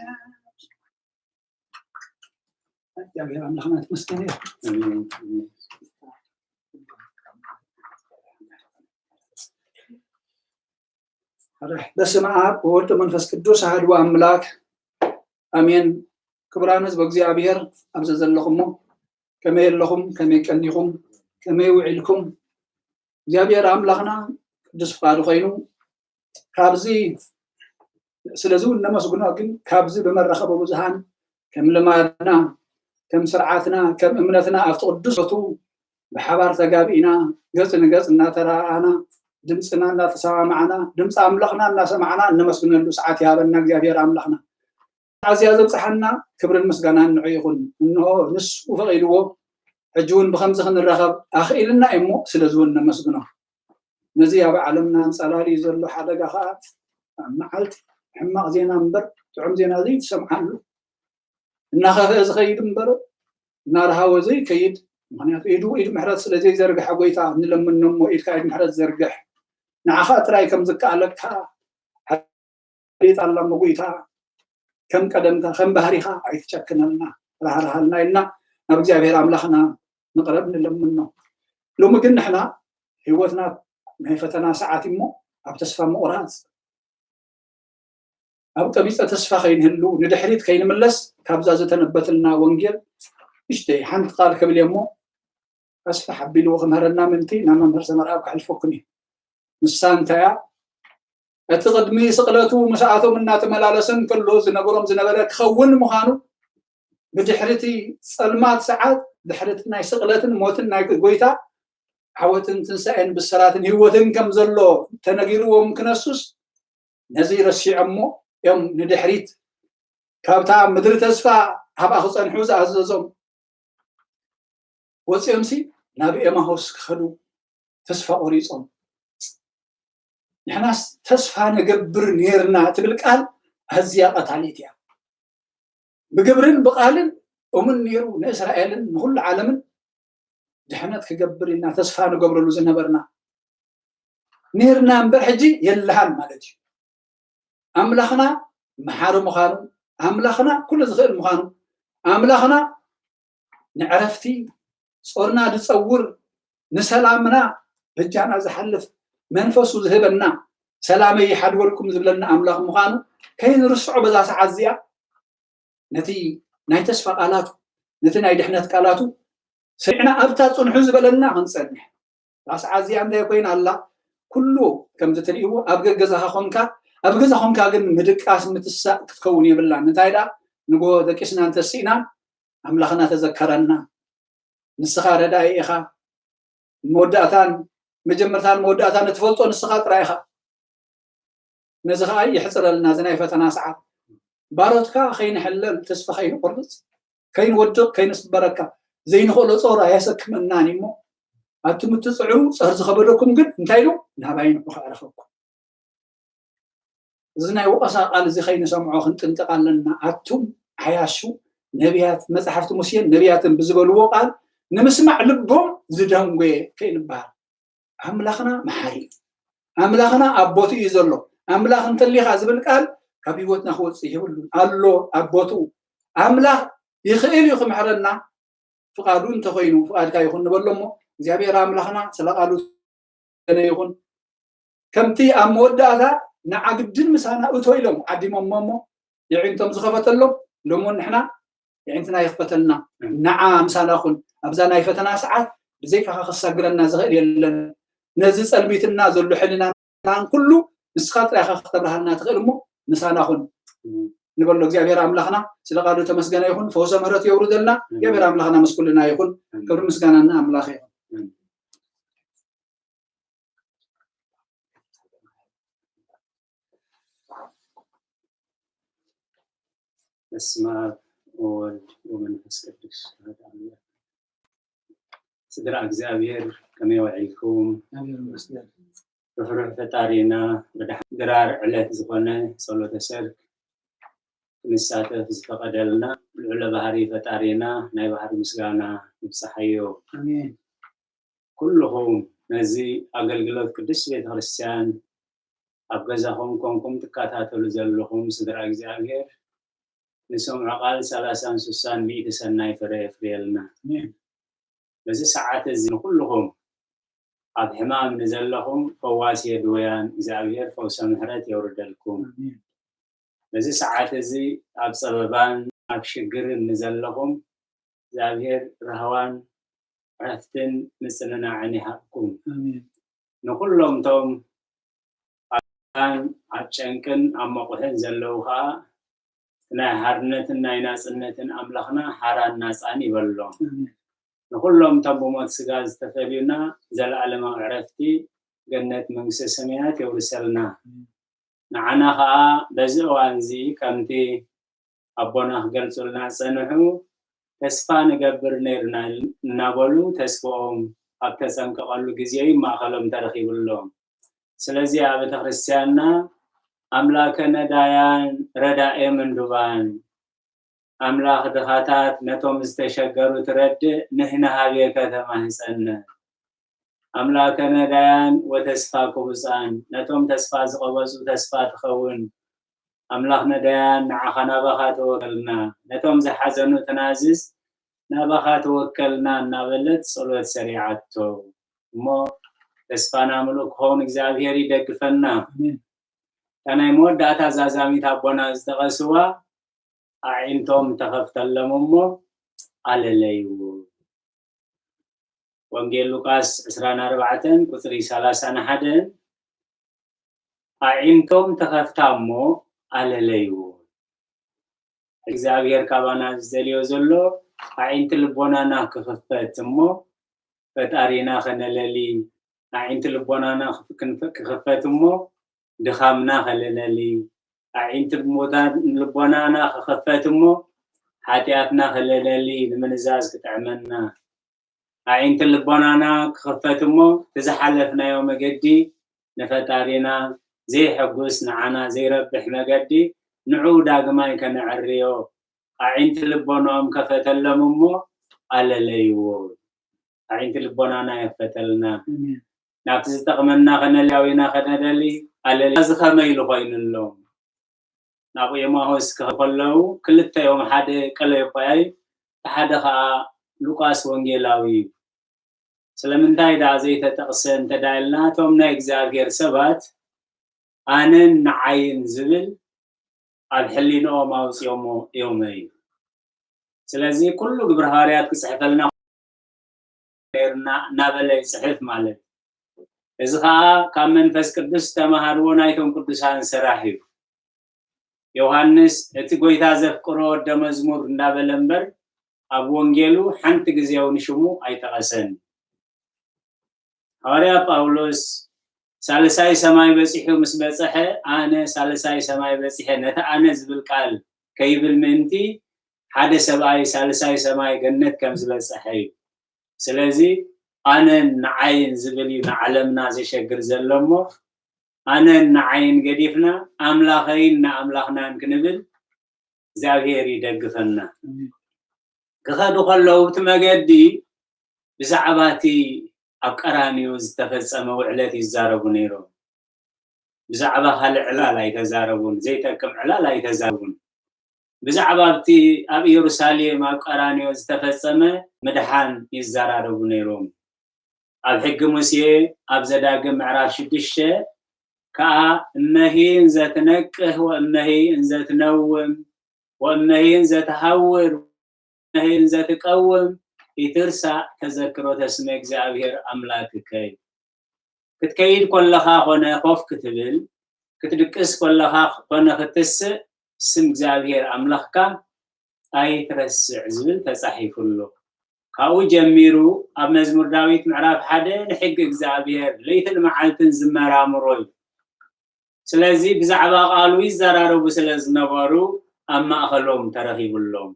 እግዚኣብሔር ኣምላኽና የተመስገነ ይሁን። በስመ አብ ወወልድ መንፈስ ቅዱስ አሐዱ አምላክ አሜን። ክቡራን ህዝበ እግዚኣብሔር፣ ኣብዚ ዘለኹሞ ከመይ ኣለኹም? ከመይ ቀኒኹም? ከመይ ውዒልኩም? እግዚኣብሔር ኣምላኽና ቅዱስ ፍቃዱ ኮይኑ ካብዚ፣ ስለዚ እውን ነመስግኖ፣ ግን ካብዚ ብመራኸቢ ብዙሃን ከም ልማድና፣ ከም ስርዓትና፣ ከም እምነትና ኣብቲ ቅዱስ ቦቱ ብሓባር ተጋቢእና፣ ገጽ ንገጽ እናተረኣኣና፣ ድምፅና እናተሰማማዕና፣ ድምፂ ኣምላኽና እናሰማዕና እነመስግነሉ ሰዓት ይሃበና እግዚኣብሔር ኣምላኽና። ኣዝያ ዘብፅሓና ክብርን ምስጋናን ንዑ ይኹን። እንሆ ንሱ ፈቒድዎ፣ ሕጂ እውን ብኸምዚ ክንራኸብ ኣኽኢልና እዩ እሞ፣ ስለዚ እውን ነመስግኖ። ነዚ ኣብ ዓለምና ኣንጸላልዩ ዘሎ ሓደጋ ኸኣ፣ ኣብ መዓልቲ ሕማቕ ዜና እምበር ጥዑም ዜና ዘይትሰምዓሉ፣ እናኸፍአ ዝኸይድ እምበር እናረሃወ ዘይከይድ፣ ምኽንያቱ ኢዱ ኢድ ምሕረት ስለ ዘይዘርግሐ፣ ጎይታ ንለምኖ እሞ ኢድካ ኢድ ምሕረት ዘርግሕ፣ ንዓኻ ጥራይ ከም ዝከኣለካ ሓሊጣ ኣላ እሞ፣ ጎይታ ከም ቀደምካ ከም ባህሪኻ ኣይትጨክነልና፣ ራህራሃልና ኢልና ናብ እግዚኣብሔር ኣምላኽና ንቕረብ ንለምኖ። ሎሚ ግን ንሕና ህይወትና ናይ ፈተና ሰዓት እሞ፣ ኣብ ተስፋ ምቑራጽ፣ ኣብ ቀቢጸ ተስፋ ከይንህሉ፣ ንድሕሪት ከይንምለስ፣ ካብዛ ዝተነበተልና ወንጌል ንእሽተይ ሓንቲ ቃል ክብል እየ እሞ፣ ኣስፍሕ ኣቢልዎ ክምህረና ምእንቲ ናብ መምህር ሰመርኣብ ከሕልፈኩም እዩ። ንሳ እንታይ እያ? እቲ ቅድሚ ስቕለቱ ምስኣቶም እናተመላለሰ እንከሎ ዝነገሮም ዝነበረ ክኸውን ምዃኑ፣ ብድሕሪ እቲ ጸልማት ሰዓት፣ ድሕሪ እቲ ናይ ስቕለትን ሞትን ናይ ጎይታ ዓወትን ትንሳኤን ብስራትን ህይወትን ከም ዘሎ ተነጊርዎም ክነሱስ፣ ነዚ ረሲዖሞ እዮም ንድሕሪት ካብታ ምድሪ ተስፋ ኣብኣ ክጸንሑ ዝኣዘዞም ወፂኦምሲ ናብ ኤማሆስ ክኸዱ ተስፋ ቆሪፆም። ንሕናስ ተስፋ ንገብር ነይርና ትብል ቃል ኣዝያ ቀታሊት እያ። ብግብርን ብቃልን እሙን ነይሩ ንእስራኤልን ንኩሉ ዓለምን ድሕነት ክገብር ኢልና ተስፋ ንገብረሉ ዝነበርና ነይርና እምበር ሕጂ የለሃን ማለት እዩ። ኣምላኽና መሓሪ ምዃኑ፣ ኣምላኽና ኩሉ ዝኽእል ምዃኑ፣ ኣምላኽና ንዕረፍቲ ጾርና ዝጸውር፣ ንሰላምና በጃና ዝሓልፍ፣ መንፈሱ ዝህበና፣ ሰላመይ ይሓድወልኩም ዝብለና ኣምላኽ ምዃኑ ከይንርስዖ በዛ ሰዓት እዚኣ ነቲ ናይ ተስፋ ቃላቱ፣ ነቲ ናይ ድሕነት ቃላቱ ሰሚዕና ኣብታ ጽንሑ ዝበለና ክንጸንሕ። እታ ሰዓት እዚኣ እንታይ ኮይና ኣላ? ኩሉ ከምዚ ትርእይዎ ኣብ ገገዛኻ ኮንካ፣ ኣብ ገዛ ኮንካ ግን ምድቃስ ምትሳእ ክትከውን የብላን። እንታይ ደኣ ንጎ ደቂስና እንተስኢና ኣምላኽና ተዘከረና። ንስኻ ረዳኢ ኢኻ። መወዳእታን መጀመርታን መወዳእታን እትፈልጦ ንስኻ ጥራይ ኢኻ። ነዚ ኸኣ የሕጽረልና እዚ ናይ ፈተና ሰዓት። ባሮትካ ከይንሕለል፣ ተስፋ ከይንቆርጽ፣ ከይንወድቕ፣ ከይንስበረካ፣ ዘይንኽእሎ ጾር ኣየሰክመናን እሞ፣ ኣቱም እትጽዕሩ ጸር ዝኸበደኩም ግን እንታይ ኢሉ? ናባይ ንዑ ከዕርፈኩም። እዚ ናይ ወቐሳ ቃል እዚ ከይንሰምዖ ክንጥንቀቕ ኣለና። ኣቱም ዓያሹ ነቢያት፣ መጻሕፍቲ ሙሴን ነቢያትን ብዝበልዎ ቃል ንምስማዕ ልቦም ዝደንጎየ ከይንበሃል። ኣምላኽና መሓሪ እዩ። ኣምላኽና ኣብ ቦትኡ እዩ ዘሎ። ኣምላኽ እንተሊኻ ዝብል ቃል ካብ ህይወትና ክወጽእ የብሉን። ኣሎ ኣብ ቦትኡ። ኣምላኽ ይኽእል እዩ ክምሕረና፣ ፍቓዱ እንተኾይኑ ፍቓድካ ይኹን ንበሎ እሞ፣ እግዚኣብሔር ኣምላኽና ስለ ቃሉ ይኹን። ከምቲ ኣብ መወዳእታ ንዓ ግድን ምሳና እቶ ኢሎም ዓዲሞሞ እሞ፣ የዒንቶም ዝኸፈተሎም፣ ሎሚ እውን ንሕና የዒንትና ይኽፈተልና። ኣሜን። ንዓ ምሳና ኩን። ኣብዛ ናይ ፈተና ሰዓት ብዘይካኻ ከሳግረና ዝኽእል የለን። ነዚ ጸልሚትና ዘሎ ሕልናን ኩሉ ንስኻ ጥራይ ኢኻ ክተብርሃልና ትኽእል እሞ ምሳና ኩን። ኣሜን። ንበሎ እግዚኣብሔር ኣምላኽና ስለ ቃሉ ተመስገነ ይኹን። ፈውሰ ምህረቱ የውርደልና። ኣሜን። እግዚኣብሔር ኣምላኽና ምስ ኩልና ይኹን። ኣሜን። ክብሪ ምስጋና ንኣምላኽ ይኹን። ኣሜን። በስመ አብ ወወልድ ወመንፈስ ቅዱስ አሐዱ አምላክ። ስድራ እግዚኣብሔር ከመይ ውዒልኩም? እግዚኣብሔር ይመስገን። ርሕሩሕ ፈጣሪና ብድሓን ድራር ዕለት ዝኾነ ጸሎተ ሰርክ ክንሳተፍ ዝፈቐደልና ልዑለ ባህሪ ፈጣሪና ናይ ባህሪ ምስጋና ይብጽሓዮ። ኣሜን። ኩልኹም ነዚ ኣገልግሎት ቅድስት ቤተ ክርስቲያን ኣብ ገዛኹም ኮንኩም ትከታተሉ ዘለኹም ስድራ እግዚኣብሔር ንሰምዖ ቃል ሰላሳን ስሳን ሚእቲ ሰናይ ፍረ የፍርየልና። ኣሜን። በዚ ሰዓት እዚ ንኩልኹም ኣብ ሕማም ንዘለኹም ፈዋሲ የድወያን እግዚኣብሔር ፈውሰ ምሕረት የውርደልኩም። ኣሜን። በዚ ሰዓት እዚ ኣብ ጸበባን ኣብ ሽግርን ንዘለኹም እግዚኣብሔር ራህዋን ዕረፍትን ምጽንናዕን ይሃብኩም። ኣሜን። ንኹሎም እቶም ኣብ ኣብ ጨንቅን ኣብ መቑሕን ዘለዉ ኸኣ ናይ ሓርነትን ናይ ናጽነትን ኣምላኽና ሓራን ናጻን ይበሎም። ንኹሎም እቶም ብሞት ስጋ ዝተፈልዩና ዘለኣለማዊ ዕረፍቲ ገነት መንግስተ ሰማያት የውርሰልና። ንዓና ኸኣ በዚ እዋን እዚ ከምቲ ኣቦና ክገልጹልና ዝጸንሑ፣ ተስፋ ንገብር ነይርና እናበሉ ተስፋኦም ኣብ ተጸንቀቐሉ ግዜ እዩ ማእኸሎም ተረኺቡ ኣሎ። ስለዚ ኣብ ቤተ ክርስቲያንና ኣምላከ ነዳያን ረዳኤ ምንዱባን፣ ኣምላኽ ድኻታት ነቶም ዝተሸገሩ ትረድእ ንሕና ሃቤከ ተማህጸነ። ኣምላከ ነዳያን ወተስፋ ክቡጻን፣ ነቶም ተስፋ ዝቐበጹ ተስፋ ትኸውን። ኣምላኽ ነዳያን ንዓኻ ናባኻ ተወከልና፣ ነቶም ዝሓዘኑ ትናዝዝ ናባኻ ተወከልና እናበለት ጸሎት ሰሪዓቶ። እሞ ተስፋና ምሉእ ክኸውን እግዚኣብሔር ይደግፈና። እታ ናይ መወዳእታ ዛዛሚት ኣቦና ዝጠቐስዋ ኣዒንቶም ተኸፍተሎም እሞ ኣለለይዎ። ወንጌል ሉቃስ ዕስራን ኣርባዕተን ቁጽሪ ሰላሳን ሓደን፣ ኣዒንቶም ተኸፍታ እሞ ኣለለይዎ። እግዚኣብሔር ካባና ዝደልዮ ዘሎ ኣዒንቲ ልቦናና ክኽፈት እሞ ፈጣሪና ከነለሊ፣ ኣዒንቲ ልቦናና ክፍ-፣ ክንፍ-፣ ክኽፈት እሞ ድኻምና ከለለሊ፣ ኣዒንቲ ልቦና-፣ ልቦናና ክኽፈት እሞ ሓጢኣትና ከለለሊ ንምንዛዝ ክጥዕመና፣ ኣዒንቲ ልቦናና ክኽፈት እሞ እቲ ዝሓለፍናዮ መገዲ ንፈጣሪና ዘይሐጉስ ንዓና ዘይረብሕ መገዲ ንዑ ዳግማይ ከነዕርዮ ኣዒንቲ ልቦናኦም ከፈተሎም እሞ ኣለለይዎ። ኣዒንቲ ልቦናና የፈተልና። ኣሜን። ናብቲ ዝጠቕመና ከነልያዊና ከነደሊ ኣለሊ። እዚ ከመይ ኢሉ ኮይኑሎም? ናብ ኤማሆስ ክኸዱ ከለዉ ክልተ እዮም፣ ሓደ ቀለዮጳያይ፣ እቲ ሓደ ኸኣ ሉቃስ ወንጌላዊ እዩ። ስለምንታይ ደኣ ዘይተጠቕሰ እንተ ደኣ ኢልና፣ እቶም ናይ እግዚኣብሔር ሰባት ኣነን ንዓይን ዝብል ኣብ ሕሊንኦም ኣውጺኦሞ እዮም እዩ። ስለዚ ኩሉ ግብረ ሃዋርያት ክጽሕፈልና ነርና እናበለ ይጽሕፍ ማለት እዩ። እዚ ኸኣ ካብ መንፈስ ቅዱስ ዝተማሃርዎ ናይቶም ቅዱሳን ስራሕ እዩ። ዮሃንስ እቲ ጎይታ ዘፍቅሮ ወደ መዝሙር እንዳበለ እምበር ኣብ ወንጌሉ ሓንቲ ግዜ እውን ሽሙ ኣይጠቐሰን። ሃዋርያ ጳውሎስ ሳልሳይ ሰማይ በጺሑ ምስ በጸሐ፣ ኣነ ሳልሳይ ሰማይ በጺሐ፣ ነቲ ኣነ ዝብል ቃል ከይብል ምእንቲ ሓደ ሰብኣይ ሳልሳይ ሰማይ ገነት ከም ዝበጸሐ እዩ። ስለዚ ኣነን ንዓይን ዝብል እዩ ንዓለምና ዘሸግር ዘሎ እሞ፣ ኣነን ንዓይን ገዲፍና ኣምላኸይን ንኣምላኽናን ክንብል እግዚኣብሔር ይደግፈና። ኣሜን። ክኸዱ ከለዉ እቲ መገዲ ብዛዕባ እቲ ኣብ ቀራንዮ ዝተፈጸመ ውዕለት ይዛረቡ ነይሮም። ብዛዕባ ካልእ ዕላል ኣይተዛረቡን፣ ዘይጠቅም ዕላል ኣይተዛረቡን። ብዛዕባ ኣብቲ ኣብ ኢየሩሳሌም ኣብ ቀራንዮ ዝተፈጸመ ምድሓን ይዘራረቡ ነይሮም። ኣብ ሕጊ ሙሴ ኣብ ዘዳግም ምዕራፍ ሽዱሽተ ከኣ እመሂ እንዘ ትነቅህ ወእመሂ እንዘ ትነውም ወእመሂ እንዘ ትሃውር ወእመሂ እንዘ ትቀውም ኢትርሳዕ ተዘክሮተ ስመ እግዚኣብሔር ኣምላክከ። ክትከይድ ኮለኻ ኮነ ኮፍ ክትብል፣ ክትድቅስ ኮለኻ ኮነ ክትስእ ስም እግዚኣብሔር ኣምላኽካ ኣይትረስዕ ዝብል ተጻሒፉ ኣሎ። ካብኡ ጀሚሩ ኣብ መዝሙር ዳዊት ምዕራፍ ሓደ ንሕጊ እግዚኣብሔር ለይትን መዓልትን ዝመራምሮ እዩ። ስለዚ ብዛዕባ ቃሉ ይዘራረቡ ስለ ዝነበሩ ኣብ ማእኸሎም ተረኺቡሎም።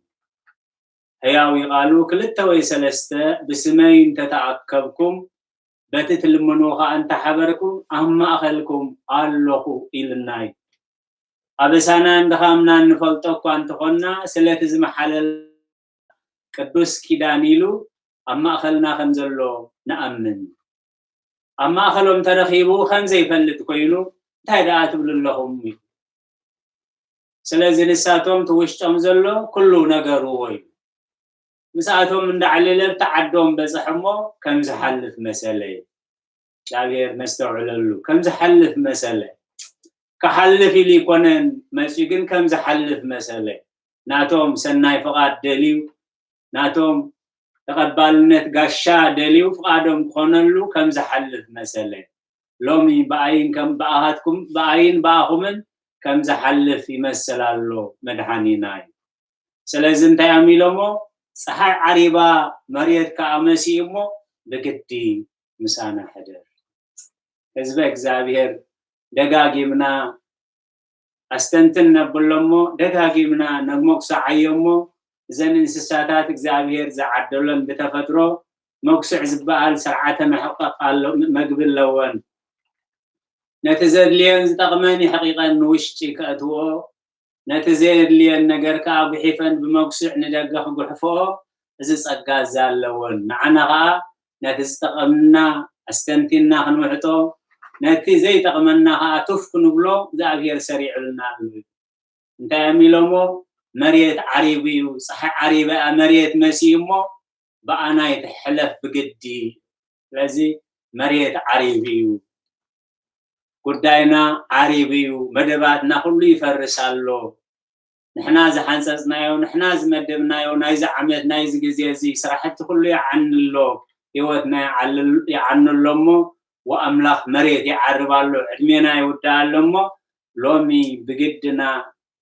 ሕያዊ ቃሉ ክልተ ወይ ሰለስተ ብስመይ እንተተኣከብኩም በቲ ትልምንዎ ኸኣ እንተሓበርኩም ኣብ ማእኸልኩም ኣለኹ ኢልና እዩ። ኣበሳናን ድኻምናን ንፈልጦ እኳ እንተኾንና ስለቲ ዝመሓለል ቅዱስ ኪዳን ኢሉ ኣብ ማእኸልና ከም ዘሎ ንኣምን። ኣብ ማእኸሎም ተረኺቡ ከም ዘይፈልጥ ኮይኑ እንታይ ደኣ ትብሉ ኣለኹም? ስለዚ ንሳቶም እቲ ውሽጦም ዘሎ ኩሉ ነገርዎ እዩ። ምስኣቶም እንዳዕለለ ኣብቲ ዓዶም በጽሐ እሞ ከም ዝሓልፍ መሰለ። እግዚኣብሔር ነስተውዕለሉ። ከም ዝሓልፍ መሰለ። ክሓልፍ ኢሉ ይኮነን መጺኡ፣ ግን ከም ዝሓልፍ መሰለ። ናቶም ሰናይ ፍቓድ ደልዩ፣ ናቶም ተቐባልነት ጋሻ ደልዩ ፍቓዶም ክኾነሉ ከም ዝሓልፍ መሰለ። ሎሚ ብኣይን ከም ብኣኻትኩም፣ ብኣይን ብኣኹምን ከም ዝሓልፍ ይመስል ኣሎ መድሓኒና እዩ። ስለዚ እንታይ እዮም ኢሎሞ? ፀሓይ ዓሪባ መሬት ከዓ መሲኡ እሞ ብግዲ ምሳና ሕደር። ህዝበ እግዚኣብሔር ደጋጊምና ኣስተንትን ነብሎ እሞ ደጋጊምና ነመጉስዓዮ እሞ እዘን እንስሳታት እግዚኣብሔር ዝዓደሎን ብተፈጥሮ መጉስዕ ዝበሃል ስርዓተ ምሕቃቕ ኣሎ፣ መግቢ ኣለወን። ነቲ ዘድልየን ዝጠቕመን የሕቂቐን ንውሽጢ ከእትዎ፣ ነቲ ዘየድልየን ነገር ከኣ ጉሒፈን ብመጉስዕ ንደገ ክጉሕፍኦ እዚ ጸጋ እዚ ኣለወን። ንዓና ከኣ ነቲ ዝጠቐምና ኣስተንቲና ክንውሕጦ፣ ነቲ ዘይጠቕመና ከኣ ቱፍ ክንብሎ እግዚኣብሔር ሰሪዑልና ኣሎ። እንታይ እዮም ኢሎሞ? መሬት ዓሪቡ እዩ፣ ፀሓይ ዓሪባ እያ መሬት መሲኡ እሞ ብኣናይ ትሕለፍ ብግዲ። ስለዚ መሬት ዓሪቡ እዩ፣ ጉዳይና ዓሪቡ እዩ፣ መደባትና ኩሉ ይፈርስ ኣሎ። ንሕና ዝሓንጸጽናዮ፣ ንሕና ዝመደብናዮ ናይዚ ዓመት ናይዚ ግዜ እዚ ስራሕቲ ኩሉ ይዓኒ ኣሎ፣ ህይወትና ይዓል- ይዓኑ ኣሎ እሞ ወኣምላኽ መሬት ይዓርብ ኣሎ፣ ዕድሜና ይውዳእ ኣሎ እሞ ሎሚ ብግድና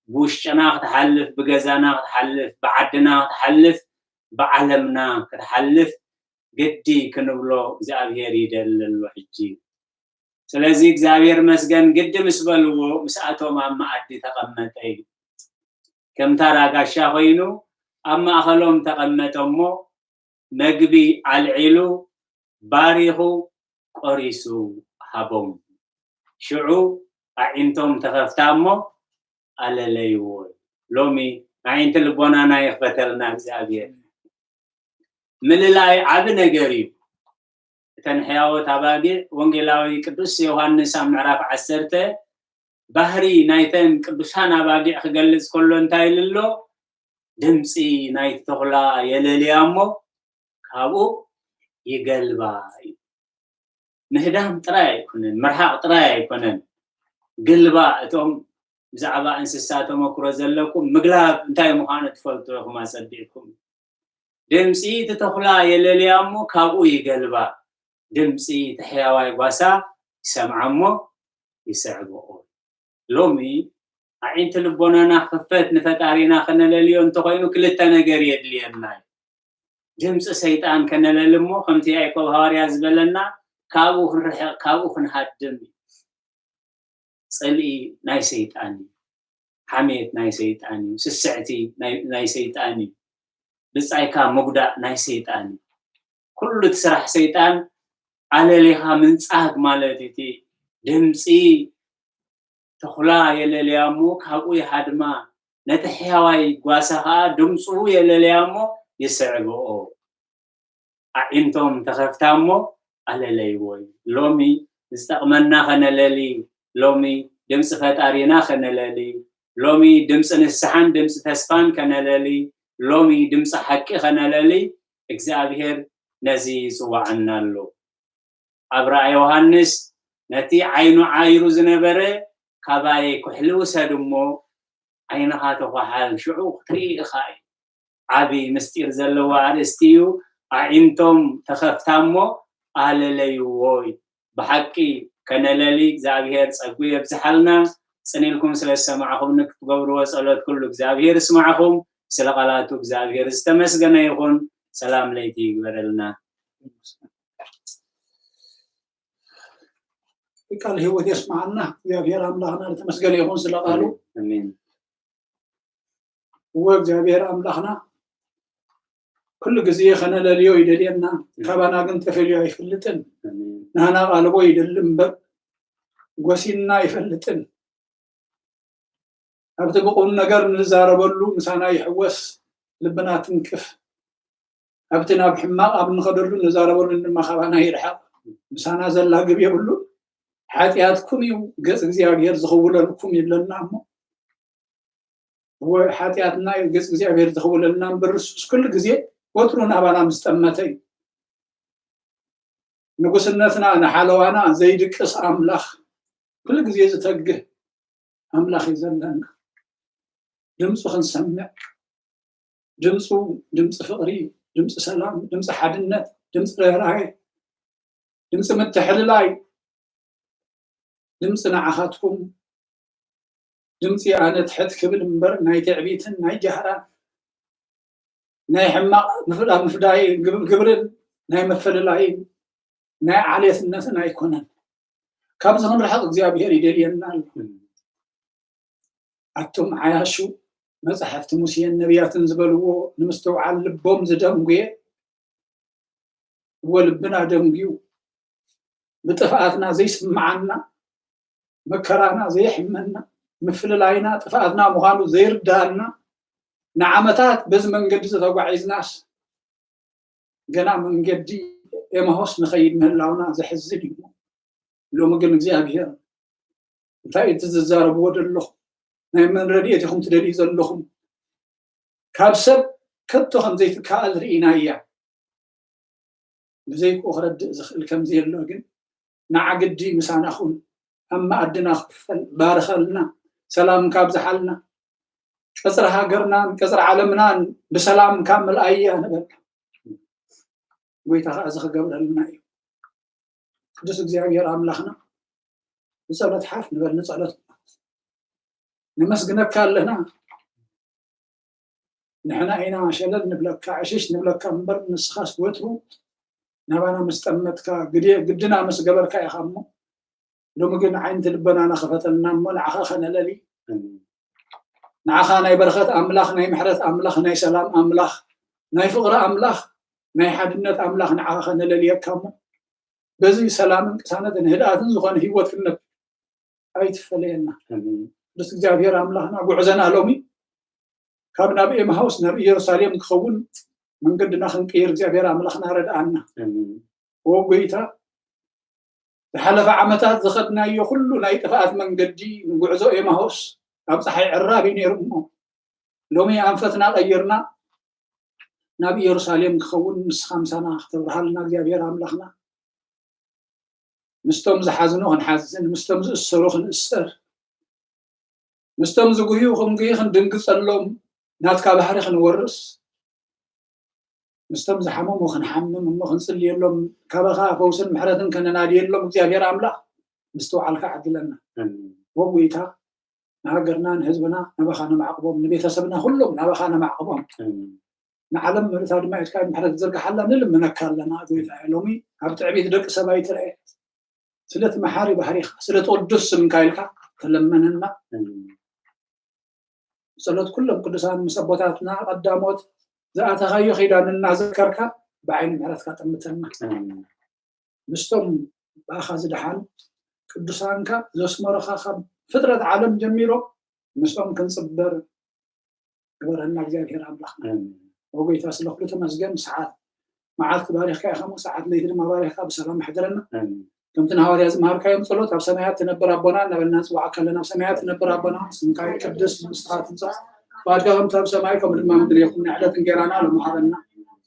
ብውሽጥና ክትሓልፍ፣ ብገዛና ክትሓልፍ፣ ብዓድና ክትሓልፍ፣ ብዓለምና ክትሓልፍ ግዲ ክንብሎ እግዚኣብሔር ይደሊ ኣሎ ሕጂ። ስለዚ እግዚኣብሔር መስገን ግዲ ምስ በልዎ ምስኣቶም ኣብ መኣዲ ተቐመጠ እዩ። ከም ታራ ጋሻ ኮይኑ ኣብ ማእኸሎም ተቐመጠ እሞ መግቢ ኣልዒሉ ባሪኹ ቆሪሱ ሃቦም። ሽዑ ኣዒንቶም ተኸፍታ እሞ ኣለለይዎ። ሎሚ ኣዒንቲ ልቦናና ይኽፈተልና እግዚኣብሔር። ምልላይ ዓቢ ነገር እዩ። እተን ሕያወት ኣባጊዕ ወንጌላዊ ቅዱስ ዮሃንስ ኣብ ምዕራፍ ዓሰርተ ባህሪ ናይተን ቅዱሳን ኣባጊዕ ክገልጽ ከሎ እንታይ ኢሉ ኣሎ? ድምፂ ናይቲ ተኹላ የለልያ እሞ ካብኡ ይገልባ እዩ። ምህዳም ጥራይ ኣይኮነን፣ ምርሓቕ ጥራይ ኣይኮነን። ግልባ እቶም ብዛዕባ እንስሳ ተመክሮ ዘለኩም ምግላብ እንታይ ምዃኑ ትፈልጡ ኢኹም ኣጸቢቕኩም። ድምፂ እቲ ተኹላ የለልያ እሞ ካብኡ ይገልባ፣ ድምፂ እቲ ሕያዋይ ጓሳ ይሰምዓ እሞ ይስዕብኦ። ሎሚ ኣዒንቲ ልቦናና ክኽፈት ንፈጣሪና ከነለልዮ እንተኾይኑ ክልተ ነገር የድልየና እዩ። ድምፂ ሰይጣን ከነለሊ እሞ ከምቲ ያዕቆብ ሃዋርያ ዝበለና ካብኡ ክንርሕቕ ካብኡ ክንሃድም እዩ። ፅልኢ ናይ ሰይጣን እዩ። ሓሜት ናይ ሰይጣን እዩ። ስስዕቲ ናይ- ናይ ሰይጣን እዩ። ብፃይካ ምጉዳእ ናይ ሰይጣን እዩ። ኩሉ እቲ ስራሕ ሰይጣን ኣለሊኻ ምንፃግ ማለት እዩ። እቲ ድምፂ ተኹላ የለልያ እሞ ካብኡ ይሃድማ፣ ነቲ ሕያዋይ ጓሳ ኸዓ ድምፁ የለልያ እሞ ይስዕብኦ። ኣዒንቶም ተኸፍታ እሞ ኣለለይዎ እዩ። ሎሚ ዝጠቕመና ከነለሊ፣ ሎሚ ድምፂ ፈጣሪና ከነለሊ፣ ሎሚ ድምፂ ንስሓን ድምፂ ተስፋን ከነለሊ፣ ሎሚ ድምፂ ሓቂ ከነለሊ እግዚኣብሔር ነዚ ይፅዋዓና ኣሎ። ኣብ ራእይ ዮሃንስ ነቲ ዓይኑ ዓይሩ ዝነበረ ካባይ ኩሕሊ ውሰድ እሞ ዓይንኻ ተኳሓል፣ ሽዑ ክትርኢ ኢኻ እዩ። ዓቢ ምስጢር ዘለዎ ኣርእስቲ እዩ። ኣዒንቶም ተኸፍታ እሞ ኣለለይዎ እዩ። ብሓቂ ከነለሊ እግዚኣብሔር ጸጉ የብዝሓልና። ጽን ኢልኩም ስለ ዝሰማዕኹምኒ ክትገብርዎ ጸሎት ኩሉ እግዚኣብሔር ይስማዕኹም። ስለ ቃላቱ እግዚኣብሔር ዝተመስገነ ይኹን። ሰላም ለይቲ ይግበረልና። ቃል ህይወት የስማዓና። እግዚኣብሔር ኣምላኽና ዝተመስገነ ይኹን ስለ ቃሉ። ኣሜን። እወ እግዚኣብሔር ኣምላኽና ኩሉ ግዜ ከነለልዮ ይደልየና፣ ካባና ግን ተፈልዮ ኣይፈልጥን። ኣሜን። ንሃና ቃልቦ ይደሊ እምበር ጎሲና ኣይፈልጥን። ኣብቲ ብቁም ነገር ንዛረበሉ ምሳና ይሕወስ፣ ልብና ትንክፍ። ኣብቲ ናብ ሕማቕ ኣብ ንኸደሉ ንዛረበሉ ድማ ካባና ይርሓቕ። ምሳና ዘላግብ የብሉ። ሓጢኣትኩም እዩ ገጽ እግዚኣብሔር ዝኽውለልኩም ይብለና እሞ፣ እወ ሓጢኣትና እዩ ገጽ እግዚኣብሔር ዝኽውለልና እምበር ንሱስ ኩሉ ግዜ ወትሩ ናባና ምስ ጠመተ እዩ። ንጉስነትና ንሓለዋና ዘይድቅስ ኣምላኽ፣ ኩሉ ግዜ ዝተግህ ኣምላኽ እዩ ዘለና። ድምፁ ክንሰምዕ፣ ድምፁ ድምፂ ፍቕሪ፣ ድምፂ ሰላም፣ ድምፂ ሓድነት፣ ድምፂ ርህራሄ፣ ድምፂ ምትሕልላይ፣ ድምፂ ንዓኻትኩም ድምፂ ኣነ ትሕት ክብል እምበር ናይ ትዕቢትን ናይ ጃህራን ናይ ሕማቕ ምፍዳ ምፍዳይ ግብ- ግብርን ናይ መፈለላይን ናይ ዓሌትነትን ኣይኮነን። ካብዚ ክንርሕቕ እግዚኣብሔር ይደልየና ኣሎ። ኣቶም ዓያሹ መጻሕፍቲ ሙሴን ነቢያትን ዝበልዎ ንምስትውዓል ልቦም ዝደንጉየ፣ እወ ልብና ደንጉዩ፣ ብጥፍኣትና ዘይስምዓና፣ መከራና ዘየሕመና፣ ምፍልላይና ጥፍኣትና ምዃኑ ዘይርዳእና፣ ንዓመታት በዚ መንገዲ ዝተጓዒዝናስ ገና መንገዲ ኤማሆስ ንኸይድ ምህላውና ዘሕዝን እዩ። ሎሚ ግን እግዚኣብሔር እንታይ እዩ ትዛረብዎ ዘለኹም? ናይ መን ረድኤት ኢኹም ትደልዩ ዘለኹም? ካብ ሰብ ከቶ ከም ዘይትከኣል ርኢናያ። ብዘይክኡ ክረድእ ዝኽእል ከም ዘየሎ ግን ንዓ ግዲ ምሳና ኹን። ኣብ መኣድና ክፈል፣ ባርኸልና፣ ሰላምካ ኣብዝሓልና፣ ቀጽሪ ሃገርናን ቀጽሪ ዓለምናን ብሰላምካ ምልኣያ ንበል። ጎይታ ከኣ እዚ ክገብረልና እዩ። ቅዱስ እግዚኣብሔር ኣምላኽና ብጸሎት ሓፍ ንበል። ንጸሎት ነመስግነካ ኣለና። ንሕና ኢና ሸለል ንብለካ፣ ዕሽሽ ንብለካ እምበር ንስኻስ ወትሩ ናባና ምስ ጠመትካ፣ ግዴ-፣ ግድና ምስ ገበርካ ኢኻ እሞ፣ ሎሚ ግን ዓይንቲ ልበናና ክፈተልና እሞ ንዓኻ ከነለሊ፣ ንዓኻ ናይ በረኸት ኣምላኽ፣ ናይ ምሕረት ኣምላኽ፣ ናይ ሰላም ኣምላኽ፣ ናይ ፍቕሪ ኣምላኽ፣ ናይ ሓድነት ኣምላኽ ንዓኻ ከነለልየካ እሞ፣ በዚ ሰላምን ቅሳነትን ህድኣትን ዝኾነ ህይወት ክንነብር ኣይትፈለየና። ኣሜን። ቅዱስ እግዚኣብሔር ኣምላኽና ጉዕዞና ሎሚ ካብ ናብ ኤምሃውስ ናብ ኢየሩሳሌም ክኸውን መንገድና ክንቅይር እግዚኣብሔር ኣምላኽና ረድኣና። ኣሜን። ኦ ጎይታ፣ ዝሓለፈ ዓመታት ዝኸድናዮ ኩሉ ናይ ጥፍኣት መንገዲ ንጉዕዞ ኤማሆስ ኣብ ፀሓይ ዕራብ እዩ ነይሩ እሞ፣ ሎሚ ኣንፈትና ቀይርና ናብ ኢየሩሳሌም ክኸውን ንስኻ ምሳና ክተብርሃልና እግዚኣብሔር ኣምላኽና፣ ምስቶም ዝሓዝኑ ክንሓዝን፣ ምስቶም ዝእሰሩ ክንእሰር፣ ምስቶም ዝጉህዩ ክንጉሂ ክንድንግጸሎም፣ ናትካ ባህሪ ክንወርስ፣ ምስቶም ዝሓመሙ ክንሓምም እሞ ክንጽልየሎም፣ ካባኻ ፈውስን ምሕረትን ከነናድየሎም እግዚኣብሔር ኣምላኽ ምስትውዓልካ ዓድለና። ኣሜን። ኦ ጎይታ፣ ንሃገርና ንህዝብና ናባኻ ነማዕቅቦም፣ ንቤተሰብና ኩሎም ናባኻ ነማዕቅቦም። ኣሜን። ንዓለም ምልእታ ድማ ኢድካ ምሕረት ትዘርግሓላ ንልምነካ ኣለና። ጎይታ ሎሚ ኣብ ትዕቢት ደቂ ሰብ ኣይትርአ። ስለቲ መሓሪ ባህሪኻ፣ ስለቲ ቅዱስ ስምካ ኢልካ ተለመነና። ኣሜን። ጸሎት ኩሎም ቅዱሳን ምስ ኣቦታትና ቀዳሞት ዝኣተኻዮ ኪዳን እናዘከርካ ብዓይኒ ምሕረትካ ጠምተና። ኣሜን። ምስቶም ብኣኻ ዝደሓኑ ቅዱሳንካ ዘስመሩኻ ካብ ፍጥረት ዓለም ጀሚሮም ምስኦም ክንጽበር ግበረና እግዚኣብሔር ኣምላኽና። ኣሜን። ኦ ጎይታ ስለ ኩሉ ተመስገን። ሰዓት መዓልቲ ባሪኽካ ኢኻ እሞ ሰዓት ለይቲ ድማ ባሪኽካ ብሰላም ኣሕድረና። ኣሜን። ከምቲ ንሃዋርያ ዝመሃርካዮም ጸሎት ኣብ ሰማያት ትነብር ኣቦና እናበልና ንጽውዓካ ኣለና። ኣብ ሰማያት ትነብር ኣቦና ስምካ ይቀደስ፣ መንግስትኻ ትምጻእ፣ ፍቓድካ ከምቲ ኣብ ሰማይ ከምኡ ድማ ምድሪ ይኹን። ንዕለት እንጌራና ሎሚ ሃበና።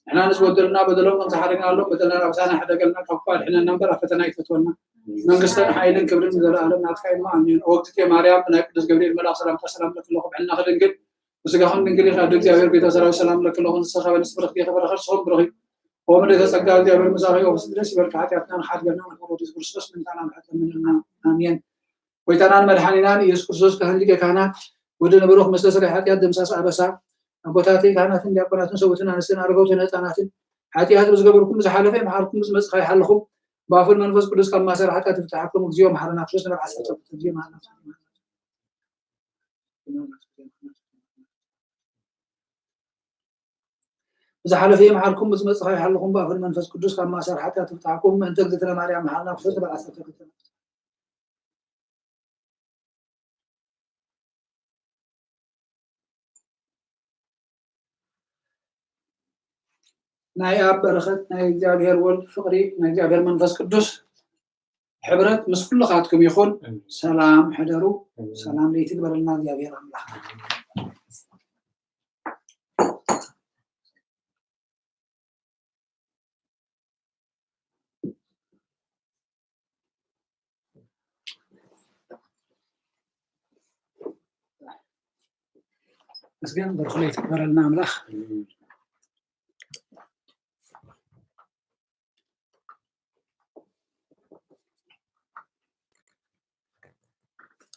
ንሕና ንዝበደሉና በደሎም ከም ዝሓደግናሎም በደልና ኣበሳና ሕደገልና፣ ካብ ክፉእ ኣድሕነና እምበር ኣብ ፈተና ኣይተእትወና። መንግስትን ሓይልን ክብርን ንዘለኣለም ናትካ እዩ። ኣሜን። ኦ እግዝእትየ ማርያም፣ ብናይ ቅዱስ ገብርኤል መልኣክ ሰላምታ ሰላም ለኪ ኣለኹ፣ ብሕልናኺ ድንግል፣ ብስጋኽን ድንግል ኢኺ፣ ኣደ እግዚኣብሔር ቤተ ሰራዊት ሰላም ለኪ ኣለኹ። ንስኺ ካብ ኣንስቲ ብርኽቲ ኢኺ፣ በረኸት ስኽም ብሩኽ እዩ። ኦ ምልዕተ ጸጋ፣ እግዚኣብሔር ምሳኺ እዩ፣ ደስ ይበልኪ፣ ሓጢኣትና ንሓድገልና ንኽብሮ ኢየሱስ ክርስቶስ ምንታና ምሕረት ለምንልና። ኣሜን። ጎይታናን መድሓኒናን ኢየሱስ ክርስቶስ ካህን ሊቀ ካህናት ወደ ነበሮ ክመስለ ስለ ሓጢኣት ደምሳስ ኣበሳ ኣቦታተይ ካህናትን ዲያቆናትን ሰብኡትን ኣንስትን ኣረገውትን ህፃናትን ሓጢኣት ብዝገበርኩም ዝሓለፈ ይምሓርኩም፣ ብዝመፅእ ይሓልኹም፣ ብኣፉን መንፈስ ቅዱስ ካብ ማሰር ሓጢኣት ይፍትሓኩም። እግዚኦ መሓረና ክርስቶስ ንበዓል ሰጠት። እግዚኦ መሓረና ክርስቶስ። ብዝሓለፈ ይምሓርኩም፣ ብዝመፅእ ይሓልኹም፣ ብኣፉን መንፈስ ቅዱስ ካብ ማሰር ሓጢኣት ይፍትሓኩም። ምእንተ እግዝእትነ ማርያም መሓረና ክርስቶስ ንበዓል ሰጠት። ናይ ኣብ በረኸት ናይ እግዚኣብሔር ወልድ ፍቕሪ ናይ እግዚኣብሔር መንፈስ ቅዱስ ሕብረት ምስ ኩልኻትኩም ይኹን። ኣሜን። ሰላም ሕደሩ። ኣሜን። ሰላም ለይቲ ግበረልና እግዚኣብሔር ኣምላኽ። መስገን በርኹ ለይቲ ግበረልና ኣምላኽ። ኣሜን።